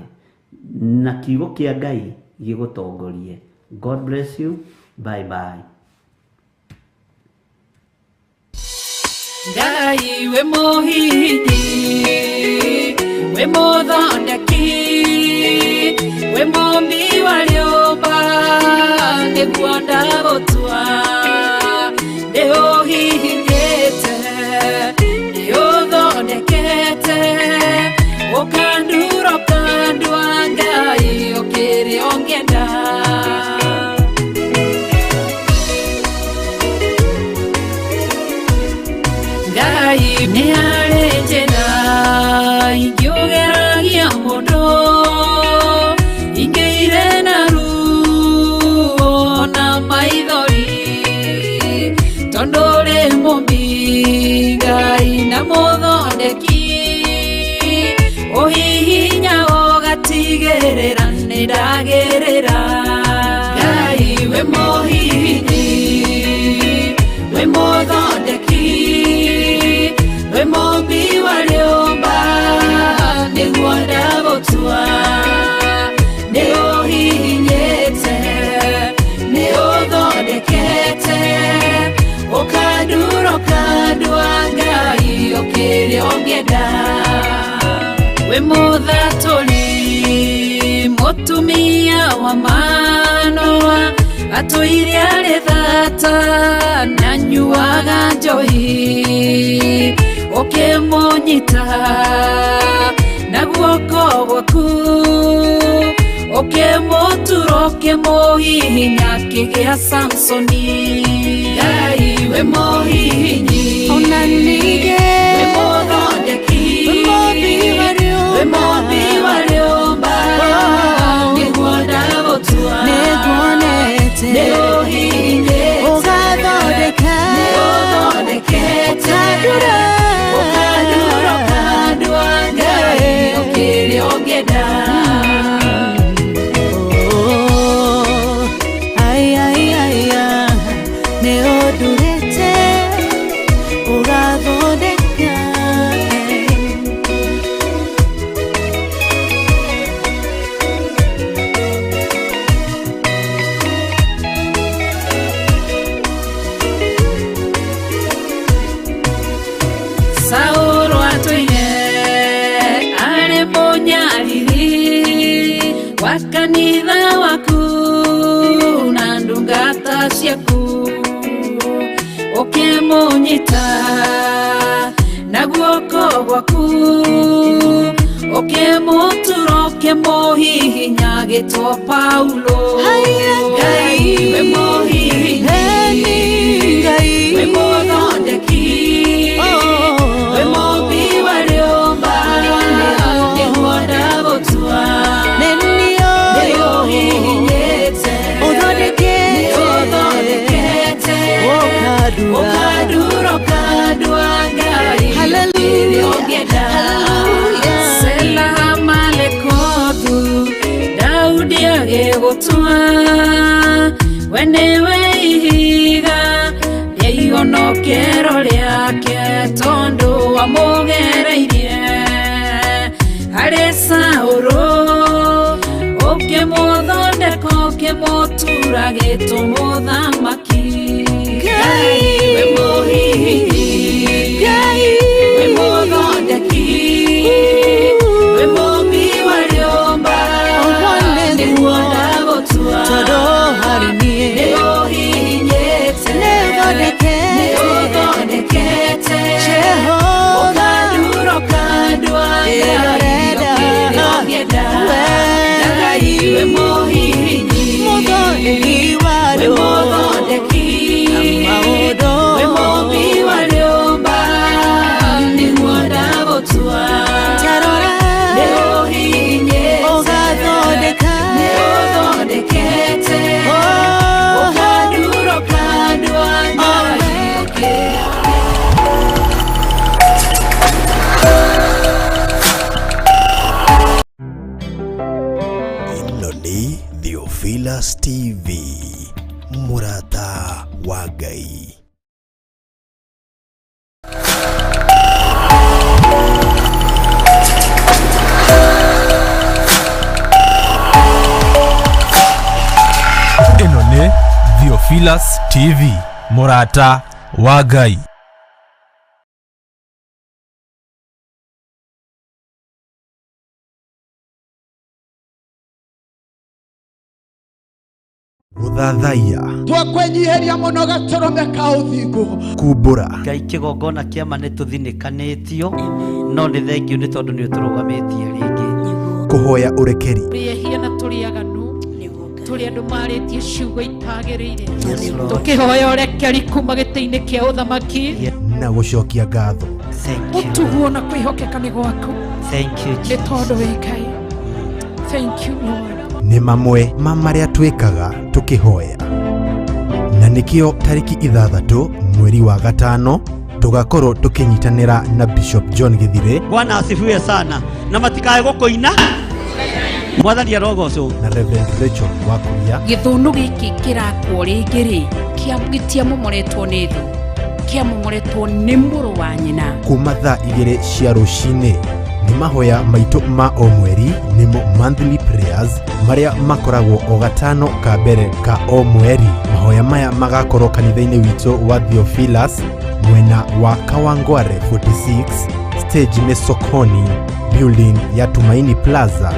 na kiugo kĩa Ngai gĩgũtongorie. God bless you. Bye bye. Ngai wĩ mũhihinyi, wĩ mũthondeki, wĩ mũmbi wa rĩũmba, nĩguo ndagũtua. Nĩũhihinyĩte, nĩũthondekete, ũkandura ũkandua, Ngai ũkĩrĩ ũngĩenda. Ngai nĩ harĩ njĩra ingĩũgeragia mũndũ, ingĩire na ruo na maithori, tondũ ũrĩ mũmbi Ngai na mũthondeki, ũhihinya ũgatigĩrĩra nĩ ndagĩrĩra. Ngai wĩ mũhihinyi, wĩ mũthondeki. Wĩ mũthatũri mũtumia wa Manoa atũire arĩ thata na nyuaga njohi ũkĩmũnyita na guoko gwaku ũkĩmũtura ũkĩmũhihinya akĩgĩa Samsoni. Ngai wĩ mũhihinyi Ona ningĩ wĩ mũthondeki wĩ mũmbi wa wĩ mũmbi wa rĩũmba nĩguo ndagũtua nĩnguonete nĩũhihinyĩte ũgathondeka nĩũthondekete ũkandura ũkandura ũkandua Ngai ũkĩrĩa ũngĩenda. Oh, ai, ai, ai, ah, nĩ ũndurĩte ũgathondeka Saũlũ atũire arĩ mũnyariri wa kanitha waku na ndungata ciaku ũkĩmũnyita na guoko gwaku ũkĩmũtura ũkĩmũhihinya agĩtwo Paulo. Haiya, Ngai wĩ mũhihinyi Eni Ngai wĩ mũthondeki Oh. wĩ mũmbi wa rĩũmba nĩguo ndagũtua Nĩ niĩ nĩũhihinyĩte ũthondekete nĩũthondekete ũkandura ũkandura ũkandua Ngai Hallelujah. ũngĩenda. Hallelujah. Sela Malekothu Daudi agĩgũtua we nĩwe ihiga rĩa igonokero rĩake tondũ wamũgereirie harĩ Saũlũ ũkĩmũthondeka ũkĩmũtura gĩtũ mũthamaki. Ngai wĩ mũhihinyi Ngai wĩ mũthondeki wĩ mũmbi wa rĩũmba Ũguo nĩguo nĩguo ndagũtua tondũ harĩ niĩ nĩũhihinyĩte nĩũthondekete nĩũthondekete Jehova ũkandura ũkandua Ngai Ĩrorenda. ũkĩrĩa ũngĩenda. We. Ngai wĩ mũhihinyi mũthondeki wa wĩ andũ mũthondeki maũndũ wĩ mũmbi wa rĩũmba nĩguo ndagũtua tarora nĩũhihinyĩte ũgathondeka nĩũthondekete Oh. ũkandura ũkandua Ngai ũkĩrĩa Ĩno nĩ Theophilus TV, mũrata wa Ngai. Ĩno nĩ Theophilus TV, mũrata wa Ngai. Gũthathaiya Twakwenyiheria mũno gatũrũme ka ũthingu kumbũra Ngai kĩgongona kĩama nĩ tũthinĩkanĩtio no nĩ thengio nĩ tondũ nĩ ũtũrũgamĩtie rĩngĩ. Kũhoya ũrekeri Tũrĩ ehia na tũrĩ aganu tũrĩ andũ marĩtie ciugo itagĩrĩire Yes, Lord. tũkĩhoya ũrekeri kuma gĩtĩ-inĩ kĩa ũthamaki. Na gũcokia ngatho. Thank you. Ũtuguo na kwĩhokeka nĩ gwaku Thank you, nĩ Jesus. tondũ wĩ Ngai. Thank you, Lord. Nĩ mamwe ma marĩa twĩkaga tũkĩhoya na nĩkĩo tarĩki 6 mweri wa 5 tũgakorwo tũkĩnyitanĩra na Bishop John Gĩthire Bwana asifiwe sana na matikae gũkũina Mwathani arogocwo. Na Reverend Rachel Wakuria. Gĩthũnũ gĩkĩ kĩrakwo rĩngĩ rĩ gĩtiamomoretwo nĩ thũ kĩamomoretwo nĩ mũrũ wa nyina. Kuma thaa 2 cia rũcinĩ nĩ mahoya maitũ ma o mweri nĩmo monthly prayers marĩa makoragwo o gatano ka mbere ka o mweri. Mahoya maya magakorwo kanitha-inĩ witũ wa Theophilus mwena wa Kawangware 46 stage nĩ Sokoni. building ya Tumaini Plaza,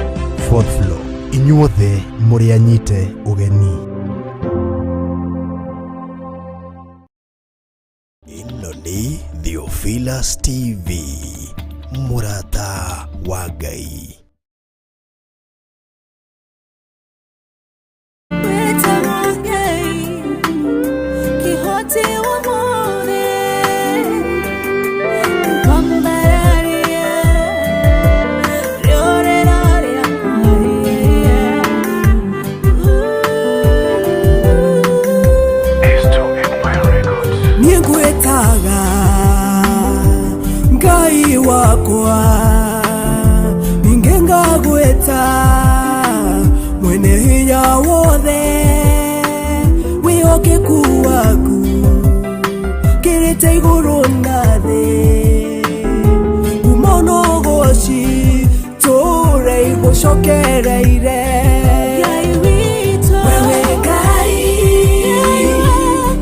fourth floor. Inyuothe mũrĩ anyite ũgeni. Ĩno nĩ Theophilus TV, mũrata wa Ngai. Wĩtagwo Ngai, kĩhoti wa mothe, ngwambararia rĩũrĩro rĩakwa. Niĩ ngwĩtaga Ngai wakwa, ningĩ ngagwĩta mwene hinya wothe, wĩhokeku waku kĩrĩte igũrũ na thĩ, umo no ũgoci tũũre igũcokereire. Ngai witũ, Wewe Ngai,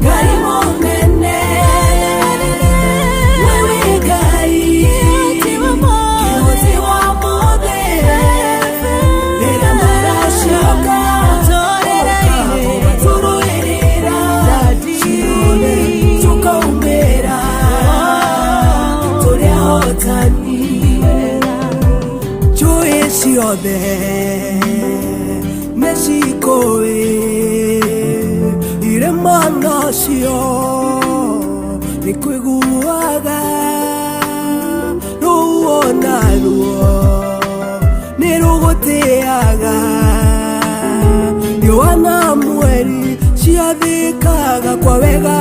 Ngai mũnene, wewe Ngai, kĩhoti wa mothe, kĩhoti wa mothe, rĩrĩa maracoka tũrũĩrĩra ciothe tũkaumĩra tũrĩ ahotani, njũĩ ciothe nĩcikũĩ, irĩma nacio nĩkũiguaga, ruo naruo nĩrũgũtĩaga, riũa na mweri ciathĩkaga kwa wega.